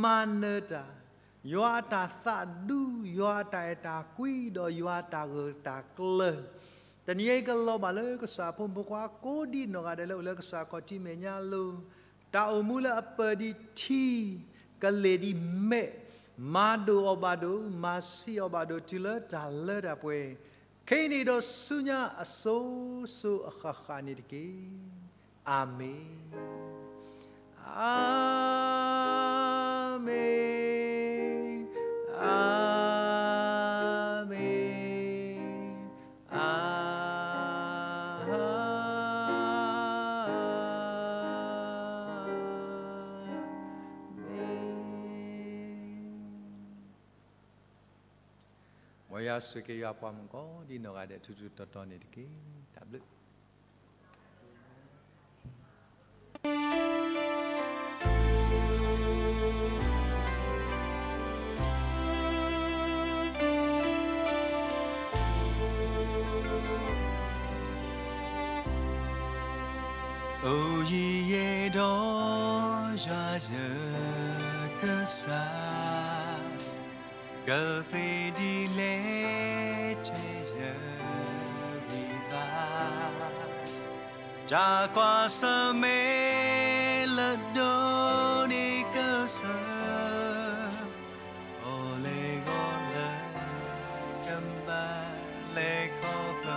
မၤနၢၤတၢ်, ယွၤအတၢ်သးဒူ, ယွၤအတၢ်အဲၣ်တၢ်ကွံ ဒီးယွၤအတၢ်ဂၢၢ်တၢ်ကျၢၤ, တနံၤအံၤကလီၤဘၣ်လၢကစၢ်ဖိမုၣ်ဖိခွါကိးဒံနီၢ်ဂၤဒဲးလၢအိၣ်လၢကစၢ်ခီၣ်ထံးမဲာ်ညါအလိၤ, တၢ်အိၣ်မူလၢအပၢၢ်ဒံးထံ, ကလ့ၢ်ဒံးမဲး, မၤဒိၣ်အီၤဘၣ်ဒိၣ်, မၤဆံးအီၤဘၣ်ဒိၣ် တုၤလၢတၢ်လၢတၢ်ပှဲၤ, ခဲအံၤန့ၣ်ဒီးဆူညါအစိၤစိၤအဃၣ်ဃၣ်န့ၣ်တက့ၢ်. အၤမ့ၣ်, အၤမ့ၣ်, အၤမ့ၣ်, အၤ မ်ယွၤဆိၣ်ဂ့ၤက့ၤယွၤပှၤမုၣ်ကိးဒံနီၢ်ဂၤဒဲး ထူးထူးတီၤတီၤန့ၣ်တက့ၢ်. တၢ်ဘျုး အိၣ်ယံၤယဲဒီးယွၤယကစၢ်, ကသ့ဒ်လဲၣ်ထဲယဂံၢ်ဘါ, တၢ်ကွၢ်ဆၢၣ်မဲာ်လၢဒိးန့ၢ်ကစၢ်, အိၣ်လၢဂီၢ်လၢကဘၣ်လဲၤခီဖျိ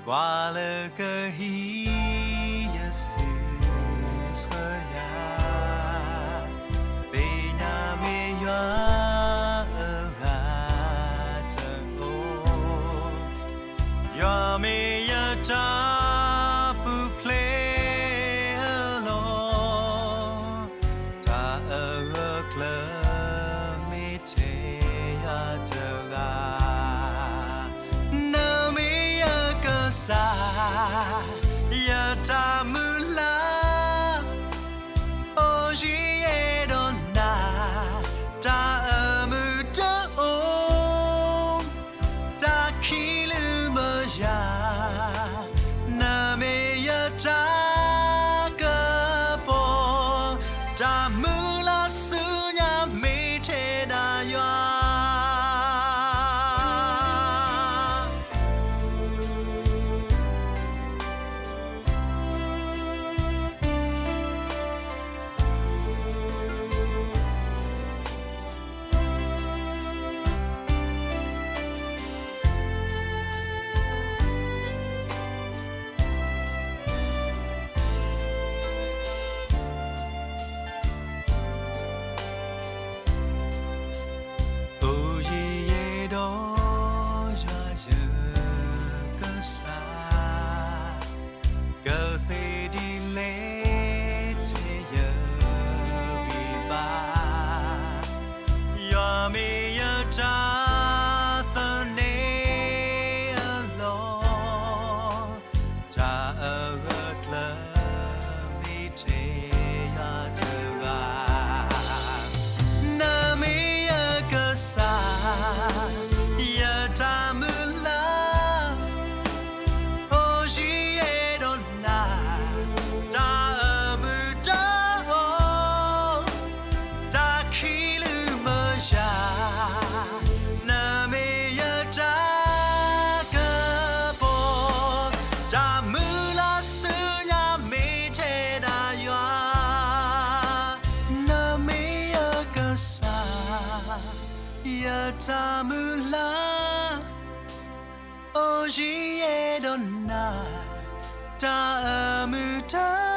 ကွၢ်လၢကဟံးယစုဆှၢယၤ, သ့ၣ်ညါမ့ၢ်ယွၤအဂၤတအိၣ်, ယွၤမ့ၢ်ယတၢ်ပူၤဖျဲးအလီၢ်, တၢ်အဂၢၢ်ကျၢၤမ့ၢ်ထဲယွၤတ ကစၢ်, ယတၢ်မုၢ်လၢ်, အိၣ်ယံၤအဲၣ်ဒိးနၤ, တၢ်အမုာ်တအိၣ်, တၢ်ခံးလုၢ်မၢယၤ, နမ့ၢ်ယတၢ်ကပီၤ, တၢ်မုၢ်လၢ်ဆူညါမ့ၢ်ထဲဒၣ်ယွၤ အိၣ်ယံၤအဲၣ်ဒိးယွၤယကစၢ်, ကသ့ဒ်လဲၣ်ထဲယဂံၢ်ဘါ, ယွၤမ့ၢ်ယတၢ်သန့ၤအလီၢ်, တၢ်အဂၢၢ်ကျၢၤမ့ၢ်ထဲယွၤတဂၤ, နမ့ၢ်ယကစၢ်, ယတၢ်မုၢ်လၢ် အိၣ်ယံၤအဲၣ်ဒိးနၤ, တၢ်အမုာ်တအိၣ်, တၢ်ခံးလုၢ်မၢယၤ, နမ့ၢ်ယတၢ်ကပီၤ, တၢ်မုၢ်လၢ်ဆူညါမ့ၢ်ထဲဒၣ်ယွၤ, နမ့ၢ်ယကစၢ်, ယတၢ်မုၢ်လၢ် အိၣ်ယံၤအဲၣ်ဒိးနၤ, တၢ်အမုာ်တ